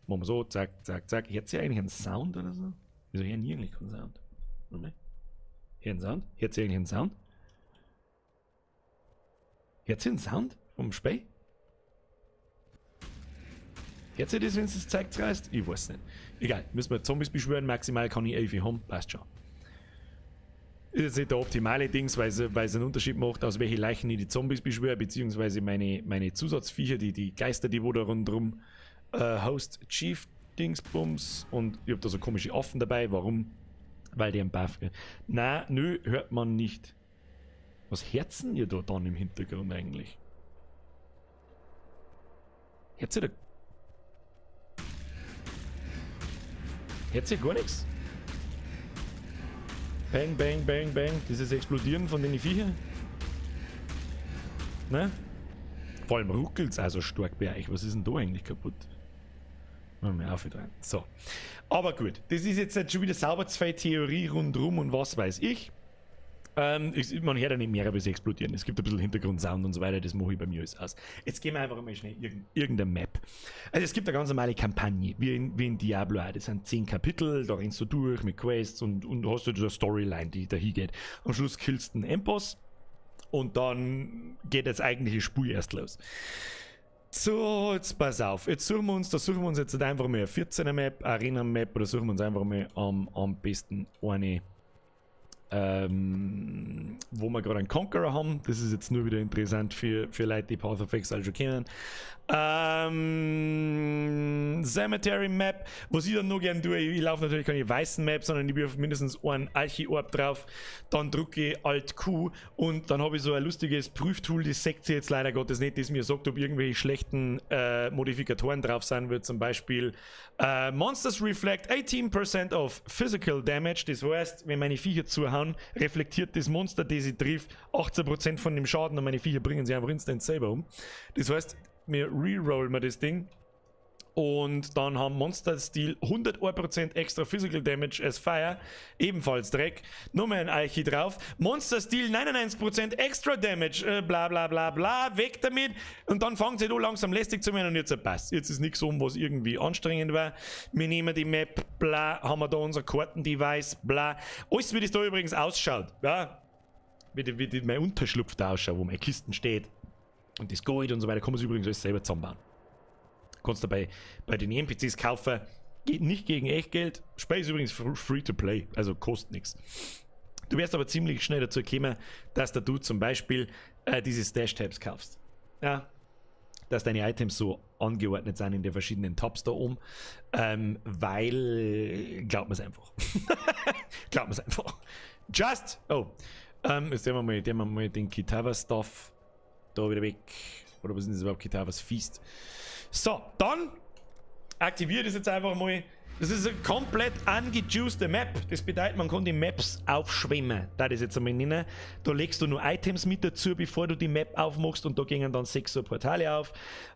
Machen wir so, zack, zack, zack. Hört ihr eigentlich einen Sound oder so? Wieso hören die eigentlich keinen Sound? Warte. Hört einen Sound? Hört ihr eigentlich einen Sound? Hört ihr einen Sound vom Spiel? Hört ihr das, wenn es das Zeug zerreißt? Ich weiß nicht. Egal, müssen wir Zombies beschwören, maximal kann ich 11 haben, passt schon. Ist jetzt nicht der optimale Dings, weil es einen Unterschied macht, aus welchen Leichen ich die Zombies beschwöre, beziehungsweise meine Zusatzviecher, die Geister, die wo da rundherum Host Chief Dingsbums, und ich hab da so komische Affen dabei. Warum? Weil die einen Buff. Na, nö, hört man nicht. Was herzen ihr da dann im Hintergrund eigentlich? Hört ihr da? Hört ihr gar nichts? Bang, bang, bang, bang. Dieses Explodieren von den Viechern. Ne? Vor allem ruckelt es also stark bei euch. Was ist denn da eigentlich kaputt? Machen wir auf rein. So. Aber gut, das ist jetzt schon wieder sauber zwei Theorie rundrum und was weiß ich. Man hört ja nicht mehr, aber es explodieren. Es gibt ein bisschen Hintergrundsound und so weiter, das mache ich bei mir alles aus. Jetzt gehen wir einfach mal schnell irgendeine Map. Also es gibt eine ganz normale Kampagne, wie in Diablo auch. Das sind 10 Kapitel, da rennst du durch mit Quests und hast du so eine Storyline, die da hingeht. Am Schluss killst du einen Endboss und dann geht das eigentliche Spiel erst los. So, jetzt pass auf. Jetzt suchen wir uns, da suchen wir uns jetzt einfach mal eine 14er Map, Arena Map oder suchen wir uns einfach mal am besten eine, wo wir gerade einen Conqueror haben. Das ist jetzt nur wieder interessant für Leute, die Path of Exile schon kennen. Cemetery Map, was ich dann noch gern tue, ich laufe natürlich keine weißen Map, sondern ich wirf mindestens einen Archi-Orb drauf, dann drücke ich Alt Q und dann habe ich so ein lustiges Prüftool, das seht ihr jetzt leider Gottes nicht, das mir sagt, ob irgendwelche schlechten Modifikatoren drauf sein wird, zum Beispiel Monsters reflect 18% of physical damage, das heißt, wenn meine Viecher zuhauen, reflektiert das Monster, das ich trifft, 18% von dem Schaden und meine Viecher bringen sie einfach instant selber um. Das heißt, wir rerollen wir das Ding und dann haben Monsters deal 101% extra Physical Damage as Fire, ebenfalls Dreck. Nochmal ein Archi drauf. Monsters deal 99% extra Damage, bla bla bla bla, weg damit. Und dann fängt sie an langsam lästig zu werden und jetzt passt. Jetzt ist nichts um, was irgendwie anstrengend war. Wir nehmen die Map, bla, haben wir da unser Kartendevice, bla. Alles, wie das da übrigens ausschaut, ja. Wie die mein Unterschlupf da ausschaut, wo meine Kisten steht. Und das Gold und so weiter, kann man sich übrigens alles selber zusammenbauen. Kannst du bei den NPCs kaufen. Geht nicht gegen Echtgeld. Spiel ist übrigens free to play, also kostet nichts. Du wirst aber ziemlich schnell dazu kommen, dass du zum Beispiel diese Stash-Tabs kaufst. Ja, dass deine Items so angeordnet sind in den verschiedenen Tabs da oben, weil, glaubt mir's einfach. Glaubt mir's einfach. Just, oh, jetzt nehmen wir mal den Kitava-Stuff da wieder weg. Oder was ist das überhaupt? Kitavas Feast. So, dann aktiviere das jetzt einfach mal. Das ist eine komplett angejuiced Map. Das bedeutet, man kann die Maps aufschwemmen. Da ist jetzt einmal nennen. Da legst du nur Items mit dazu, bevor du die Map aufmachst, und da gehen dann 6 so Portale auf.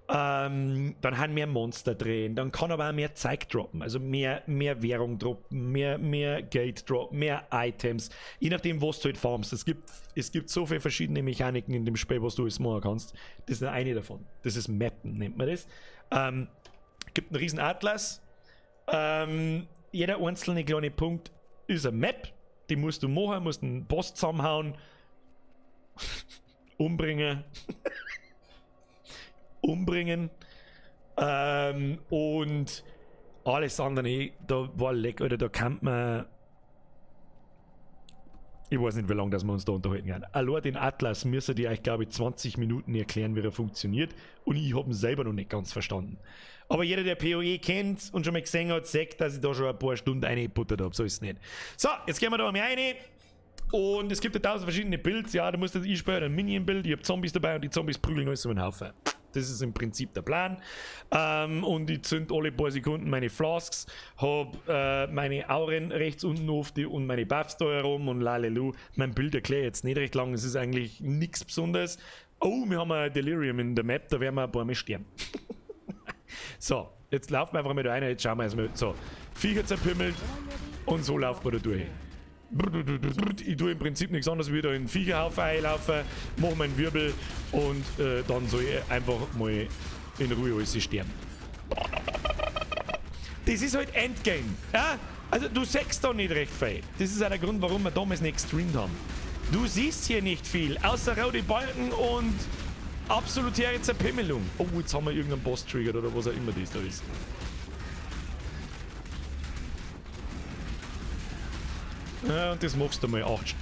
Dann haben mehr Monster drin. Dann kann aber auch mehr Zeug droppen. Also mehr Währung droppen, mehr Geld droppen, mehr Items. Je nachdem, was du halt farmst. Es gibt so viele verschiedene Mechaniken in dem Spiel, was du alles machen kannst. Das ist nur eine davon. Das ist Mappen, nennt man das. Gibt einen riesen Atlas. Jeder einzelne kleine Punkt ist eine Map, die musst du machen, musst einen Boss zusammenhauen, umbringen, umbringen, und alles andere, da war leck, oder da kann man, ich weiß nicht, wie lange dass wir uns da unterhalten können. Allein den Atlas müsste ich euch, glaube ich, 20 Minuten erklären, wie er funktioniert. Und ich habe ihn selber noch nicht ganz verstanden. Aber jeder, der PoE kennt und schon mal gesehen hat, sagt, dass ich da schon ein paar Stunden reingebuttert habe. So ist es nicht. So, jetzt gehen wir da mal rein. Und es gibt ja 1000 verschiedene Builds. Ja, du musst jetzt einspüren, ein Minion-Build. Ich habe Zombies dabei und die Zombies prügeln alles über den Haufen. Das ist im Prinzip der Plan. Und ich zünd alle paar Sekunden meine Flasks, hab meine Auren rechts unten auf die und meine Buffs da herum und lalelu. Mein Bild erkläre ich jetzt nicht recht lang, es ist eigentlich nichts Besonderes. Oh, wir haben ein Delirium in der Map, da werden wir ein paar Mal sterben. So, jetzt laufen wir einfach mal da rein, jetzt schauen wir erstmal. So, Viecher zerpümmelt und so laufen wir da durch. Ich tue im Prinzip nichts anderes, wie da in den Viecherhaufen einlaufen, mache meinen Wirbel und dann soll ich einfach mal in Ruhe alles sterben. Das ist halt Endgame. Ja? Also du siehst da nicht recht viel. Das ist auch der Grund, warum wir damals nicht gestreamt haben. Du siehst hier nicht viel, außer rote Balken und absolute Zerpimmelung. Oh, jetzt haben wir irgendeinen Boss triggert oder was auch immer das da ist. Ja, und das machst du mal 8.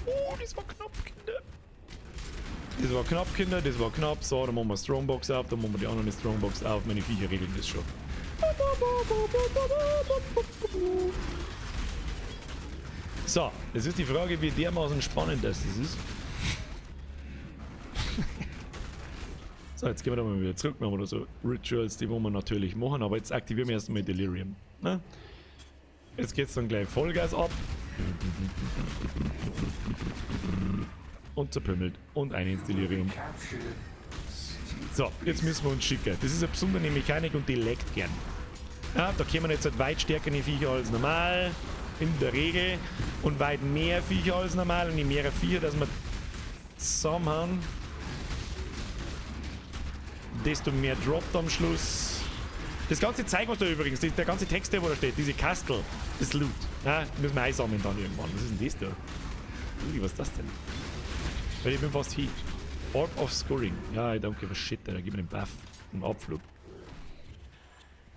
Oh, das war knapp, Kinder. Das war knapp, Kinder, das war knapp. So, dann machen wir Strongbox auf, dann machen wir die andere Strongbox auf. Meine Viecher regeln das schon. So, jetzt ist die Frage, wie dermaßen spannend das ist. So, jetzt gehen wir da mal wieder zurück. Machen wir da so Rituals, die wollen wir natürlich machen, aber jetzt aktivieren wir erstmal Delirium. Ne? Jetzt geht's dann gleich Vollgas ab. Und zerpümmelt. Und ein ins Delirium. So, jetzt müssen wir uns schicken. Das ist eine besondere Mechanik und die leckt gern. Ja, da kommen jetzt halt weit stärkere Viecher als normal. In der Regel. Und weit mehr Viecher als normal. Und je mehr Viecher, dass wir zusammenhauen, desto mehr droppt am Schluss. Das ganze Zeug, was da übrigens, der ganze Text, der wo da steht, diese Kastel, das Loot. Ja, müssen wir einsammeln dann irgendwann. Was ist denn das da? Ui, was ist das denn? Weil ich bin fast hin. Orb of Scoring. Ja, ich danke für Shit, da gib mir den Buff. Einen Abflug.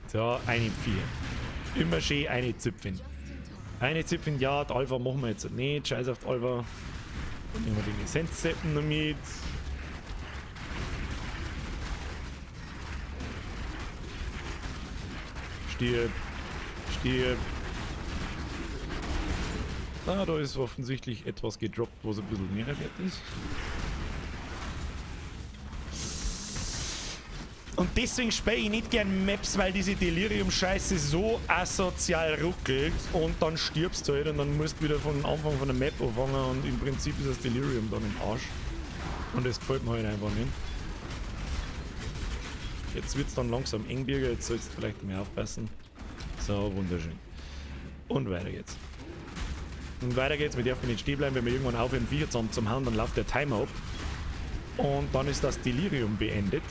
So, eine 4. Immer schön eine Zipfin. Eine Zipfin, ja, die Alpha machen wir jetzt nicht. Scheiß auf die Alpha. Dann nehmen wir den Essenzzeppen noch mit. Stirb. Stirb. Ah, da ist offensichtlich etwas gedroppt, was ein bisschen mehr wert ist. Und deswegen spiele ich nicht gern Maps, weil diese Delirium-Scheiße so asozial ruckelt und dann stirbst du halt und dann musst du wieder von Anfang von der Map anfangen und im Prinzip ist das Delirium dann im Arsch. Und das gefällt mir halt einfach nicht. Jetzt wird's dann langsam eng, Birger, jetzt sollst du vielleicht mehr aufpassen. So, wunderschön. Und weiter geht's. Und weiter geht's, wir dürfen nicht stehen bleiben, wenn wir irgendwann aufhören, Viecher zusammen zu hauen, dann läuft der Timer ab. Und dann ist das Delirium beendet.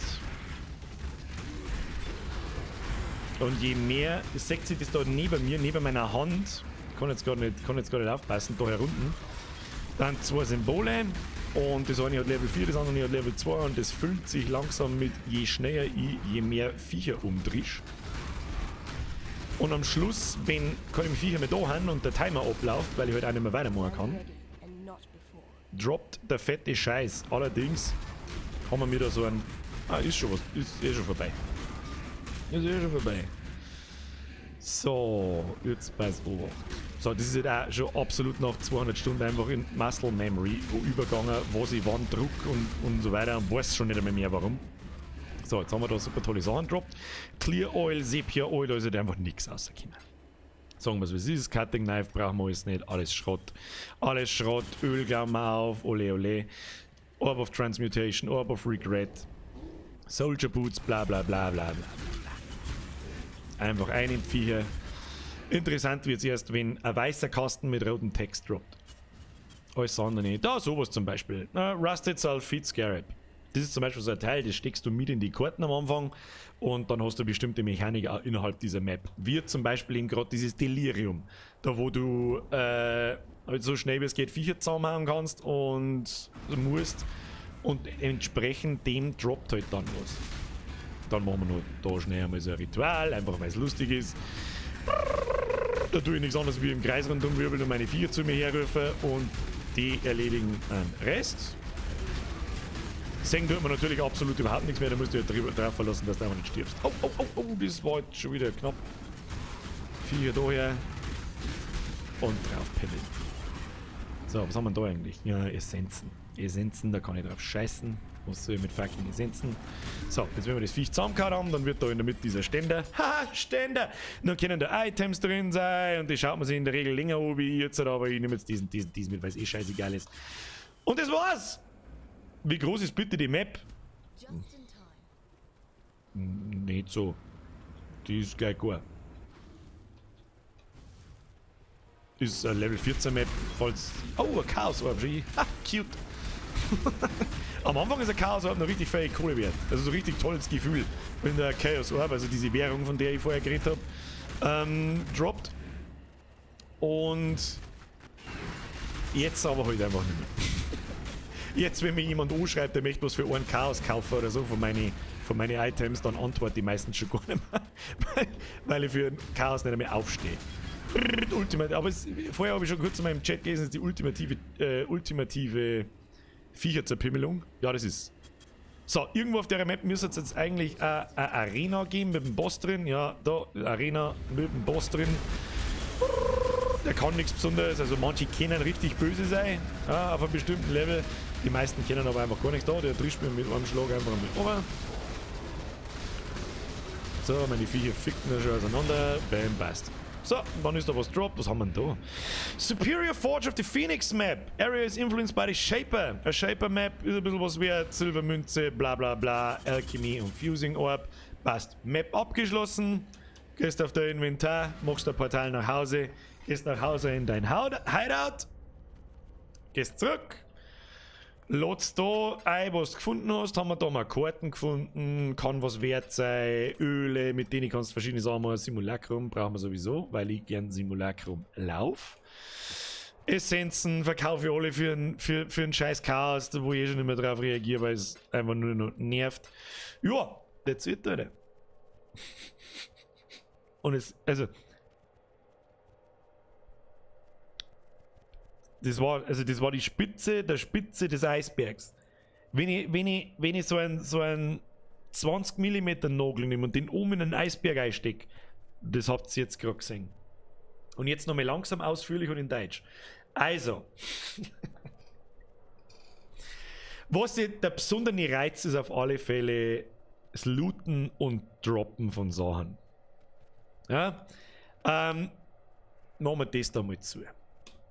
Und je mehr, das seht ihr das da neben mir, neben meiner Hand, kann jetzt gar nicht aufpassen, da herunten, dann zwei Symbole und das eine hat Level 4, das andere hat Level 2 und das füllt sich langsam mit, je schneller ich, je mehr Viecher umdrisch. Und am Schluss, wenn keine Viecher mehr da haben und der Timer abläuft, weil ich halt auch nicht mehr weitermachen kann, droppt der fette Scheiß. Allerdings haben wir mir da so ein... Ah, ist schon was, ist eh schon vorbei. Ist eh schon vorbei. So, jetzt pass auf. So, das ist halt auch schon absolut nach 200 Stunden einfach in Muscle Memory übergegangen, was ich wann druck und so weiter und weiß schon nicht einmal mehr warum. So, jetzt haben wir da super tolle Sachen gedroppt. Clear Oil, Sepia Oil, da ist halt einfach nichts rausgekommen. Sagen wir es wie es ist, Cutting Knife brauchen wir alles nicht, alles Schrott. Alles Schrott, Öl glauben wir auf, ole ole. Orb of Transmutation, Orb of Regret, Soldier Boots, bla bla bla bla bla bla. Einfach ein Viecher. Interessant wird's erst, wenn ein weißer Kasten mit rotem Text droppt. Alles andere nicht. Da, sowas zum Beispiel. Rusted Sulfite Scarab. Das ist zum Beispiel so ein Teil, das steckst du mit in die Karten am Anfang und dann hast du bestimmte Mechanik auch innerhalb dieser Map. Wie zum Beispiel eben gerade dieses Delirium, da wo du halt so schnell wie es geht Viecher zusammenhauen kannst und musst und entsprechend dem droppt halt dann was. Dann machen wir noch da schnell einmal so ein Ritual, einfach weil es lustig ist. Da tue ich nichts anderes wie im Kreis rundum wirbeln und meine Viecher zu mir herrufen und die erledigen einen Rest. Sehen tut man natürlich absolut überhaupt nichts mehr, da musst du ja drauf verlassen, dass du einfach nicht stirbst. Oh, oh, oh, oh, das war jetzt schon wieder knapp. Viecher daher und drauf pimmeln. So, was haben wir da eigentlich? Ja, Essenzen. Essenzen, da kann ich drauf scheißen. Was soll ich mit fucking Essenzen? So, jetzt wenn wir das Viech zusammengehauen haben, dann wird da in der Mitte dieser Ständer. Haha, Ständer! Dann können da Items drin sein und die schaut man sich in der Regel länger an wie ich jetzt, aber ich nehme jetzt diesen mit, weil es eh scheißegal ist. Und das war's! Wie groß ist bitte die Map? Nicht so. Die ist gleich gar. Ist eine Level 14 Map, falls... Oh, ein Chaos Orb. Ha, cute. Am Anfang ist ein Chaos Orb noch richtig viel Kohle wert. Also so richtig tolles Gefühl, wenn der Chaos Orb, also diese Währung, von der ich vorher geredet hab, droppt. Und jetzt aber halt einfach nicht mehr. Jetzt, wenn mir jemand anschreibt, der möchte was für einen Chaos kaufen oder so von meine Items, dann antworte ich meistens schon gar nicht mehr, weil ich für ein Chaos nicht mehr aufstehe. Ultimate, aber es, vorher habe ich schon kurz in meinem Chat gelesen, ist die ultimative Viecherzerpimmelung. Ja, das ist. So, irgendwo auf der Map müsste es jetzt eigentlich eine Arena geben mit dem Boss drin. Ja, da, Arena mit dem Boss drin. Der kann nichts Besonderes, also manche können richtig böse sein, ja, auf einem bestimmten Level. Die meisten kennen aber einfach gar nichts da. Der drischt mir mit einem Schlag einfach mit runter. So, meine Viecher ficken da schon auseinander. Bam, passt. So, dann ist da was dropped. Was haben wir denn da? Superior Forge of the Phoenix Map. Area is influenced by the Shaper. A Shaper Map ist ein bisschen was wert. Silbermünze, bla bla bla. Alchemy und Fusing Orb. Passt. Map abgeschlossen. Gehst auf dein Inventar, machst ein Portal nach Hause. Gehst nach Hause in dein Hideout. Gehst zurück. Ladst da ein, was du gefunden hast. Haben wir da mal Karten gefunden. Kann was wert sein. Öle, mit denen kannst du verschiedene Sachen machen. Simulacrum brauchen wir sowieso, weil ich gern Simulacrum lauf. Essenzen verkaufe ich alle für einen scheiß Chaos, wo ich eh schon nicht mehr drauf reagiere, weil es einfach nur noch nervt. Ja, that's it, Alter. Und es, also... Das war die Spitze der Spitze des Eisbergs. Wenn ich so einen 20 mm Nagel nehme und den oben in einen Eisberg einstecke, das habt ihr jetzt gerade gesehen. Und jetzt nochmal langsam ausführlich und in Deutsch. Also, was der besondere Reiz ist auf alle Fälle, das Looten und Droppen von Sachen. Ja? Machen wir das da mal zu.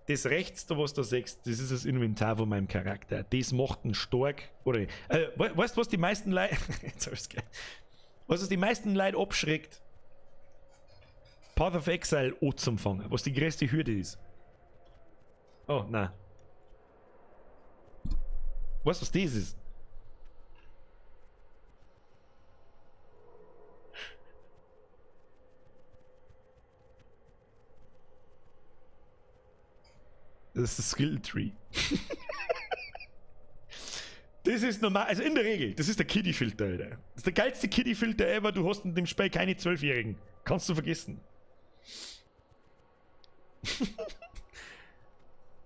Das rechts, da was du siehst, das ist das Inventar von meinem Charakter. Das macht ihn stark. Oder, weißt du, was die meisten Leute. Jetzt hab ich's gleich. Was die meisten Leute abschreckt? Path of Exile anzufangen, was die größte Hürde ist. Oh, nein. Weißt du, was das ist? Das ist das Skill Tree. Das ist normal, also in der Regel, das ist der Kiddie-Filter, Alter. Das ist der geilste Kiddie-Filter ever, du hast in dem Spiel keine 12-Jährigen. Kannst du vergessen.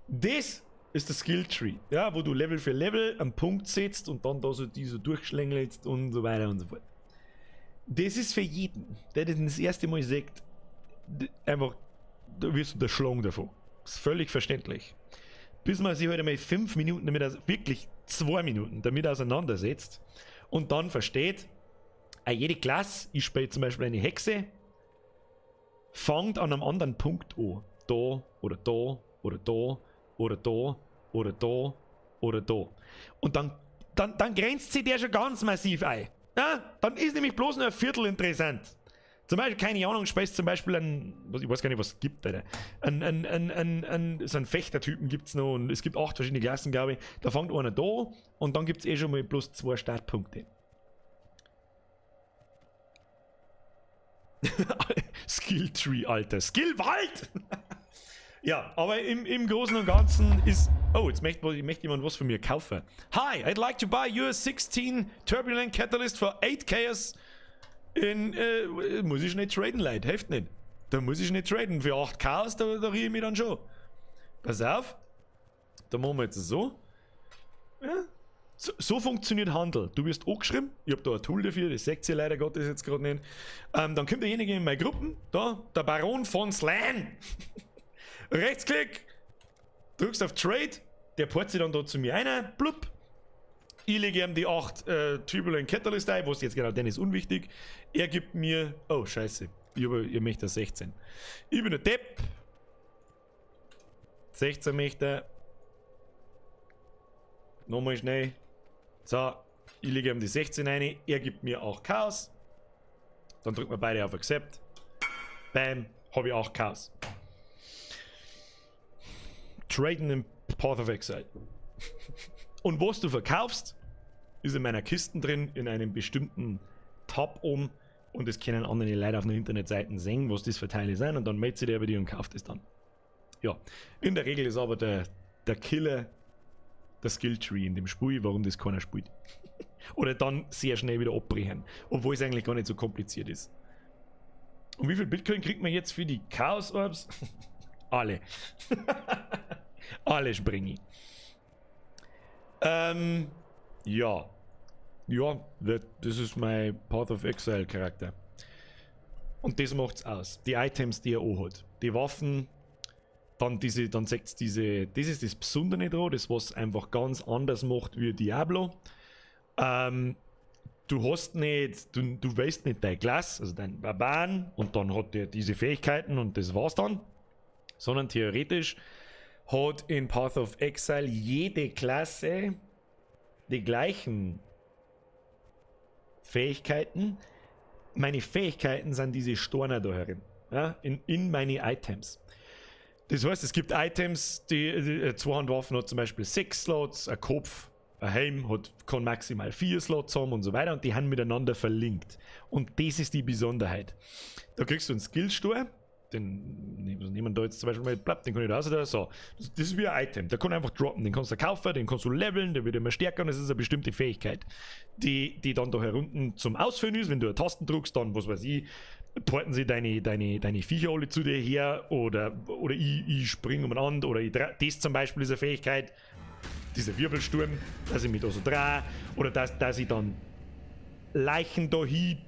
Das ist der Skill Tree, ja, wo du Level für Level einen Punkt setzt und dann da so diese durchschlängelst und so weiter und so fort. Das ist für jeden, der das erste Mal sagt, einfach da wirst du der Schlong davon. Ist völlig verständlich. Bis man sich halt einmal 5 Minuten damit, wirklich 2 Minuten damit auseinandersetzt und dann versteht, jede Klasse, ich spiele zum Beispiel eine Hexe, fängt an einem anderen Punkt an. Da oder da oder da oder da oder da oder da. Und dann grenzt sich der schon ganz massiv ein. Ja, dann ist nämlich bloß nur ein Viertel interessant. Zum Beispiel, keine Ahnung, spielst zum Beispiel einen, ich weiß gar nicht, was es gibt, Alter. So einen Fechtertypen gibt's noch und es gibt 8 verschiedene Klassen, glaube ich. Da fängt einer da und dann gibt's eh schon mal bloß 2 Startpunkte. Skilltree, Alter. Skillwald! Ja, aber im Großen und Ganzen ist... Oh, jetzt möchte jemand was von mir kaufen. Hi, I'd like to buy your 16 Turbulent Catalyst for 8 Chaos in... muss ich nicht traden, Leute. Hilft nicht. Da muss ich nicht traden. Für 8 Chaos, da riech ich mich dann schon. Pass auf. Da machen wir jetzt so. Ja. So funktioniert Handel. Du wirst angeschrieben. Ich hab da ein Tool dafür, das seht ihr leider Gottes jetzt gerade nicht. Dann kommt derjenige in meine Gruppen. Da, der Baron von Slan. Rechtsklick, drückst auf Trade, der port sich dann da zu mir rein, blub. Ich lege ihm die 8 Turbulent Catalyst ein, was jetzt genau denn ist unwichtig. Er gibt mir, oh scheiße, ich möchte 16. Ich bin der Depp. 16 möchte. Nochmal schnell. So, ich lege ihm die 16 rein, er gibt mir auch Chaos. Dann drücken wir beide auf Accept. Bam, hab ich auch Chaos. Traden im Path of Exile. Und was du verkaufst, ist in meiner Kiste drin, in einem bestimmten Tab oben. Und das können andere Leute auf den Internetseiten sehen, was das für Teile sind. Und dann meldet sich der bei dir und kauft es dann. Ja, in der Regel ist aber der Killer der Skilltree in dem Spiel, warum das keiner spielt. Oder dann sehr schnell wieder abbrechen, obwohl es eigentlich gar nicht so kompliziert ist. Und wie viel Bitcoin kriegt man jetzt für die Chaos Orbs? Alle. Alle springe ich. Ja. Ja, das ist mein Path of Exile Charakter. Und das macht's aus. Die Items, die er auch hat. Die Waffen, dann diese, dann seht's diese, das ist das Besondere dran, das was einfach ganz anders macht wie Diablo. Du hast nicht, du weißt nicht dein Glas, also dein Barbaren, und dann hat der diese Fähigkeiten und das war's dann. Sondern theoretisch hat in Path of Exile jede Klasse die gleichen Fähigkeiten. Meine Fähigkeiten sind diese Storner da herin, ja, in meine Items. Das heißt, es gibt Items, die Zweihandwaffen hat zum Beispiel 6 Slots, ein Kopf, ein Helm kann maximal 4 Slots haben und so weiter, und die haben miteinander verlinkt. Und das ist die Besonderheit. Da kriegst du einen Skillstore, den nehmen wir da jetzt zum Beispiel mal, den kann ich da raus, oder so. Das ist wie ein Item, der kann einfach droppen, den kannst du kaufen, den kannst du leveln, der wird immer stärker und das ist eine bestimmte Fähigkeit, die dann da herunten zum Ausfüllen ist. Wenn du eine Tasten drückst, dann, was weiß ich, porten sie deine Viecher alle zu dir her, oder ich spring umeinander, oder ich das zum Beispiel ist eine Fähigkeit, dieser Wirbelsturm, dass ich mich da so drehe, oder dass ich dann Leichen da hin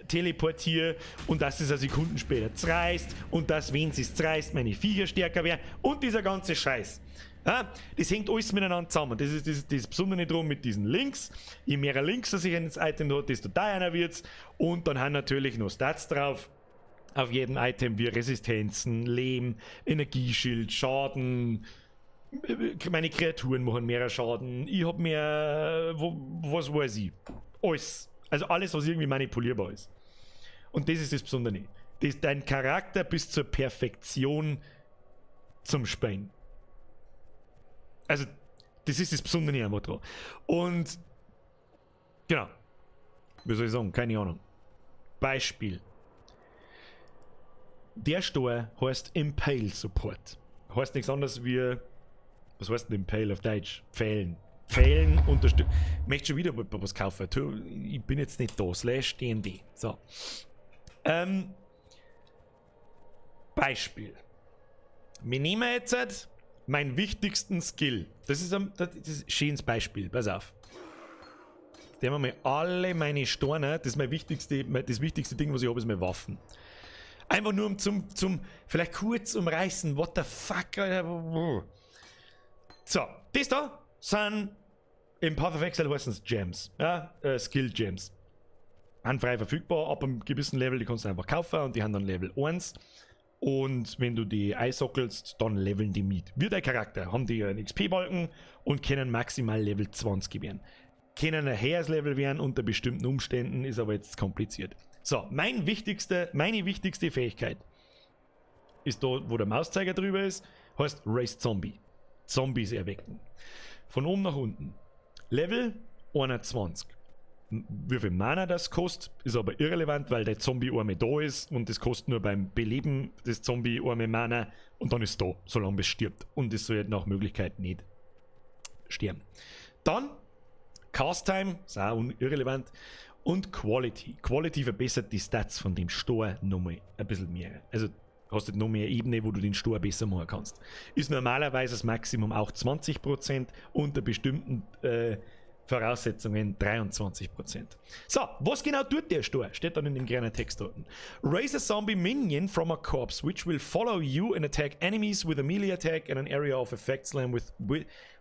teleportiere und dass es eine Sekunden später zerreißt und dass, wenn es zerreißt, meine Viecher stärker werden und dieser ganze Scheiß. Ja, das hängt alles miteinander zusammen. Das ist das Besondere drum mit diesen Links. Je mehr Links dass ich ins Item hat, desto teurer wird's. Und dann haben natürlich noch Stats drauf. Auf jedem Item wie Resistenzen, Lehm, Energieschild, Schaden. Meine Kreaturen machen mehr Schaden. Ich hab mehr, was weiß ich. Alles. Also alles, was irgendwie manipulierbar ist. Und das ist das Besondere. Das ist dein Charakter bis zur Perfektion zum Spielen. Also, das ist das Besondere einfach dran. Und, genau. Wie soll ich sagen? Keine Ahnung. Beispiel. Der Store heißt Impale Support. Heißt nichts anderes wie, was heißt denn Impale auf Deutsch? Pfählen. Pfählen unterstützen. Ich möchte schon wieder was kaufen. Ich bin jetzt nicht da. Slash D&D. So. Beispiel. Wir nehmen jetzt meinen wichtigsten Skill. Das ist ein schönes Beispiel. Pass auf. Jetzt nehmen wir mal alle meine Steine. Das ist mein wichtigste, das wichtigste Ding, was ich habe, ist meine Waffen. Einfach nur um zum vielleicht kurz umreißen, what the fuck, Alter. So, das da sind im Path of Exile heißen es Gems, ja, Skill Gems. Sind frei verfügbar, ab einem gewissen Level, die kannst du einfach kaufen und die haben dann Level 1. Und wenn du die einsockelst, dann leveln die mit. Wie dein Charakter, haben die einen XP-Balken und können maximal Level 20 werden. Können ein höheres Level werden unter bestimmten Umständen, ist aber jetzt kompliziert. So, meine wichtigste Fähigkeit ist da, wo der Mauszeiger drüber ist, heißt Raise Zombie. Zombies erwecken. Von oben nach unten. Level 21. Wie viel Mana das kostet, ist aber irrelevant, weil der Zombie-Arme da ist und das kostet nur beim Beleben des Zombie-Arme Mana und dann ist da, solange es stirbt. Und es soll halt nach Möglichkeit nicht sterben. Dann Cast Time, ist auch irrelevant. Und Quality. Quality verbessert die Stats von dem Stor nochmal ein bisschen mehr. Also hast du noch mehr Ebene, wo du den Stor besser machen kannst. Ist normalerweise das Maximum auch 20%, unter bestimmten Voraussetzungen 23%. So, was genau tut der Stor? Steht dann in dem kleinen Text dort. Raise a zombie minion from a corpse, which will follow you and attack enemies with a melee attack and an area of effect slam with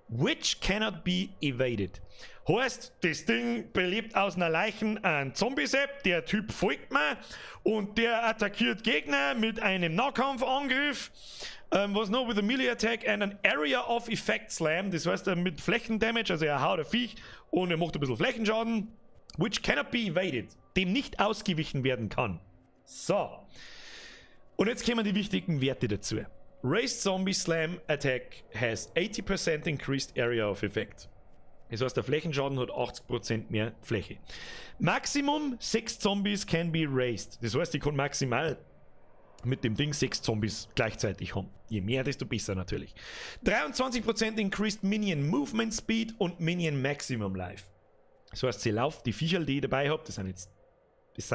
which cannot be evaded. Heißt, das Ding belebt aus einer Leichen einen Zombie-Sepp, der Typ folgt mir und der attackiert Gegner mit einem Nahkampfangriff. Was noch? With a melee attack and an area of effect slam, das heißt mit Flächendamage, also er haut ein Viech und er macht ein bisschen Flächenschaden, which cannot be evaded, dem nicht ausgewichen werden kann. So. Und jetzt kommen die wichtigen Werte dazu. Raised Zombie Slam Attack has 80% increased area of effect. Das heißt, der Flächenschaden hat 80% mehr Fläche. Maximum 6 Zombies can be raised. Das heißt, ich kann maximal mit dem Ding 6 Zombies gleichzeitig haben. Je mehr, desto besser natürlich. 23% increased Minion Movement Speed und Minion Maximum Life. Das heißt, sie laufen, die Viecher, die ich dabei habe, das sind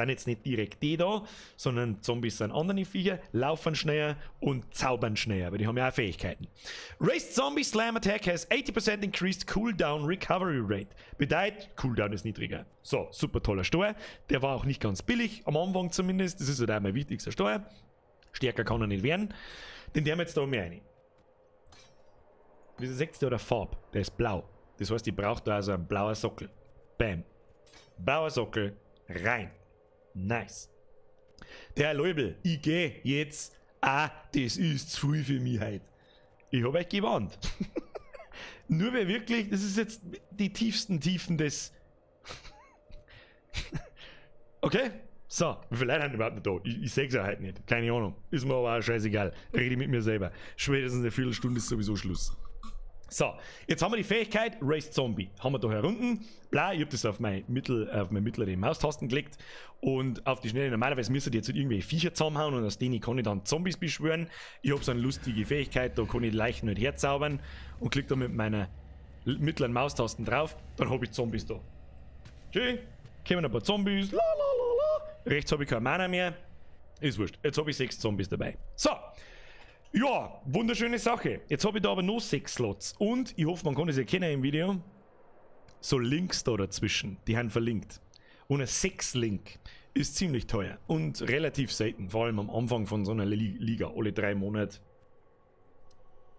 jetzt nicht direkt die da, sondern Zombies sind andere Viecher, laufen schneller und zaubern schneller, weil die haben ja auch Fähigkeiten. Raised Zombie Slam Attack has 80% increased Cooldown Recovery Rate. Bedeutet, Cooldown ist niedriger. So, super toller Stor. Der war auch nicht ganz billig, am Anfang zumindest. Das ist halt auch mein wichtigster Stor. Stärker kann er nicht werden. Den der wir jetzt da mehr rein. Wie seht ihr da der Farbe? Der ist blau. Das heißt, ich brauche da also einen blauen Sockel. Bam. Blauer Sockel rein. Nice. Der Herr Leubel, ich geh jetzt. Ah, das ist zu viel für mich heute. Ich hab euch gewarnt. Nur wer wirklich, das ist jetzt die tiefsten Tiefen des. Okay? So, wie viele Leute sind überhaupt nicht da? Ich seh's ja heute nicht. Keine Ahnung. Ist mir aber auch scheißegal. Rede ich mit mir selber. Spätestens eine Viertelstunde ist sowieso Schluss. So, jetzt haben wir die Fähigkeit Raise Zombie. Haben wir da herunten. Bla, ich hab das auf meine mittlere Maustasten gelegt und auf die Schnelle. Normalerweise müsste ich jetzt irgendwelche Viecher zusammenhauen und aus denen kann ich dann Zombies beschwören. Ich hab so eine lustige Fähigkeit, da kann ich Leichen nicht herzaubern und klick da mit meiner mittleren Maustasten drauf, dann hab ich Zombies da. Schön, kommen ein paar Zombies, la la la la. Rechts habe ich kein Mana mehr. Ist wurscht. Jetzt habe ich 6 Zombies dabei. So. Ja, wunderschöne Sache. Jetzt habe ich da aber noch 6 Slots. Und ich hoffe, man kann es erkennen im Video. So Links da dazwischen, die haben verlinkt. Und ein 6-Link ist ziemlich teuer und relativ selten, vor allem am Anfang von so einer Liga. Alle 3 Monate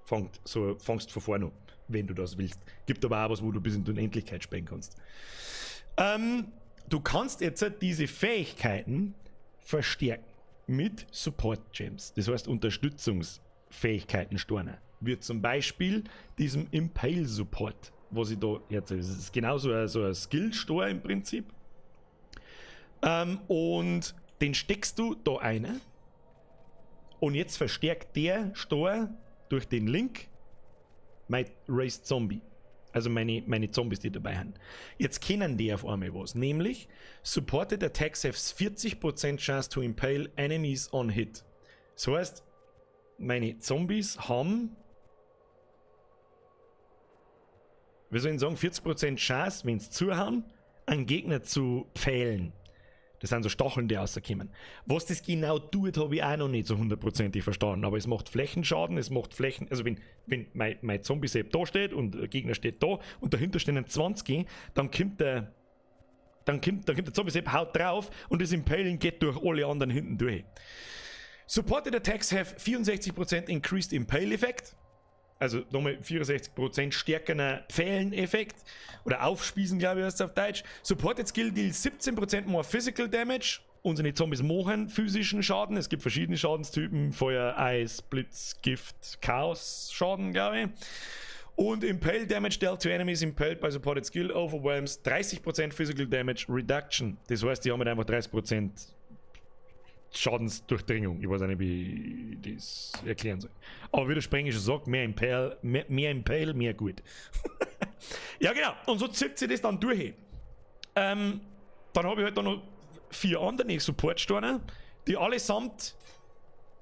fangst von vorne an, wenn du das willst. Gibt aber auch was, wo du bis in die Unendlichkeit spielen kannst. Du kannst jetzt diese Fähigkeiten verstärken mit Support Gems. Das heißt Unterstützungsfähigkeiten Storner. Wie zum Beispiel diesem Impale Support, was ich da jetzt, das ist genauso so ein Skill-Stor im Prinzip. Und den steckst du da ein. Und jetzt verstärkt der Stor durch den Link mein Raised Zombie. Also meine Zombies, die dabei sind. Jetzt kennen die auf einmal was. Nämlich, Supported Attacks have 40% Chance to impale enemies on hit. Das heißt, meine Zombies haben, wie soll ich sagen, 40% Chance, wenn sie zuhauen, einen Gegner zu pfählen. Das sind so Stacheln, die rauskommen. Was das genau tut, habe ich auch noch nicht so hundertprozentig verstanden. Aber es macht Flächenschaden, es macht Flächen. Also wenn mein Zombie-Sepp da steht und der Gegner steht da und dahinter stehen ein 20, dann kommt der Zombie-Sepp, haut drauf und das Impaling geht durch alle anderen hinten durch. Supported Attacks have 64% increased Impale Effect. Also nochmal 64% stärkerer Pfählen-Effekt. Oder Aufspießen, glaube ich, heißt es auf Deutsch. Supported Skill deals 17% more Physical Damage. Unsere Zombies machen physischen Schaden. Es gibt verschiedene Schadenstypen. Feuer, Eis, Blitz, Gift, Chaos Schaden, glaube ich. Und Impale Damage dealt to enemies impaled by supported skill overwhelms 30% Physical Damage Reduction. Das heißt, die haben halt einfach 30% Schadensdurchdringung. Ich weiß auch nicht, wie ich das erklären soll. Aber wie der Sprenger schon sagt, mehr Impale, mehr, mehr Impale, mehr gut. Ja, genau. Und so zieht sich das dann durch. Dann habe ich halt dann noch 4 andere Support-Steine, die allesamt,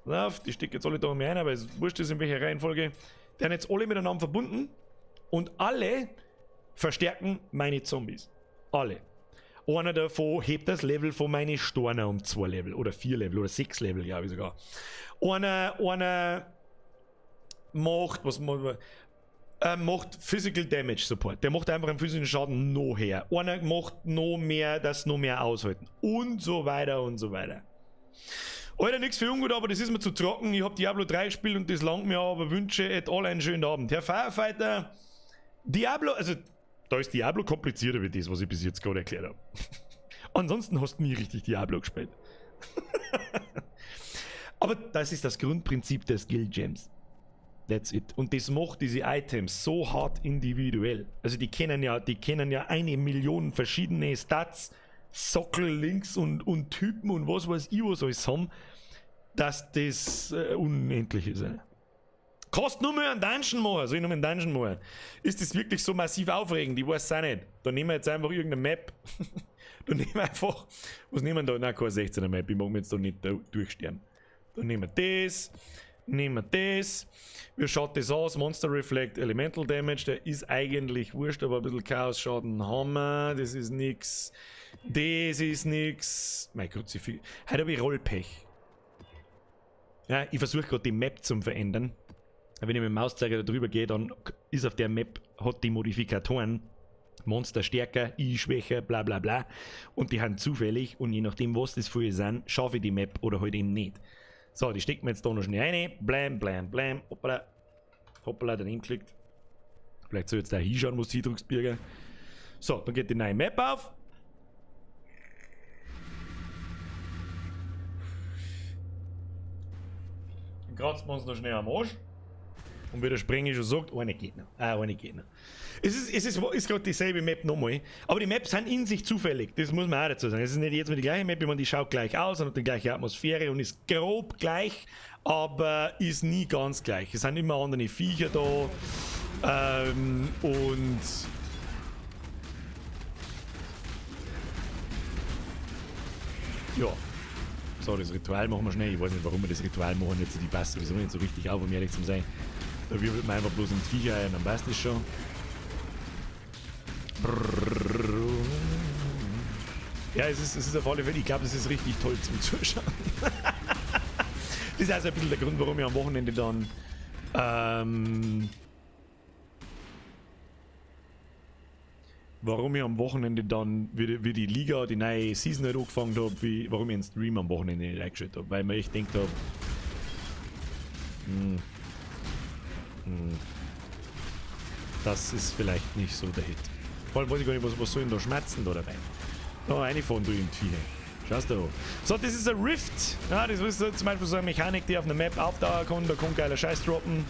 na, die stecken jetzt alle da um mich rein, aber es wurscht ist in welcher Reihenfolge, die sind jetzt alle miteinander verbunden und alle verstärken meine Zombies. Alle. Einer davon hebt das Level von meinen Steinen um 2 Level oder 4 Level oder 6 Level, glaube ich sogar. Einer macht, was macht, macht Physical Damage Support. Der macht einfach einen physischen Schaden noch her. Einer macht noch mehr, das noch mehr aushalten. Und so weiter und so weiter. Alter, nix für ungut, aber das ist mir zu trocken. Ich hab Diablo 3 gespielt und das langt mir, aber wünsche et all einen schönen Abend. Herr Firefighter, Diablo, also da ist Diablo komplizierter wie das, was ich bis jetzt gerade erklärt hab. Ansonsten hast du nie richtig Diablo gespielt. Aber das ist das Grundprinzip der Skill Gems. That's it. Und das macht diese Items so hart individuell. Also die kennen ja 1 Million verschiedene Stats, Sockel, Links und Typen und was weiß ich was alles haben, dass das unendlich ist. Ey. Kannst nur mal einen Dungeon machen, soll ich nur mal einen Dungeon machen? Ist das wirklich so massiv aufregend? Ich weiß es auch nicht. Da nehmen wir jetzt einfach irgendeine Map. Da nehmen wir einfach, was nehmen wir da? Nein, keine 16er Map, ich mag mich jetzt da nicht durchsterben. Da nehmen wir das, nehmen wir das. Wie schaut das aus? Monster Reflect, Elemental Damage, der ist eigentlich wurscht, aber ein bisschen Chaos-Schaden haben wir. Das ist nix. Das ist nix. Mein Gott, sie viel. Heute hab ich Rollpech. Ja, ich versuche gerade die Map zu verändern. Wenn ich mit dem Mauszeiger da drüber gehe, dann ist auf der Map, hat die Modifikatoren Monster stärker, ich schwächer, bla bla bla. Und die haben zufällig, und je nachdem was das für sind, schaffe ich die Map oder halt eben nicht. So, die steckt mir jetzt da noch schnell rein. Blam, blam, blam. Hoppala. Hoppala, daneben geklickt. Vielleicht soll ich jetzt da hinschauen, wo du hindrückst, Birger. So, dann geht die neue Map auf. Dann kratzen wir uns noch schnell am Arsch. Und wie der Sprenger schon sagt, eine geht noch. Ah, eine geht noch. Es ist gerade dieselbe Map nochmal. Aber die Maps sind in sich zufällig. Das muss man auch dazu sagen. Es ist nicht jetzt mal die gleiche Map, ich meine, die schaut gleich aus und hat die gleiche Atmosphäre und ist grob gleich, aber ist nie ganz gleich. Es sind immer andere Viecher da. Und ja. So, das Ritual machen wir schnell. Ich weiß nicht, warum wir das Ritual machen. Jetzt die passt sowieso nicht so richtig auf, um ehrlich zu sein. Da wirbelt man einfach bloß ein Viecher ein, dann passt das schon. Ja, es ist auf alle Fälle, ich glaub, das ist richtig toll zum Zuschauen. Das ist also ein bisschen der Grund, warum ich am Wochenende dann warum ich am Wochenende dann, wie, wie die Liga, die neue Season halt angefangen hab, wie, warum ich einen Stream am Wochenende nicht eingeschaltet hab, weil mir echt gedacht hab, das ist vielleicht nicht so der Hit. Vor allem weiß ich gar nicht, was soll denn da schmerzen da dabei? Da reinfahren du in die Viecher. Schaust du an. So, das ist ein Rift. Ja, das ist zum Beispiel so eine Mechanik, die auf einer Map auftauchen kann. Da kann geiler Scheiß droppen.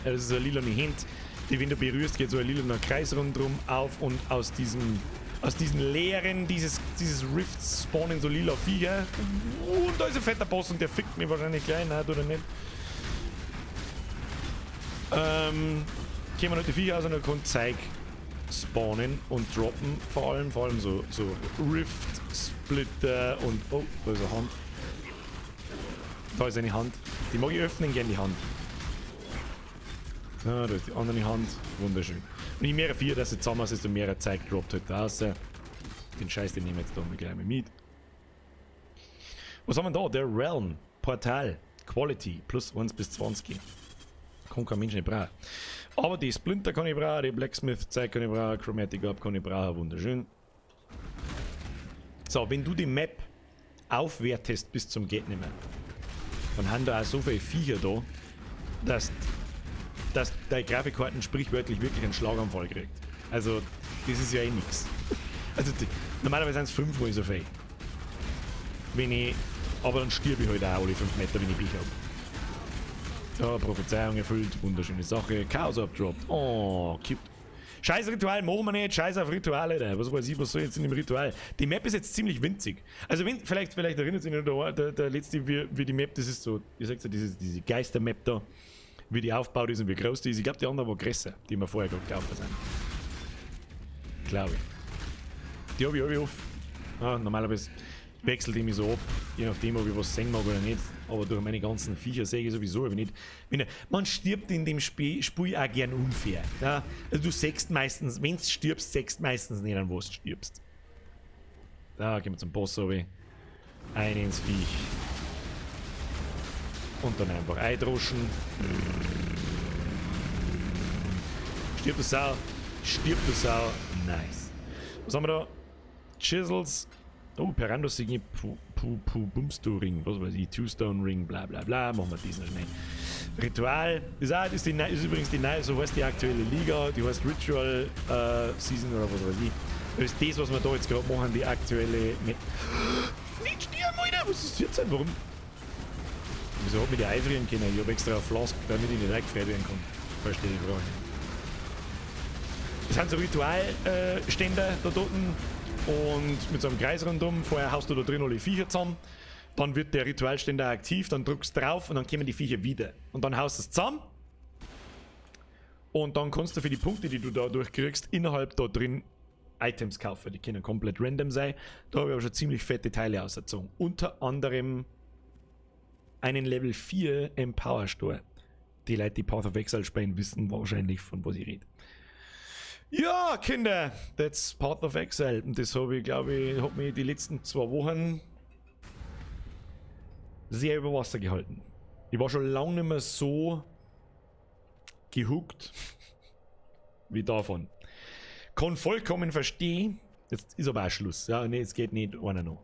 Ja, das ist eine lilane Hand, die, wenn du berührst, geht so ein lilaner Kreis rundherum auf und aus diesen Leeren dieses Rifts spawnen so lila Viecher. Und da ist ein fetter Boss und der fickt mich wahrscheinlich gleich, nein, oder nicht? Gehen wir noch die Viecher aus und dann kann Zeug spawnen und droppen, vor allem so Rift, Splitter und, oh, da ist eine Hand. Da ist eine Hand. Die mag ich öffnen gern, die Hand. Ah, da ist die andere Hand. Wunderschön. Und je mehr Viecher, dass sie zusammen sind, desto mehr Zeug droppt halt da raus. Den Scheiß, den nehmen wir jetzt da mal gleich mal mit. Was haben wir da? Der Realm. Portal. Quality. Plus 1 bis 20. Kann kein Mensch nicht brauchen. Aber die Splinter kann ich brauchen, die Blacksmith-Zeug kann ich brauchen, Chromatic Orb kann ich brauchen. Wunderschön. So, wenn du die Map aufwertest bis zum geht nicht mehr, Dann haben da auch so viele Viecher da, dass deine Grafikkarten sprichwörtlich wirklich einen Schlaganfall kriegt. Also, das ist ja eh nix. Also, normalerweise sind es 5-mal so viel. Wenn ich, aber dann stirb ich halt auch alle 5 Meter, wenn ich Pech hab. So, Prophezeiung erfüllt, wunderschöne Sache. Chaos abdroppt. Oh, kippt. Scheiß Ritual machen wir nicht, scheiß auf Rituale, Alter. Was weiß ich, was soll jetzt in dem Ritual? Die Map ist jetzt ziemlich winzig. Also wenn, vielleicht erinnert sich noch der letzte, wie die Map, das ist so, ihr sagt ja, diese Geister-Map da, wie die aufgebaut ist und wie groß die ist. Ich glaube, die andere war größer, die wir vorher gerade gelaufen sind. Glaube ich. Die habe ich alle auf. Ja, normalerweise wechselt ich mich so ab, je nachdem, ob ich was sehen mag oder nicht. Aber durch meine ganzen Viecher sehe ich sowieso, aber nicht. Man stirbt in dem Spiel auch gern unfair. Ja? Also du sägst meistens, wenn du stirbst, sägst meistens nicht an, was du stirbst. Da gehen wir zum Boss runter. Ein ins Viech. Und dann einfach eindroschen. Stirbt du Sau. Stirbt du Sau. Nice. Was haben wir da? Chisels. Oh, Perandus Signet, Pu, Ring, was weiß ich, Two-Stone Ring, bla bla bla, machen wir diesen schnell. Ritual, ist übrigens die neue, so heißt die aktuelle Liga, die heißt Ritual Season oder was weiß ich. Das ist das, was wir da jetzt gerade machen, die aktuelle. Nicht sterben, Alter! Was ist jetzt denn? Warum? Wieso hat mich die einfrieren können? Ich hab extra eine Flask, damit ich nicht eingefriert werden kann. Verstehe die Frage nicht. Das sind so Ritualständer da unten. Und mit so einem Kreis rundum, vorher haust du da drin alle Viecher zusammen, dann wird der Ritualständer aktiv, dann drückst du drauf und dann kommen die Viecher wieder. Und dann haust du es zusammen und dann kannst du für die Punkte, die du dadurch kriegst, innerhalb da drin Items kaufen. Die können komplett random sein. Da habe ich aber schon ziemlich fette Teile ausgezogen. Unter anderem einen Level 4 Empower Store. Die Leute, die Path of Exile spielen, wissen wahrscheinlich, von was ich rede. Ja, Kinder, that's Path of Exile. Und das habe ich, glaube ich, hat mich die letzten 2 Wochen sehr über Wasser gehalten. Ich war schon lange nicht mehr so gehuckt wie davon. Kann vollkommen verstehen. Jetzt ist aber auch Schluss. Ja, nee, es geht nicht einer noch.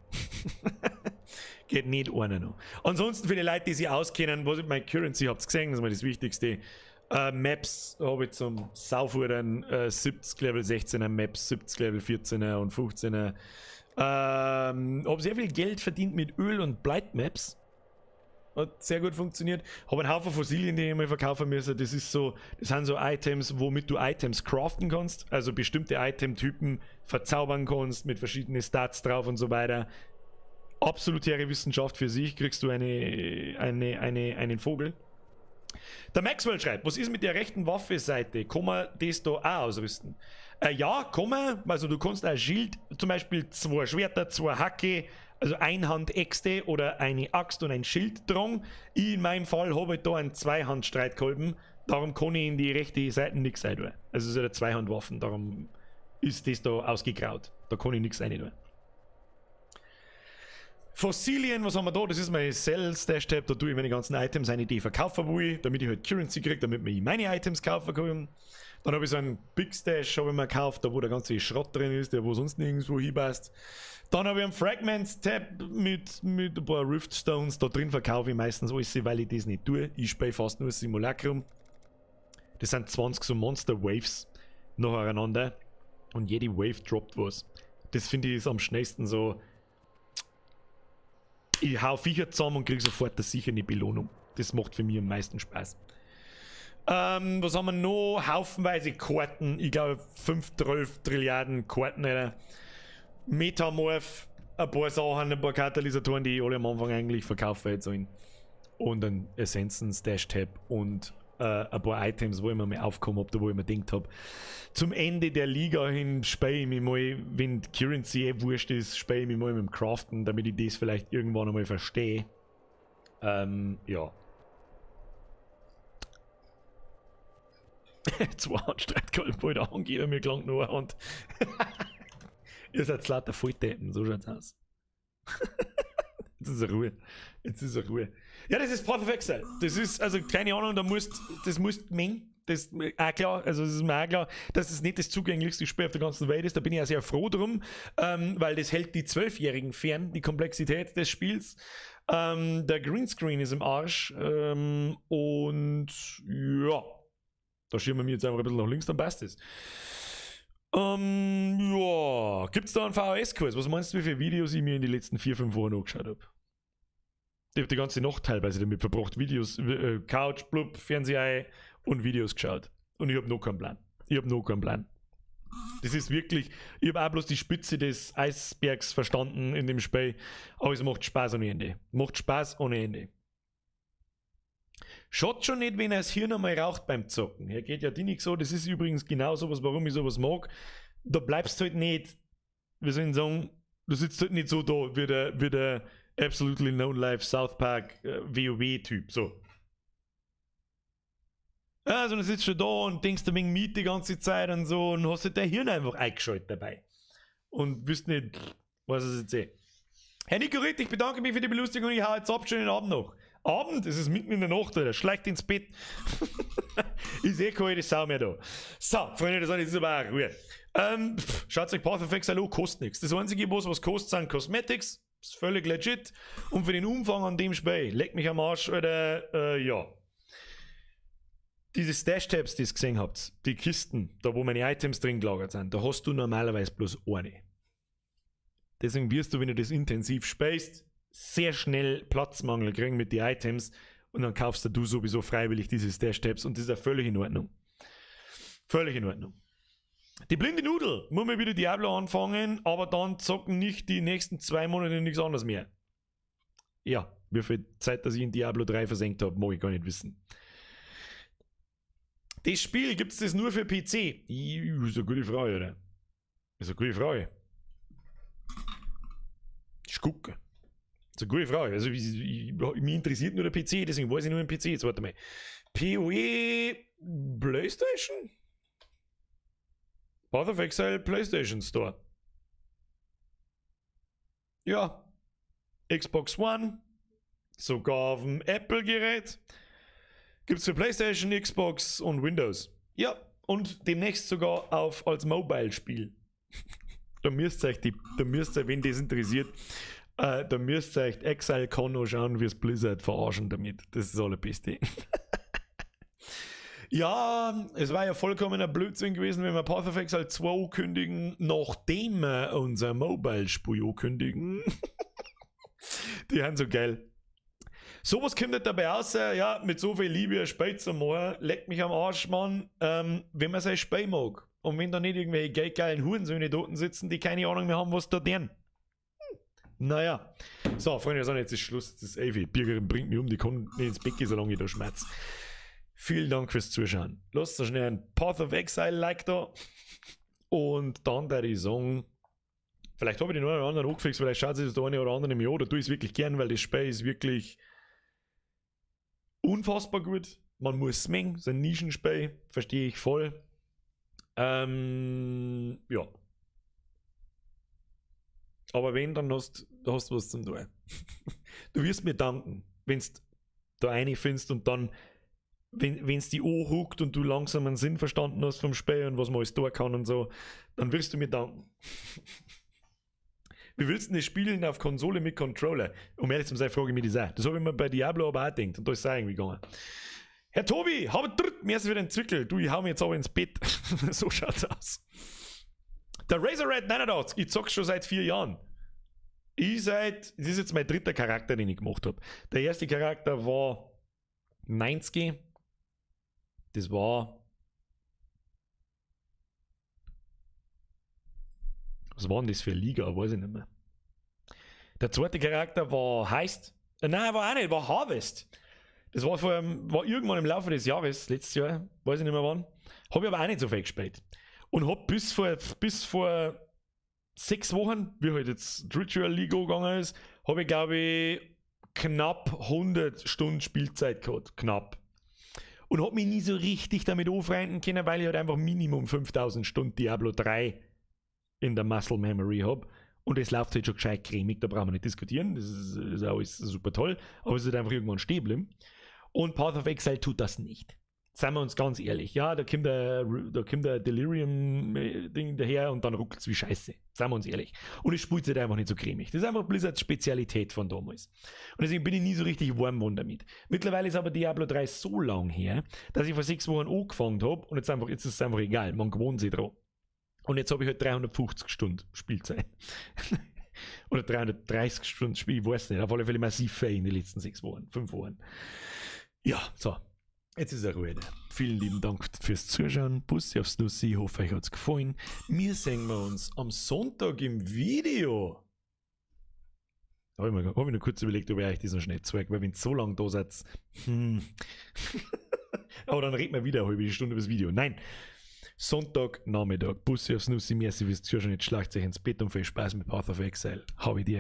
Geht nicht einer noch. Ansonsten für die Leute, die sich auskennen, was ich, mein Currency habt ihr gesehen, das ist mal das Wichtigste. Maps habe ich zum Saufudern, 70 Level 16er Maps, 70 Level 14er und 15er. Habe sehr viel Geld verdient mit Öl und Blight Maps. Hat sehr gut funktioniert. Habe einen Haufen Fossilien, die ich mal verkaufen müssen. Das ist so, das sind so Items, womit du Items craften kannst. Also bestimmte Itemtypen verzaubern kannst mit verschiedenen Stats drauf und so weiter. Absolute Wissenschaft für sich. Kriegst du einen Vogel. Der Maxwell schreibt, was ist mit der rechten Waffe-Seite? Kann man das da auch ausrüsten? Ja, kann man. Also du kannst ein Schild, zum Beispiel 2 Schwerter, 2 Hacke, also Einhandäxte oder eine Axt und ein Schild tragen. Ich in meinem Fall habe halt da einen Zweihandstreitkolben, darum kann ich in die rechte Seite nichts rein. Also es ist ja Zweihandwaffen, darum ist das da ausgegraut. Da kann ich nichts rein tun. Fossilien, was haben wir da? Das ist mein Sell Stash Tab, da tue ich meine ganzen Items rein, die ich verkaufen will, damit ich halt Currency kriege, damit ich meine Items kaufen kann. Dann habe ich so einen Big Stash, habe ich mir gekauft, da wo der ganze Schrott drin ist, der wo sonst nirgendwo hinpasst. Dann habe ich einen Fragments Tab mit ein paar Rift Stones, da drin verkaufe ich meistens alles, weil ich das nicht tue. Ich spiele fast nur Simulacrum. Das sind 20 so Monster Waves nacheinander und jede Wave droppt was. Das finde ich ist am schnellsten so. Ich hau Viecher zusammen und krieg sofort sicher eine Belohnung. Das macht für mich am meisten Spaß. Was haben wir noch? Haufenweise Karten. Ich glaube 5, 12 Trilliarden Karten. Alter. Metamorph, ein paar Sachen, ein paar Katalysatoren, die ich alle am Anfang eigentlich verkaufen hätte sollen. Und ein Essenzen Stash Tab und ein paar Items, wo ich mir mal aufgekommen hab, da wo ich mir gedacht hab, zum Ende der Liga hin spiele ich mich mal, wenn die Currency eh wurscht ist, spiele ich mich mal mit dem Craften, damit ich das vielleicht irgendwann einmal verstehe. Ja. 2 Handstreitkolben wollte angeben, mir gelangt nur eine Hand. Ihr seid lauter Volldeppen, so schaut's aus. Jetzt ist Ruhe. Jetzt ist Ruhe. Ja, das ist Path of Exile. Das ist, also keine Ahnung, da musst, das musst mengen. Das, auch klar, also es ist mir auch klar, dass es nicht das zugänglichste Spiel auf der ganzen Welt ist. Da bin ich auch sehr froh drum, weil das hält die 12-Jährigen fern, die Komplexität des Spiels. Der Greenscreen ist im Arsch und ja, da schieben wir jetzt einfach ein bisschen nach links, dann passt es. Ja, gibt's da einen VHS-Kurs? Was meinst du, wie viele Videos ich mir in den letzten 4, 5 Wochen angeschaut hab? Ich hab die ganze Nacht teilweise damit verbracht. Videos, Couch, blub, Fernseher und Videos geschaut. Und ich hab noch keinen Plan. Ich hab noch keinen Plan. Das ist wirklich, ich hab auch bloß die Spitze des Eisbergs verstanden in dem Spiel. Aber es macht Spaß ohne Ende. Macht Spaß ohne Ende. Schaut schon nicht, wenn er das Hirn einmal raucht beim Zocken. Er geht ja die nicht so. Das ist übrigens genau sowas, warum ich sowas mag. Da bleibst du halt nicht, wie soll ich sagen, du sitzt halt nicht so da, wie der Absolutely No Life South Park WoW-Typ, so. Also du sitzt schon da und denkst ein wenig mit die ganze Zeit und so und hast halt dein Hirn einfach eingeschaltet dabei. Und wirst nicht, was ist jetzt eh. Herr Nico Ritt, ich bedanke mich für die Belustigung, ich hau jetzt ab, schönen Abend noch. Abend? Es ist mitten in der Nacht, Alter. Schleicht ins Bett. Ist eh keine Sau mehr da. So, Freunde, das ist aber auch Ruhe. Schaut euch Path of Exile an, kostet nichts. Das Einzige, was kostet, sind Cosmetics. Ist völlig legit. Und für den Umfang an dem Spiel, leck mich am Arsch, Alter, ja. Diese Stash-Tabs, die ihr gesehen habt, die Kisten, da wo meine Items drin gelagert sind, da hast du normalerweise bloß eine. Deswegen wirst du, wenn du das intensiv spielst, sehr schnell Platzmangel kriegen mit den Items und dann kaufst du sowieso freiwillig diese Stash-Tabs und das ist ja völlig in Ordnung. Völlig in Ordnung. Die blinde Nudel muss mal wieder Diablo anfangen, aber dann zocken nicht die nächsten 2 Monate nichts anderes mehr. Ja, wie viel Zeit, dass ich in Diablo 3 versenkt hab, mag ich gar nicht wissen. Das Spiel, gibt's das nur für PC? Ist eine gute Frage, oder? Ist eine gute Frage. Ich gucke. Das ist eine gute Frage. Also, mich interessiert nur der PC, deswegen weiß ich nur den PC. Jetzt warte mal. PoE PlayStation? Path of Exile PlayStation Store. Ja. Xbox One. Sogar auf dem Apple-Gerät. Gibt's für PlayStation, Xbox und Windows. Ja, und demnächst sogar als Mobile-Spiel. Da müsst ihr euch, die, da müsst ihr, wenn das interessiert, da müsst ihr euch ExileCon anschauen, wie es Blizzard verarschen damit. Das ist das Allerbeste. Ja, es war ja vollkommener Blödsinn gewesen, wenn wir Path of Exile 2 ankündigen, nachdem wir unser Mobile-Spiel ankündigen. Die sind so geil. Sowas kommt nicht dabei raus, ja, mit so viel Liebe ein Spiel zu machen, leckt mich am Arsch, Mann, wenn man sein Spiel mag. Und wenn da nicht irgendwelche geldgeilen Hurensöhne dort sitzen, die keine Ahnung mehr haben, was da deren. Naja. So, Freunde, jetzt ist Schluss. Das ist ewig. Birgerin bringt mich um, die kann nicht ins Bett gehen, solange ich da schmerz. Vielen Dank fürs Zuschauen. Lasst so schnell ein Path of Exile Like da. Und dann würde ich sagen, vielleicht habe ich den einen oder anderen angefixt, vielleicht schaut sich das der eine oder andere im Jahr, da tue ich es wirklich gern, weil das Spiel ist wirklich unfassbar gut. Man muss es mengen, ist ein Nischenspiel, verstehe ich voll. Ja. Aber wenn, dann hast du was zum tun. Du wirst mir danken, wenn's da eine findest und dann, wenn's die anhuckt und du langsam einen Sinn verstanden hast vom Spiel und was man alles tun kann und so, dann wirst du mir danken. Wie willst du denn das spielen auf Konsole mit Controller? Um ehrlich zu sein, frage ich mich das auch. Das habe ich mir bei Diablo aber auch gedacht und da ist es auch irgendwie gegangen. Herr Tobi, hab dritt, mir ist wieder ein Zwickel. Du, ich hau mir jetzt aber ins Bett. So schaut's aus. Der Razor Red 89, ich zock's schon seit 4 Jahren. Das ist jetzt mein dritter Charakter, den ich gemacht hab. Der erste Charakter war 90. Das war... Was war denn das für eine Liga? Weiß ich nicht mehr. Der zweite Charakter war Heist. Nein, war auch nicht, war Harvest. Das war, war irgendwann im Laufe des Jahres, letztes Jahr, weiß ich nicht mehr wann. Hab ich aber auch nicht so viel gespielt. Und hab bis vor 6 Wochen, wie halt jetzt Ritual League gegangen ist, hab ich, glaube ich, knapp 100 Stunden Spielzeit gehabt. Knapp. Und hab mich nie so richtig damit anfreunden können, weil ich halt einfach Minimum 5000 Stunden Diablo 3 in der Muscle Memory hab. Und es läuft halt schon gescheit cremig, da brauchen wir nicht diskutieren. Das ist alles super toll. Aber es ist halt einfach irgendwann stehen geblieben. Und Path of Exile tut das nicht. Seien wir uns ganz ehrlich. Ja, da kommt der Delirium-Ding daher und dann ruckelt's wie Scheiße. Seien wir uns ehrlich. Und es spielt sich halt einfach nicht so cremig. Das ist einfach Blizzards Spezialität von damals. Und deswegen bin ich nie so richtig warm geworden damit. Mittlerweile ist aber Diablo 3 so lang her, dass ich vor 6 Wochen angefangen habe und jetzt ist es einfach egal. Man gewohnt sich dran. Und jetzt habe ich halt 350 Stunden Spielzeit. Oder 330 Stunden Spiel, ich weiß nicht. Auf alle Fälle massiv viel in den letzten 6 Wochen, 5 Wochen. Ja, so. Jetzt ist er Ruhe. Vielen lieben Dank fürs Zuschauen. Bussi aufs Nussi. Ich hoffe, euch hat's gefallen. Wir sehen wir uns am Sonntag im Video. Da hab ich noch kurz überlegt, ob ich euch das noch schnell zeige, weil wenn ihr so lange da seid, Aber dann reden wir wieder eine halbe Stunde über das Video. Nein. Sonntag Nachmittag. Bussi aufs Nussi, merci fürs Zuschauen. Jetzt schlagt euch ins Bett und viel Spaß mit Path of Exile. Habe die.